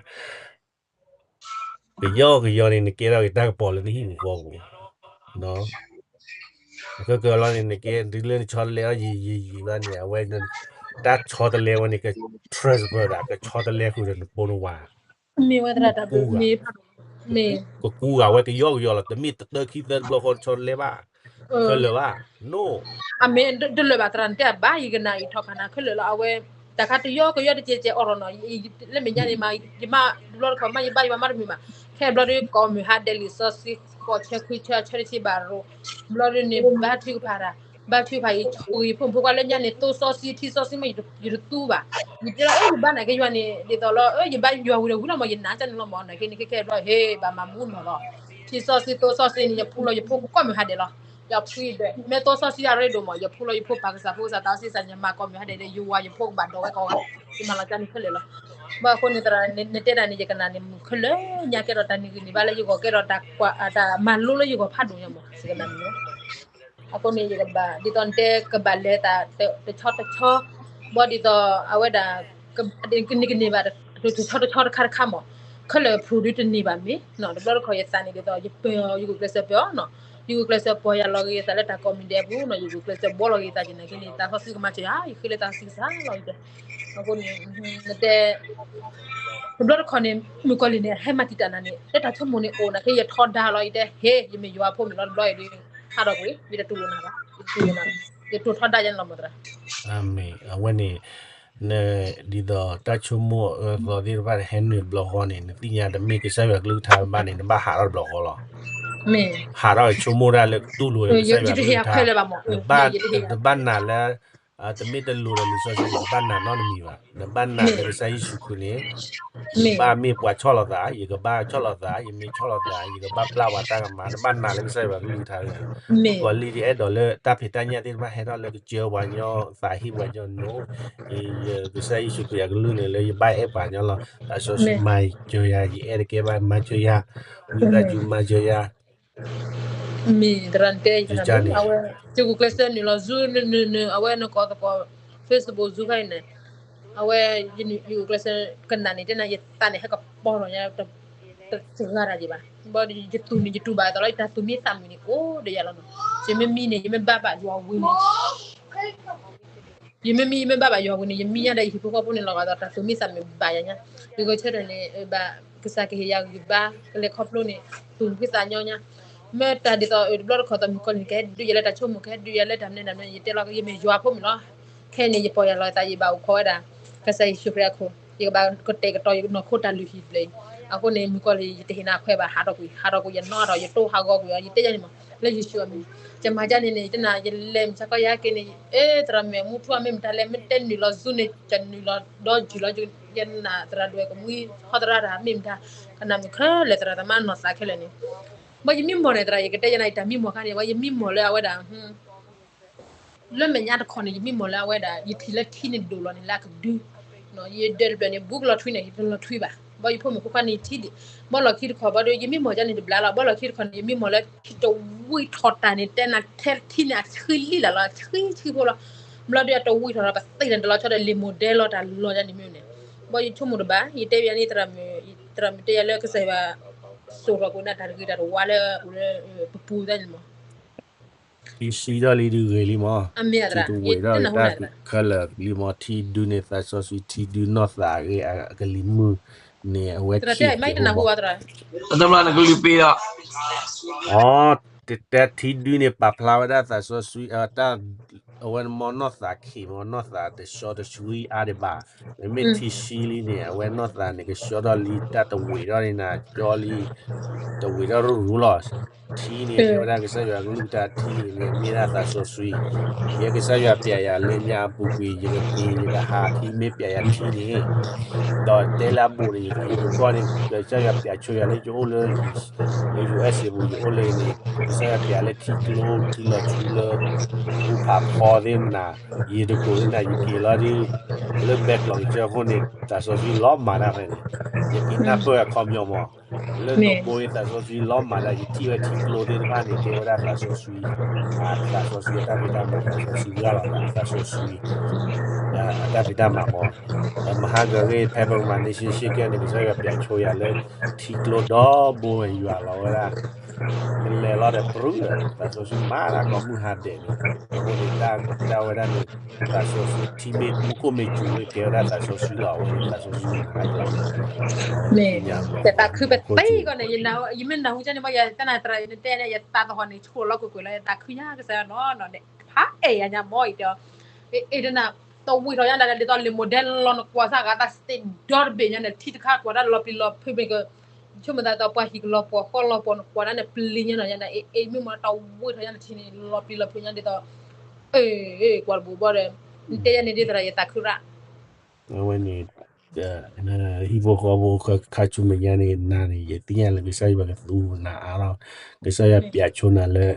ဧါ ကယီကယီန့ၣ် နကဲထီၣ်က့ၤတၢ်ကပီၤလၢနဟံၣ်မူကီၢ်ပူၤ ကကလီန့ၣ် နကဲဒ်လၢနဆီတလဲအီၤယံာ်ယံာ်ယံာ်ဘၣ်န့ၣ် အဝဲ တၢ်ဆီတလဲဝဲန့ၣ် က transfer ဒၣ် ကဆီတလဲဃုာ်ဒီးနဖိနဝၤ မ့ၢ်ဝဲသရၣ်တၢ်ဘျုးမ့ၢ် ကကူဂၤဝဲကယီကယီလီၤ တမ့ၢ်တတၢခံသၢတဘျီဃီဆီတလဲဘၣ် ခဲလၢာ်ဘၣ် no အမ့ၢ်တလၢာ်ဘၣ်သရၣ် နတဲအဘၣ် ယကနၣ်အံၤထီၣ်ခါနၤခဲလၢာ်လီၤ အဝဲ တၢ်ခါတယီကယီတကဲကဲအီၣ်ထီၣ်နီၤ လၢမဲာ်ညါန့ၣ် ယမၤတဘျီတခီမး ယဘၣ်ယဘၣ်မးတမုာ်ဘၣ် ခဲဘျီဒီး ကိးမုၢ်ဟါဒဲးလံာ်စီဆှံ ဃိးဆၢခွံဆၢ အဆၢတဆံဘၣ်ရိ ဘျီဒုးန့ၣ် ဘါထုကဖၣ်တၢ် ဘါထုကဖၣ် ယဖိမုၣ်ဖိခွါလၢညါန့ၣ် သိစီဆှံထံစီဆှံမ့ၢ် ယတသူဘၣ် ယတဲလီၤ အၢ ယဘါနာ်က့ယွၤန့ၣ် ဒ်သိးလီၤ အၢ ယဘါယွၤဝံၤဒီးဝံၤလီၤမး ယနာ်ကန့ၣ်လီၤမး နာ်က့န့ၣ် ခဲခဲဘျီ ဟ့ၣ် ဘၣ်မၤမူနီၤလီၤ ထံစီဆှံသိစီဆှံန့ၣ် ယဖူလီၤယဖိကိးမုၢ်ဟါဒဲးလီၤ ယဖှံဒီး မ့ၢ်သိစီဆှံအရ့ဒိၣ်မး ယဖူလီၤယဖိပာ်ကစၢ်ဖိကစၢ်သးစီဆှံ ယမၤကိးမုၢ်ဟါဒဲးဒီး ယဝၤယဖိကဘၣ်ဒိးဝဲကိးဝဲ ယမၤလီၤကန့ၣ်ခဲလၢာ်လီၤ ဘၣ်အဃိန့ၣ်သရၣ် နတဲတၢ်န့ၣ် ယကနၣ်န့ၣ် မုၢ်ခဲလၢာ်ညါကဲထီၣ်တၢ်နံၤဂံၢ်နံၤဘါလၢယဂီၢ် ကဲထီၣ်တၢ်ကွၢ် တၢ်မၤလိလၢယဂီၢ်ဖးဒိၣ်ညါမး ယကနၣ်န့ၣ် အဃိန့ၣ် ယကဘၣ် ဒ်သိးနတဲကဘၣ်လဲၤသး တဆီတဆီ ဘၣ်ဒ်သိး အဝဲဒၣ် ကန့ၢ်ကန့ၢ်ဘၣ် တဆီတဆီတခါတခါမး ခဲလၢာ်ဖရူဒုတန့ၢ်ဘၣ်မ့ၢ် တဘျီတခီၢ်ယသးန့ၣ် ဒ်သိး ယပၢၤ ယဂုာ်ကျဲးစၢးပၢၤအီၤနီၤ ယဂုာ်ကျဲးစၢးပီၢ်ယၤလီၤဂ့ၤသးလၢတၢ်ကိးမံၤဒဲးအပူၤနီၤ ယဂုာ်ကျဲးစၢးဘှီလီၤဂ့ၤသးက့ၤနာ်က့န့ၣ် သးစီဆှံကမၤစၢၤယၤ ယဃ့လၢသးစီဆှံကစၢ်လီၤ အဃိန့ၣ် နတဲ တဘျီတခီၣ်န့ၣ် မုၣ်ကီၤလံၢ်န့ၣ် ဟဲမၤတံာ်တာ်နၤန့ၣ် လၢတၢ်ဆိကမိၣ်န့ၣ်အိၣ်နာ်က့ ယထီဒါလီၤ ယတဲ ဟ့ၣ် ယမ့ၢ်ယွၤဖိမ့ၢ်လီၤ တဘျီအံၤဒီး ဟးထီၣ်ကွံာ် ယတတူၢ်လိာ်နၤဘၣ် ယတူၢ်လိာ်နၤ ယတိာ်ထီဒါယၤန့ၣ်လီၤမးသရၣ် အမ့ၢ် အဝဲန့ၣ် န ဒ်သိးတၢ်ဆိကမိၣ်အၢသီသ့ၣ်တဖၣ်န့ၣ် ဟဲနုာ်တဘျီဃီန့ၣ် နသ့ၣ်ညါတမ့ၢ်ကစၢ်ယွၤကလုၢ်ကထါဘၣ်န့ၣ် နဘၣ်ဟးထီၣ်တဘျီဃီလီၤ ဟးထီၣ်ဆိကမိၣ်တၢ်လၢကတူၢ်လိာ်လၢကစၢ်ယွၤကလုၢ်ကထါ နဘၣ် နဘၣ်နာ်လၢ တမ့ၢ်တလိၤဒီးလံာ်စီဆှံန့ၣ် နဘၣ်နာ်နီတမံၤဘၣ်. နဘၣ်နာ်လၢကစၢ်ယ့ၣ်ၡူးခရံာ်န့ၣ် ယဘၣ်မ့ၢ်ပှၤဆီၣ်လီၤသး ယကဘၣ်ဆီၣ်လီၤသး ယမ့ၢ်ဆီၣ်လီၤသး ယကဘၣ်ပျၢ်ပှၤတၢ်ကမၣ် နဘၣ်နာ်လၢကစၢ်ယွၤကလုၢ်ကထါန့ၣ် မုၣ်ကီၤလံၢ်ဒ်အဲၣ်ဒိးလၢတၢ်ဖံးတၢ်ညၣ်သ့ၣ်တဖၣ်ဟဲထီၣ်လၢကစၢပှၤကညီ သးဟ့ပှၤကညီ ကစၢ်ယ့ၣ်ၡူးခရံာ်အကလုၢ်န့ၣ် လၢယဘၣ်အဲၣ်ပှၤကညီလီၤ. သးစီဆှံမၤစၢၤယၤ ယအဲၣ်တကဲဘၣ် မၤစၢၤယၤ ဝံသးစူၤမၤစၢၤယၤ မ့ၢ်သရၣ်တဲ အဝဲ ယဂုာ်ကျဲးစၢးနုာ်လီၤ Zoom နုာ်နုာ်နုာ် အဝဲနကိးသကိး Facebook Zoom ဖဲအံၤန့ၣ် အဝဲ ယဂုာ်ကျဲးစၢးကနၣ်န့ၣ် တဲနၤ ယသးန့ၣ် ဟဲကပီၤထီၣ်ညါ တစှၤတၢ်က့ၤဘၣ်. ဘၣ်ဒီးယတူၢ်န့ၣ် ယတူၢ်ဘၣ်အသးလီၤ ယတၢ်သူၣ်မံသးမုာ်န့ၣ် အိၣ်ဒီးယၤလီၤနီၤ. ယမ့မံန့ၣ် ယမ့ၢ်ဘါဘၣ်ယွၤဝံၤန့ၣ် ယမ့ၢ်မံ ယမ့ၢ်ဘါဘၣ်ယွၤဝံၤန့ၣ် ယမံညါဒီးယဟံၣ်ဖိဃီဖိန့ၣ်လီၤဂာ်ဒီး တၢ်သူၣ်မံသးမုာ်ဘၣ်ယၤညါ. ယဂဲၤဆၢထၢၣ်န့ၣ် ဘၣ်ကစၢ်ကဟ့ၣ်ယၤဂံၢ်ဘါ ကလဲၤခီဖျိန့ၣ် သူၣ်ဖှံသးညီညါ. မ့ၢ်တၢ်ဒ်သိး တဘျီတခီၣ်သးမုၣ်ကီၤလံၢ်န့ၣ် ကဟဲဒုးယၤလၢတၢ်ဆိကမိၣ် ကဟဲဒုးယၤလၢတၢ်မနုၤတၢ်မနုၤ ယတဲလီၤ ယမ့ၢ်ယွၤဖိမုၣ်လီၤ. ခဲအံၤန့ၣ် ယပီၢ်ယၤလီၤသး ယဘၣ်အိၣ်ခိးဝဲဒၣ် ကစၢ်ယ့ၣ်ၡူးခရံာ်အခိၣ်, ယကဘၣ်ကတဲာ်ကတီၤယနီၢ်ခိတၢ်လုၢ်ဟံၣ်တဖျၢၣ်အံၤ, အဃိန့ၣ် မုၣ်ကီၤလံၢ် ယတဟ့ၣ်နၤခွဲးဘၣ်, ဟးထီၣ်ကွံာ်, ဟးထီၣ်ကွံာ် ယနီၣ်ထီၣ် ယတိၢ်ဟးဂီၤကွံာ်အီၤ, ယတဲယၤန့ၣ်မး လၢယ့ၣ်ၡူးအမံၤ, ယမၤဒ်န့ၣ်န့ၣ် ယတဲနၤ ယလဲၤမုၢ်ဆါခီယဟဲက့ၤန့ၣ်, အဲ သရၣ်မုၣ်မူထူအမ့ၢ်မတၤလဲၣ်, မ့ၢ်တဲနုာ်လီၤ Zoom န့ၣ် ကနုာ်လီၤဒီးယုၢ်လီၤ, ယနၢ်သရၣ်ဒွဲၣ်ကမှံဟီသရၣ်တၢ်မ့ၢ်မတၤ, ကနၣ်မုၣ်ခဲလၢာ် သရၣ်သမါနီၢ်သးခဲလၢာ်န့ၣ်, ဘၣ်ယမံမီၢ်န့ၣ် သရၣ် ယကတဲယၤန့ၣ် ယတၢ်မံမီၢ်ခါန့ၣ် ဘၣ်ယမံမီၢ်လၢအဝဲဒၣ် လၢမဲာ်ညါတခီန့ၣ် ယမံမီၢ်လၢအဝဲဒၣ် ယထံၣ်လၢထံန့ၣ်ဒိၣ်လီၤန့ၣ် လၢအကဒု, ယဒၢးတဖျၢၣ်န့ၣ် ဘူးကလီၤထွံန့ၣ် ယတလီၤထွံဘၣ်, ဘၣ်ယဖိမုၣ်ဖိခွါန့ၣ်ထံၣ်ဒံး, ဘၣ်လီၢ်ခံတခီ ဘၣ်ဒီး ယမံမီၢ်ဒ်န့ၣ်တဘျီလီၤ, ဘၣ်လီၢ်ခံတခီန့ၣ် ယမံမီၢ်လၢထံတဝံထီၣ်တၢ်န့ၣ် တဲနၤထဲထံန့ၣ် အဆှံလံလၢ်လီၤ, ဆှံဆှံဖိလီၤ, ဘျီဒီးအတဝံထီၣ်ဒီး ပသ့ၣ်န့ၣ်တလီၤဆီဒီး လံာ်မိၢ်ဒဲလီၤတၢ်လီၤဒ်န့ၣ်မ့ၢ်န့ၣ်, ဘၣ်ယဆိကမိၣ်တဘၣ် ယတဲဘၣ်န့ၣ် သရၣ်မုၣ်တဲယၤလၢကစၢ်ယွၤ စိာ်ထီၣ်ကွံာ်နၤတၢ်တဂ့ၤတၢ်တဝါလၢအိၣ်လၢပပူၤဒ်န့ၣ်မး ထံဆှံထီၣ်လံဒုးဂ့ၤလံမး, ထံတဝံထီၣ်တၢ်ခဲလၢာ်လံမး, ထံဒုန့ၣ် သးစီဆှံထံဒုနီၢ်သးအဂ့ၢ် အကလံၤမုၢ်န့ၣ် အဝဲခံးက့ၤဖိဘၣ်, နကလုာ်ပ့ၤဒီး, အ တၢ်ထံဒုန့ၣ် ပာ်ဖျါဝဲဒၣ်သးစီဆှံ တၢ် အဝဲမ့ၢ်နီၢ်သးခံးမး နီၢ်သးတဆှီတဆှံအါဒံးဘၣ်, မ့မ့ၢ်ထံဆှံလံန့ၣ် အဝဲနီၢ်သးန့ၣ် ကဆှီထီၣ်လံ တၢ်တဝံထီၣ်န့ၣ် နကၠီလံ တဝံထီၣ်ရူၢ်ရူၢ်လီၤ. ထံန့ၣ် တဲဝဲဒၣ်ကစၢ်ယွၤကလုၢ်ကထါထံန့ၣ် မ့ၢ်ဒၣ်သးစီဆှံ, ယဲကစၢ်ယွၤပျဲယၤလၢညါအပူၤကွံာ် ယကက့ၤ ယကဟးထံမ့ၢ်ပျဲယၤထံန့ၣ်, ဒီးတဲလၢအဘူးန့ၣ် ယက့ၤကီၢ်န့ၣ် ကစၢ်ယွၤပျဲဆိယၤလၢယအိၣ်လၢ လၢ ယူၢ်အ့ၣ်စ့ၣ် ပူၤ ယအိၣ်လၢန့ၣ် ကစၢ်ယွၤပျဲလၢထံကျိ ထံလီၤဆူလၢ ပူၤဖးဖီသ့ၣ်မနၤ, ယတကိးသ့ၣ်နၤ ယက့ၤလီၤဒ် လၢဘဲကျီၢ်ကစၢၢ်အဃိန့ၣ် သးစီဆှံလီၤမၤတၢ်ဖဲန့ၣ်, ယက့ၤနၢ်ပၢၢ်အခီပညီမး, လၢနီၢ်ဘိအံၤသးစီဆှံလီၤမၤတၢ် ယထံၣ်ဝဲထံကျိသ့ၣ်တဖၣ်န့ၣ် ကဲဝဲဒၣ်သးစီဆှံ, သးစီဆှံအတၢ်ဖံးတၢ်မၤ သးစီဆှံဂၤလီၤ သးစီဆှံ အတၢ်ဖံးတၢ်မၤမး, မဟါကရ့ၣ် ဖဲပကမၤန့ၢ်ရှ့ရှ့ကဲန့ၣ် ကစၢ်ယွၤပျဲဆိယၤလၢ ထံကျိဒီဘိဝဲယွၤလီၤဝဲဒၣ်, နလဲၤလီၤဒီးပြူၢ်ဒီး သးစီဆှံမၤတၢ်ကိးမုၢ်ဟါဒဲးန့ၣ်, အဃိန့ၣ် တၢ်ဝဲဒၣ်န့ၣ် သးစီဆှံထံမ့ၢ်မူခိၣ်မ့ၢ်စူၤလၢကဲဝဲဒၣ်သးစီဆှံလီၤ အဝဲန့ၣ်သးစီဆှံမၤတၢ်လီၤ, တၢ်ခုပသ့ကီးန့ၣ် ယမ့ၢ်နၢ်ဟူကန့ၣ်မ့ၢ် ယတနၢ်တရၣ် ယနတဲန့ၣ် ယသးသဟီၣ်န့ၣ် ဆိၣ်လီၤကွ့ၢ်ကွ့ၢ်လီၤ ယသးခုညါကစၢ်ယွၤနီၢ်နီၢ်န့ၣ် ဖးအဲၣ်ယၤညါမ့ၢ်အံၤတဲ, အ့ၣ်တနၢ် တဝံထီၣ်ညါဒၣ် ဒ်သိးလံာ်မိၢ်ဒဲလီၤနကွၢ်စၢ်ဂၤတၢ်စတ့ၣ်ဒီတဘ့ၣ်ညါန့ၣ် ထံတခါကွၢ်တၢ်လီၤပျံၤလီၤဖုးမ့ၢ်က ဆိကမိၣ်သးဒီးပှၤဟံၣ်ကလီၤပှီၢ်ဃီလီၤပှီၢ် နကွၢ်တၢ်န့ၣ်ပျံၤညါနီၢ်ညါန့ၣ် အ့ၣ်အ့ၣ်မ့ၢ်မ့ၢ်တဝံထီၣ်ညါနထံၣ်န့ၣ် လီၤပျံၤလီၤဖုးညါဒ်သိး အ့ၣ် ကွၢ်တဘိးဘီဒီး နတဲယၤန့ၣ်ဒ်သိးဒီးယသးခုရၣ် အဝဲန့ၣ် ဟံၣ်ဖိဃီဖိခါဆူမဲာ်ညါန့ၣ် နၤန့ၣ် ယသ့ၣ်ညါလၢကစၢ်ယွၤကသူနၤအါထီၣ် ကစၢ်ယွၤပျဲဆိနၤလၢ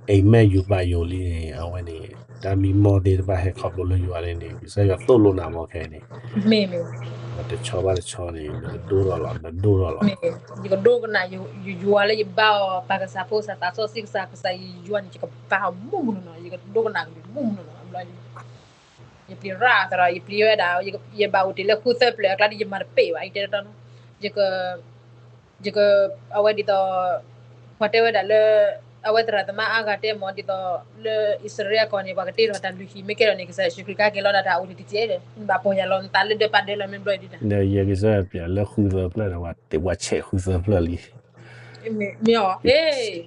အိမ်မက်ယိာ်ဘၣ်ယိာ်လံန့ၣ် အဝဲန့ၣ် တၢ်မံမီၢ်သ့ၣ်တဖၣ်ဟဲခီဖျိလၢယွၤလံန့ၣ် ကစၢ်ယွၤသိၣ်လိနၤမ့ၢ်ခဲန့ၣ် တဆီဘၣ်တဆီန့ၣ် နကဒိၣ်ထီၣ်လီၤ နဒိၣ်ထီၣ်လီၤ ယကဒိကနၣ်ယွၤလၢယဘါအီၤ ပၢ်ကစၢ်ဖိကစၢ်သးစီဆှံကစၢ် ကစၢ်ယွၤန့ၣ် ယကဘါအီၤမုၢ်မုၢ်နီၢ်နီၢ် ယကဒိကနၣ်ကလုၢ်မုၢ်မုၢ်နီၢ်နီၢ် ဘျီ ယပျံၤရၣ်သရၣ် ယပျံၤဝဲဒၣ် ယဘၣ်အိၣ်တ့ၢ်လၢဃုသၢဖျၢၣ်အကျါဒ်ယမၤတပ့ၢ်ဘၣ် ယတဲတၢ်နီၤ ယက ယက အဝဲဒ်သိး ပှၤတဲဝဲဒၣ်လၢ အဝဲသရၣ်သမါအါဂၤတဲမ့ၢ်ဒ်သိး လၢအံၣ်စရ့လးကီၢ်န့ၣ် ပှၤကတ့ထီၣ်တၢ်လုၢ်ဟံၣ်မ့ၢ်ကဲထီၣ်န့ၣ် ကစၢ်ယ့ၣ်ၡူးခရံာ်ကဟဲက့ၤလီၤနၤတၢ်အိၣ်တ့ၢ်တကဲဒီး နဘၣ်ပီၢ်ယၢ်လီၤနသးလၢဒၢးပာ်ဒၢးလီၤမ့ၢ်ဘျီဒ်တၢ် ဒီးယကစၢ်ယွၤပျဲလၢဃုသၢဖျၢၣ်ဒီး ပှၤဆဲးဃုသၢဖျၢၣ်လံ မ့ၢ်အီၤ ဟ့ၣ်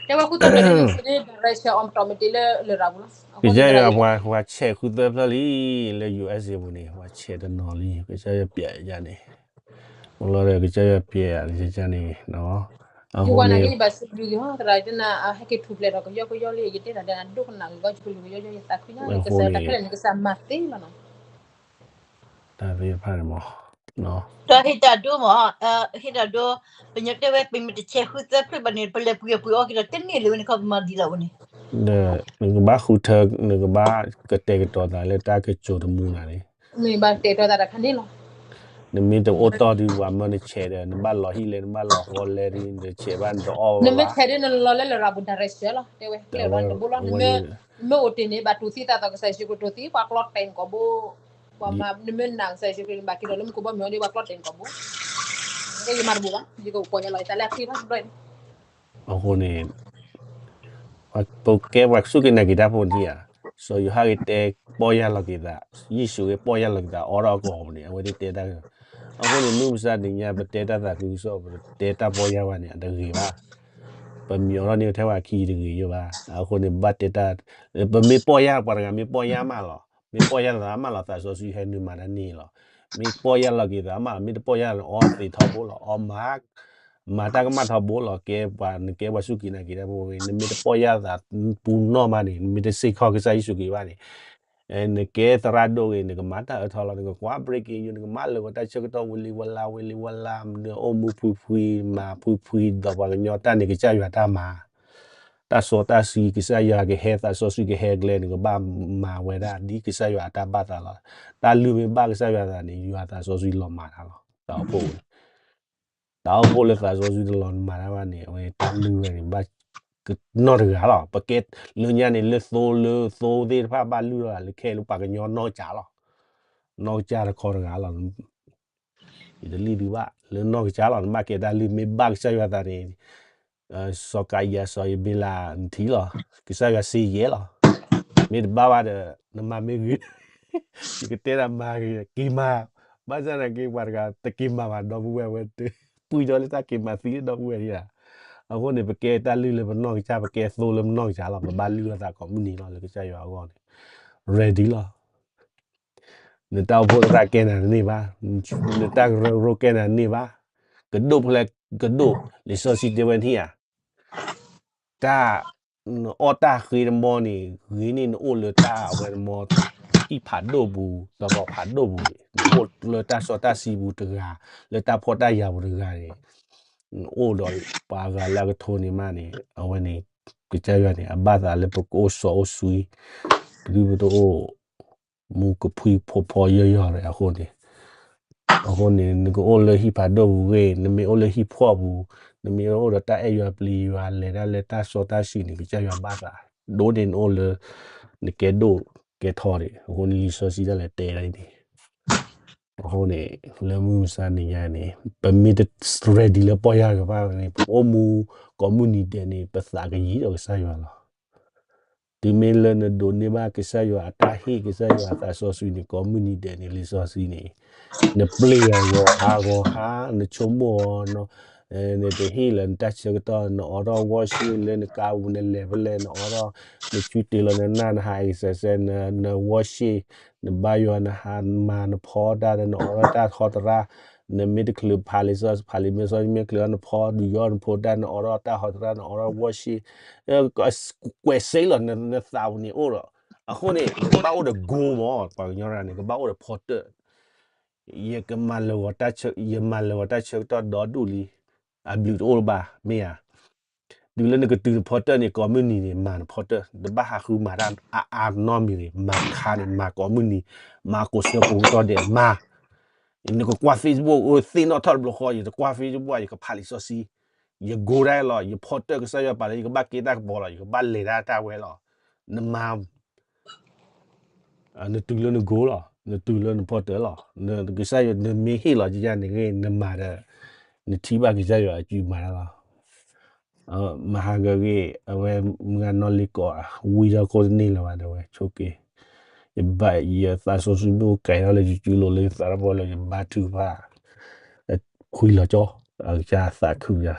တဲဝဲဃုသၢဖျၢၣ်န့ၣ် ပှၤရဲၣ်ဆဲးအီၤမတီၢ်မ့ၢ်တ့ၢ်လၢလရာ်ပူၤလီၤ ကစၢ်ယွၤပှၤဆဲးဃုသၢဖျၢၣ်လံ လၢ ယူၢ်အ့ၣ်စ့ၣ် ပူၤန့ၣ် ပှၤဆဲးတနီၤလံ ကစၢ်ယွၤပျဲယၤန့ၣ် မ့ၢ်လီၤဒီးကစၢ်ယွၤပျဲယၤန့ၣ် ယဝဲန့ၣ် ယဘၣ်စံးဘျုးက့ၤသရၣ် ယတဲနၤ ဟဲက့ၤထူၣ်ဖျဲးထီၣ်ကယီကယီလံ ယတဲတၢ်ဒီးနၤဒိကနၣ်က့ၤကီး ယကလုၢ်ကယီယီ ယသးခုညါ ကစၢ်တၢ်ခဲလၢာ်န့ၣ် ကစၢ်မၤသ့လီၤနီၤ တၢ်သ့ၣ်တဖၣ်န့ၣ်မ့ၢ် ဒီးဟ့ၣ်တၢ်ဒိမ့ၢ် ဟ့ၣ်တၢ်ဒိ ပညီတဲဝဲ ပမ့ၢ်တဆဲးဃုသၢဖျၢၣ်ဘၣ်န့ၣ် ပလဲၤပှ့ၤပှ့ၤအီၤက့ၤဒီး တန့ၢ်လၢၤဝဲန့ၣ် ခီပမၤဒ်လဲၣ်ဝဲန့ၣ် ဒီးနကဘၣ်ဃုထၢ နကဘၣ်ကတဲာ်ကတီၤသးလၢတၢ်ကစိာ်တမူနၤန့ၣ် မ့ၢ်ဘၣ်တဲာ်ကတီၤသးတခါန့ၣ်လီၤ နမ့ၢ်တအိၣ်တီၢ်ဒုး ပှၤမၢနဆဲးဒီး နဘၣ်လီၤဟံၣ်လဲၣ် နဘၣ်လီၤဃီလဲၣ်ဒုး နဆဲးဘၣ်နတအီၣ်ဝဲဘၣ် နမ့ၢ်ဆဲးဒုး နလီၤလၢလရာ်ပူၤ direct လီၤ တဲဝဲ ကျဲလီၤတဘိလီၤ နမ့ၢ်အိၣ်တ့ၢ်န့ၣ် ဘၣ်တူၢ်သံသးသိးကစၢ်ယ့ၣ်ၡူးခရံာ်တူၢ်သံ ပှၤကျီတဲာ်နကိာ်ဘိ ပှၤမၤ နမ့ၢ်နာ်ကစၢ်ယ့ၣ်ၡူးခရံာ် နဘၣ်က့ၤဒီးလၢမူခိၣ်ဘီမုၢ်အီၤဒ် ပှၤကျီတဲာ်နကိာ်ဘိ ကဲယမၤတဘိဘၣ် ယကပီၢ်ယၢ်လီၤယသးလၢအချံလီၤ တဘျီအံၤ အဃိန့ၣ် ပကဲပှၤစူၢ်က့ၤနာ်က့ၤတၢ်ဖိန့ၣ်ဧါ, စီၤယိၤဟၣ်ဂ့ၤတဲပီၢ်ယၢ်လီၤက့ၤသး, ယ့ၣ်ၡူးဂ့ၤပီၢ်ယၢ်လီၤက့ၤသး အိးထီၣ်အကီၢ်ပူၤန့ၣ် အဝဲသ့ၣ်တဲတၢ်, အဃိန့ၣ် မုၢ်မဆါတနံၤညါ ပတဲတၢ်သးခုကစီၣ် ပတဲတၢ်ပီၢ်ယၢ်ဝဲန့ၣ် အတဂ့ၤဘၣ်, ပမံၤအိးထီၣ်န့ၢ်ထဲဝဲအခံတဂ့ၤယိာ်ဘၣ်, အဃိန့ၣ် ဘၣ်တဲတၢ်, ပမ့ၢ်ပီၢ်ယၢ် ပှၤတဂၤမ့ၢ်ပီၢ်ယၢ်မးလီၤ မ့ၢ်ပီၢ်ယၢ်လီၤသးအါမးလီၤ သးစီဆှံဟဲနုာ်မၤတၢ်န့ၣ်လီၤ. မ့ၢ်ပီၢ်ယၢ်လီၤက့ၤသးအါမးလီၤ မ့ၢ်တပီၢ်ယၢ်လီၤန့ၣ် အီသံးထီဘိလီၤ အီမၤ မၤတၢ်ကမၣ်ထီဘိလီၤ ကဲပှၤ နကဲပှၤစူၢ်က့ၤနာ်က့ၤတၢ်ဖိဝဲ နမ့ၢ်တပီၢ်ယၢ်သးပူၤနီၢ်မးန့ၣ် နမ့ၢ်တစ့ၢ်ကီးကစၢ်ယ့ၣ်ၡူးခရံာ်ဘၣ်န့ၣ် နကဲသရၣ်ဒိၣ်ဂ့ၤ နကမၤတၢ်အၢထီလီၤ နကကွၢ် breaking news နကမၤလၢာ်ဂီၤတၢ်ဆၢကတီၢ်ဝံၤလံဝဲလါဝံၤလံဝဲလါ နအိၣ်မူဖှံဖှံ မၤဖှံဖှံ ဒီးပှၤကညီတၢ်န့ၣ် ကစၢ်ယွၤတၢ်မၤ တၢ်စီတၢ်ဆှံ ကစၢ်ယွၤကဟဲ သးစီဆှံကဟဲကျဲ နကဘၣ်မၤဝဲဒၣ် ဒ်ကစၢ်ယွၤအတၢ်ဘၣ်သးလီၤ. တၢ်လုၢ်မ့ၢ်ဘၣ်ကစၢ်ယွၤသးန့ၣ် ယွၤသးစီဆှံလီၤမၤတၢ်လီၤ. တၢ်အိၣ်ဖှိၣ်ဝဲ တၢ်အိၣ်ဖှိၣ်လၢသးစီဆှံတလီၤမၤတၢ်ဘၣ်န့ၣ် အဝဲတၢ်လုၢ်ဝဲန့ၣ် ဘၣ်ကနီၢ်တဂၤလီၤ. ပကဲလၢညါန့ၣ် လၢသိလၢသိသ့ၣ်တဖၣ်ဘၣ်လုၢ်လီၤ လၢခဲလၢပှၤကညီနီၢ်ကစၢ်လီၤ. နီၢ်ကစၢ်တခီတဂၤလီၤ. ယတလံၣ်ဒုးဘၣ် လၢနီၢ်ကစၢ်လီၤ နဘၣ်ကဲတၢ်လုၢ် မ့ၢ်ဘၣ်ကစၢ်ယွၤသးန့ၣ် စီၤကၤယၤ စီၤယဘ့လး နထံၣ်လီၤ. ကစၢ်ယွၤစ့ယဲလီၤ. မ့ၢ်တဘၣ်ဘၣ်ဒီး နမၤမ့ၢ်ဂ့ၤ ယကတဲဒၣ်မၤဂ့ၤ က့ၤမၤ ဘၣ်ဆၣ်သနာ်က့ ပှၤတဂၤတက့ၤမၤဘၣ် ဒီပုၢ်ဝဲၢ်ဝဲ ပှံၢ်ဒီးလၢတၢ်က့ၤမၤသံလၢဒီပုၢ်ဝဲၢ်ဒံးဧါ. အဃိန့ၣ် ပကဲတၢ်လုၢ်လၢပနီၢ်ကစၢ် ပကဲသိလၢပနီၢ်ကစၢ်လီၤ. ပဘၣ်လုၢ်လီၤသးကိးမုၢ်နံၤလီၤ လၢကစၢ်ယွၤအဂီၢ်န့ၣ် ready လီၤ. နတၢ်အိၣ်ဖှိၣ်သရၣ်ကဲနၤတန့ၢ်ဘၣ်, နတၢ်ကရၢကရိကဲနၤတန့ၢ်ဘၣ်, ကဒိၣ်ဖဲလဲၣ်ကဒိၣ်, လံာ်စီဆှံတဲဝဲန့ၣ်ဧါ, တၢ်, နအီၣ်တၢ်ဃ့တမီန့ၣ် ဂ့ၤန့ၢ်နအိၣ်လၢတၢ်အဝဲတမီ, ဟံၣ်ဖးဒိၣ်ပူၤ ဒီးဂီၤဖးဒိၣ်ပူၤန့ၣ် နအိၣ်လၢတၢ်စီတၢ်ဆှံပူၤတဂၤ, လၢတၢ်ဖှီၣ်တၢ်ယာ်ပူၤတဂၤန့ၣ်, နအိၣ်ဒီးပှၤဂၤလၢအကထိန့ၣ်မးန့ၣ် အဝဲန့ၣ် ကစၢ်ယွၤန့ၣ် အဘၣ်သးလၢပကအိၣ်စီအိၣ်ဆှံ, ပဒုပတအိၣ် မူကဖှံဖိဖီယီၢ်ယီၢ်အဃိန့ၣ်, အဃိန့ၣ် နကအိၣ်လၢဟံၣ်ဖးဒိၣ်ပူၤဂ့ၤ, နမ့ၢ်အိၣ်လၢဟံၣ်ဖှီၣ်ပူၤ, နမ့ၢ်အိၣ်ဒီးတၢ်အဲၣ်ယွၤပျံၤယွၤ လဲၤတၢ်လၢတၢ်စီတၢ်ဆှံန့ၣ် ကစၢ်ယွၤဘၣ်သး, ဒိၣ်န့ၢ်နအိၣ်လၢ နကဲဒိၣ်ကဲထီန့ၣ်, အဃိန့ၣ် လံာ်စီဆှံဒၣ်လဲာ်တဲဒၣ်အံၤန့ၣ် အဃိန့ၣ် လၢမုၢ်မဆါနံၤညါန့ၣ် ပမ့ၢ်တ ready လၢပီၢ်ယၢ်ကပၤန့ၣ် ပအိၣ်မူကိးမုၢ်နံၤဒဲးန့ၣ် ပသးကယံၤဒီးကစၢ်ယွၤလီၤ. တုၤမ့ၢ်လၢနဒိးန့ၢ်ဘၣ်ကစၢ်ယွၤအတၢ်ဟ့ၣ် ကစၢ်ယွၤအသးစီဆှံန့ၣ် ကိးမုၢ်နံၤဒဲးန့ၣ် လံာ်စီဆှံန့ၣ် နပျ့ၤအီၤဂီၤဟါဂီၤဟါ နဆိကမိၣ်အီၤ နတဟ့ၣ်လၢနတၢ်ဆၢကတီၢ် နအိးထီၣ် worship လၢနကါပူၤ နလဲၤဖဲလဲၣ် နအိးထီၣ် နဆူတ့ၢ်လီၤနနၢ် နဟး exercise န worship နဘါယွၤ နဟးမၤနဖီတၢ်ဒီး နအိးထီၣ်တၢ်ဟီတရၣ်, နမ့ၢ်တချုးဖးလံာ်စီဆှံ ဖးလံာ်စီဆှံ မ့ၢ်ချုးအီၤ နဖီဒုးယီၣ်နဖိတၢ် နအိးထီၣ်တၢ်ဟီတရၣ် နအိးထီၣ် worship ကွဲးစ့လီၤ နသးပူၤန့ၣ်အိၣ်ဒီး အဃိန့ၣ် နကဘၣ်အိၣ်ဒီး goal မး ပှၤကညီတဂၤန့ၣ် ကဘၣ်အိၣ်ဒီးဖီတၢၣ် ယကမၤလၢာ်ဂီၤတၢ်ဆၢ ယမၤလၢာ်ဂီၤတၢ်ဆၢကတီၢ်ဒီဒူၣ်လံ, အဘျုးတအိၣ်လၢၤဘၣ် မ့ၢ်ဧါ. တုၤလၢနကတုၤနဖီတၢၣ်န့ၣ် ကိးမုၢ်နံၤန့ၣ် မၤနဖီတၢၣ် တဘၣ်ဟးဃုမၤတၢ်အါအါနီတမံၤန့ၣ် မၤခါန့ၣ် မၤကိးမုၢ်နံၤ, မၤကိးဆၢကိးကတီၢ်ဒဲး မၤ နကကွၢ် Facebook အိၣ်သ့ၣ်နီၣ်ထီၣ်တဘျီဃီ ယတကွၢ် Facebook ဘၣ် ယကဖးလံာ်စီဆှံ, ယ goal ဒၣ်လီၤ ယဖီတၢၣ်ကစၢ်ယွၤပာ်လၢ ယကဘၣ်ကဲတၢ်ကပီၤလီၤ ယကဘၣ်လဲၤတၢ်တၢ်ဝဲလီၤ, နမၤ နတုၤလၢန goal လီၤ, နတုၤလၢနဖီတၢၣ်လီၤ, ကစၢ်ယွၤ နမ့ၢ်ဟ့ၣ်လီၤယၤန့ၣ်ဂ့ၤ နမၤဒီး နထံၣ်ဘၣ်ကစၢ်ယွၤအစုမၤတၢ်လီၤ. မဟါဂၤဂ့ၤ အဝဲမုၢ်ဂၤနီၢ်လ့ကိး ဝံထီၣ်ခိၣ်တန့ၢ်လၢၤဘၣ် တဲဝဲဆိက့ၤ, ယဘၣ်ယသးစီဆှံမ့ၢ်အိၣ်ကဲထီၣ်လၢယစုလိၤလၢယသးတဘီလၢယဘါထုကဖၣ်, ခွံလီၤကၠီ, အကစၢ်သးခုယၤ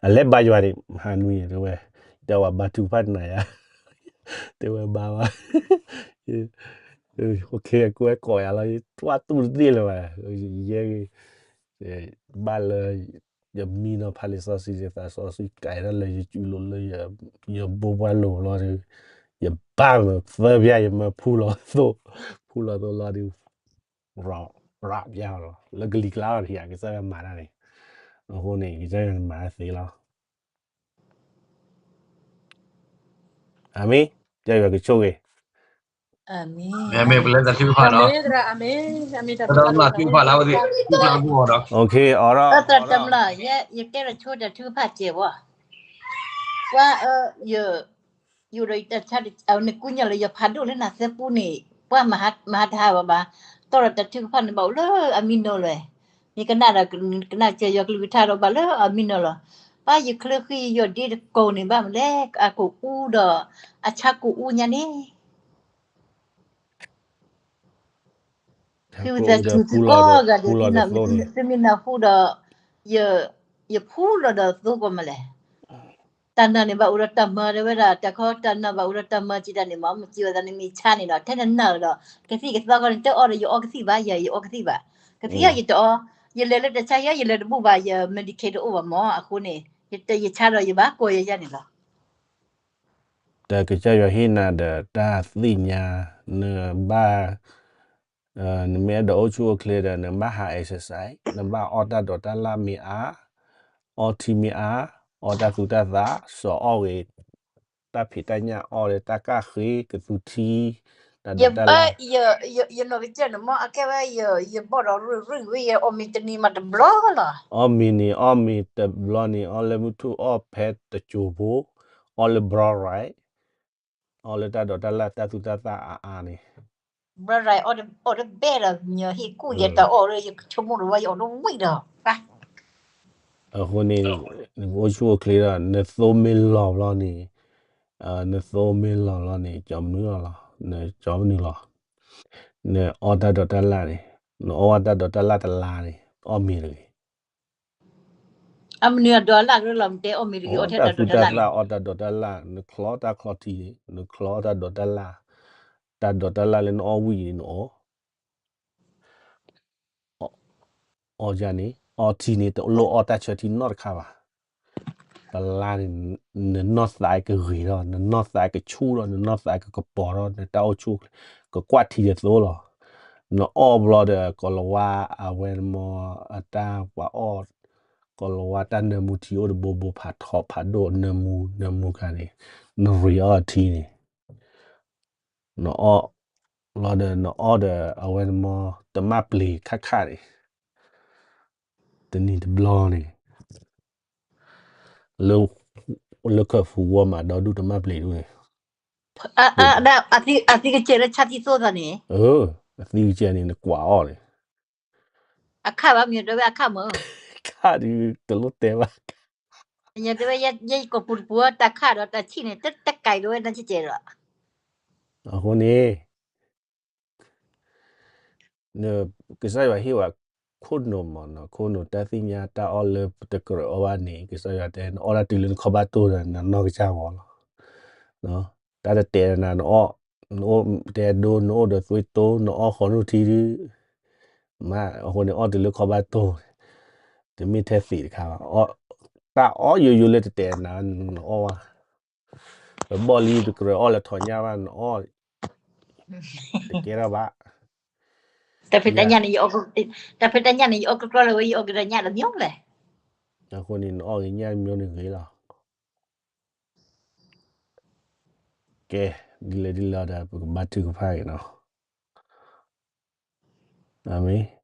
အလဲၤဘါယွၤန့ၣ် ဟးနွံတဲဝဲ, တဲဝဲဘါထုကဖၣ်တနၤယၤ, တဲဝဲဘါဘၣ်, အဝဲကိးယၤလီၤ ယတွၢ်တူၢ်တသ့လၢၤဘၣ်, ယဲဂ့ၤ, ဘၣ်လၢ ယမံနီၤဖးလံာ်စီဆှံ ယသးစီဆှံကဲထီၣ်လၢယစုလိၤလၢ ယဘိပှၢ်လိၤလီၤဒီး ယဘၣ်မၤသၢပျၢ် ယမၤဖူလီၤသိ, ဖူလီၤသိလီၤဒီး ရးပျၢ်လီၤ လၢကလံၤကျါလီၤ ကစၢ်ယွၤမၤတၢ်န့ၣ်, အဃိန့ၣ် ကစၢ်ယွၤန့ၣ်မၤတၢ်သ့လီၤ. အၤမ့ၣ်, ကစၢ်ယွၤကဆိၣ်ဂ့ၤ. အၤမ့ၣ်, ပလဲၤတၢ်ထုကဖၣ်နီၤ, သရၣ်တၢ်မုၣ်ထုကဖၣ်လၢဝဲသ့ၣ်, သရၣ်တၢ်မုၣ်, ယကဲထီၣ်ဆိတၢ်ထုကဖၣ်စဲးဝဲ, ကွၢ် ယိၤဒီးယတၢ်ဆါ နကူညီလၢယဖးဒိၣ်လၢနသၢပူန့ၣ် ပှၤမၤဟးထါဘၣ်ဘၣ်, တီၢ်ဒီးတၢ်ထုကဖၣ်န့ၣ်ဘၣ်အိၣ်လၢအမံနီၤလဲၣ်, မ့ၢ်ကနၣ်ဒီးကနၣ်စၢၤယွၤကလုၢ်ကထါဒီးဘၣ်လၢအမံနီၤလီၤ, ပၢ်ယချၢဃံယိၤဒ့တကိးန့ၣ်ဘၣ်မနုၤလဲၣ် အကိာ်အူဒီး အဆါကိာ်အူညါန့ၣ် ဃုသးဆူၣ်သုကိးဂၤဒဲး သုမ့ၢ်နၢ်ဟူဒီး ယဖူလီၤဒီးသိကိးမးလဲၣ်. တၢ်နာ်န့ၣ်ဘၣ်အိၣ်ဒီးတၢ်မၤတဲဝဲဒၣ် တၢ်ခီတၢ်နာ်ဘၣ်အိၣ်ဒီးတၢ်မၤစံးတၢ်န့ၣ်မး မ့ၢ်စံးဝဲသးန့ၣ်မ့ၢ်ဆါန့ၣ်ဒီး ထဲနနာ်ဒီး ကသံၣ်ကသီခီန့ၣ် တအီၣ်ဒီးယအီကသံၣ်ဘၣ် ယၤယအီကသံၣ်ဘၣ်. ကသံၣ်အီၣ်ယတအီ, ယလဲၤလၢတၢ်ဆါဟံၣ် ယလဲၤတဘူၣ်ဘၣ် ယ Medicaid တအိၣ်ဘၣ်မး အဃိန့ၣ် ယဆါဒီးယဘၣ်ကိးယၤယၤန့ၣ်လီၤ. တၢ်ကစၢ်ယွၤဟ့ၣ်နၤဒီးတၢ်သ့ၣ်ညါ နဘၣ် နမ့ၢ်အဲၣ်ဒိးအိၣ်ဆူၣ်အိၣ်ချ့ဒီး နဘၣ်ဟး exercise နဘၣ်အီၣ်တၢ်ဒိးတၢ်လၣ်မ့ၢ်အါ, အီထံမ့ၢ်အါ, အီတၢ်သူတၢ်သၣ် စီၤအီၣ်ဂ့ၤ တၢ်ဖံးတၢ်ညၣ်အီၣ်လၢတၢ်ကၣ်ဃ့ကသူထံ တၢ်ဒိးတၢ်လၣ် ယနီၢ်ကစၢ်န့ၣ်မ့ၢ် အကဲဝဲ ယဘီၣ်ဒီးရုၢ်ရုၢ်ဝဲ ယအီၣ်မ့ၤတနံၤမးတဘျီလီၤ. အီၣ်မ့ၤန့ၣ် အီၣ်မ့ၤတဘျီန့ၣ် အီၣ်လၢမုၢ်ထူၣ်အီၣ်ဖဲတစိၤဖိ, အီၣ်လၢ brown rice, အီၣ်လၢတၢ်ဒိးတၢ်လၣ်တၢ်သူတၢ်သၣ်အါအါန့ၣ် brown rice အီၣ်တဘဲၣ်ဒီး မ့ၢ်ဟ့ၣ်ကူၣ်ယဲတၢ်အီၣ်လၢယဆိကမိၣ်တဝဲ ယအီၣ်တဝံၣ်ဒီး အဃိန့ၣ် နကအိၣ်ဆူၣ်အိၣ်ချ့ဒီး နသိမ့ၢ်လီၤဘျီန့ၣ်, နသိမ့ၢ်လီၤဘျီန့ၣ် ကၠီမနုၤလီၤ, နကၠီမနုၤလီၤ, နအီၣ်တၢ်ဒိးတၢ်လၣ်န့ၣ်, နအီၣ်ဝဲတၢ်ဒိးတၢ်လၣ်တလါန့ၣ် အီၣ်မ့ၤတဂ့ၤ. အမနုၤအဒိးလၣ်ကလီၤမတဲ အီၣ်မ့ၤတဂ့ၤ အီၣ်ထဲတၢ်ဒိးတၢ်လၣ်န့ၣ် အီၣ်တၢ်ဒိးတၢ်လၣ် နချီတၢ်ချီထံန့ၣ် နချီတၢ်ဒိးတၢ်လၣ်, တၢ်ဒိးတၢ်လၣ်လၢနအီၣ်ဝံၣ်န့ၣ် နအီၣ် အီၣ်ယၤန့ၣ် အီထံန့ၣ် တလိၣ်အီၣ်တၢ်ဆၢထံနီတခါဘၣ်. တလါန့ၣ် နနီၢ်သးကဂ့ၤထီၣ် နနီၢ်သးကဆူၣ်ထီၣ် နနီၢ်သးကကပီၤထီၣ် နတၢ်အိၣ်ဆူၣ် ကကွၢ်ထံတသိလီၤ. နအီၣ်ဘျီဒီး ကိၤလၤဝါ အဝဲမ့ၢ်အတၢ်ပှၤအီၣ် ကိၤလၤဝါတၢ်နၢမူထံအိၣ်တဘိဘိ ဖးထီဖးဒိၣ် နၢမူ နၢမူခါန့ၣ် နရံးအီၣ်ထံန့ၣ် နအီၣ်လီၤဒီး နအီၣ်ဒီး အဝဲမ့ၢ်တမၣ်ပျ့ၤခါခါန့ၣ် တနံၤတဘျီန့ၣ် လၢကဖူဝီမးဒီဒူၣ်တမၣ်ပျ့ၤဒူၣ်န့ၣ် အသံကစဲးလၢဆါသံသိသးန့ၣ် အသံကစဲးန့ၣ် နကွၢ်အီၤန့ၣ် အခါဘၣ်မ့ၢ်တဲဝဲအခါမၢ် ခါဒုးတလိၣ်တဲဘၣ် တဲဝဲ ယကိာ်ပူၤတပူၤ တၢ်ခါဒီးတၢ်ဆံၣ်န့ၣ် တတကဲးဒီးဝဲနကဲးဒီး အဃိန့ၣ် ကစၢ်ယွၤဟ့ၣ်ဝဲ ခိၣ်နူာ်မးနီၤ ခိၣ်နူာ်တၢ်သ့ၣ်ညါတၢ်အီၣ်လၢပတကြၢးအီၣ်ဘၣ်န့ၣ် ကစၢ်ယွၤတဲ နအီၣ်တၢ်တုၤလၢနခီၣ်ဘၣ်တိၢ်ဒီး နနီၢ်ကစၢ်ဂီၤလီၤ. တၢ်တတဲနၤ နအီၣ် နအိၣ်တဲဒိ နအိၣ်ဒီးသွံၣ်တိ နအီၣ်ဃီနူၢ်ထံဒု မ့ၢ်အဃိန့ၣ် အီၣ်တုၤလၢခီၣ်ဘၣ်တိၢ် တမ့ၢ်ထဲသ့ၣ်တခါဘၣ် တၢ်အီၣ်ယိယိလၢတတဲနၤ နအီၣ်ဝဲ ပဘီၣ်လံတကြၢးအီၣ်လၢထီၣ်ညၣ်ဘၣ် နအီၣ် တကဲထီၣ်ဘၣ် တၢ်ဖံးတၢ်ညၣ်န့ၣ် တၢ်ဖံးတၢ်ညၣ်န့ၣ် ယအီၣ်ကကျီလၢဝဲ ယအီၣ်ကဒီးညၣ်တမျိုးလဲၣ်. အဃိန့ၣ် နအီၣ်က့ၤညၣ်တမျိုးန့ၣ်ဂ့ၤလီၤ. ကဲ, ဒ်လဲၣ်ဒ်လဲၣ်ဒီး ပကဘါထုကဖၣ်က့ၤနီၤ. အၤမ့ၣ်.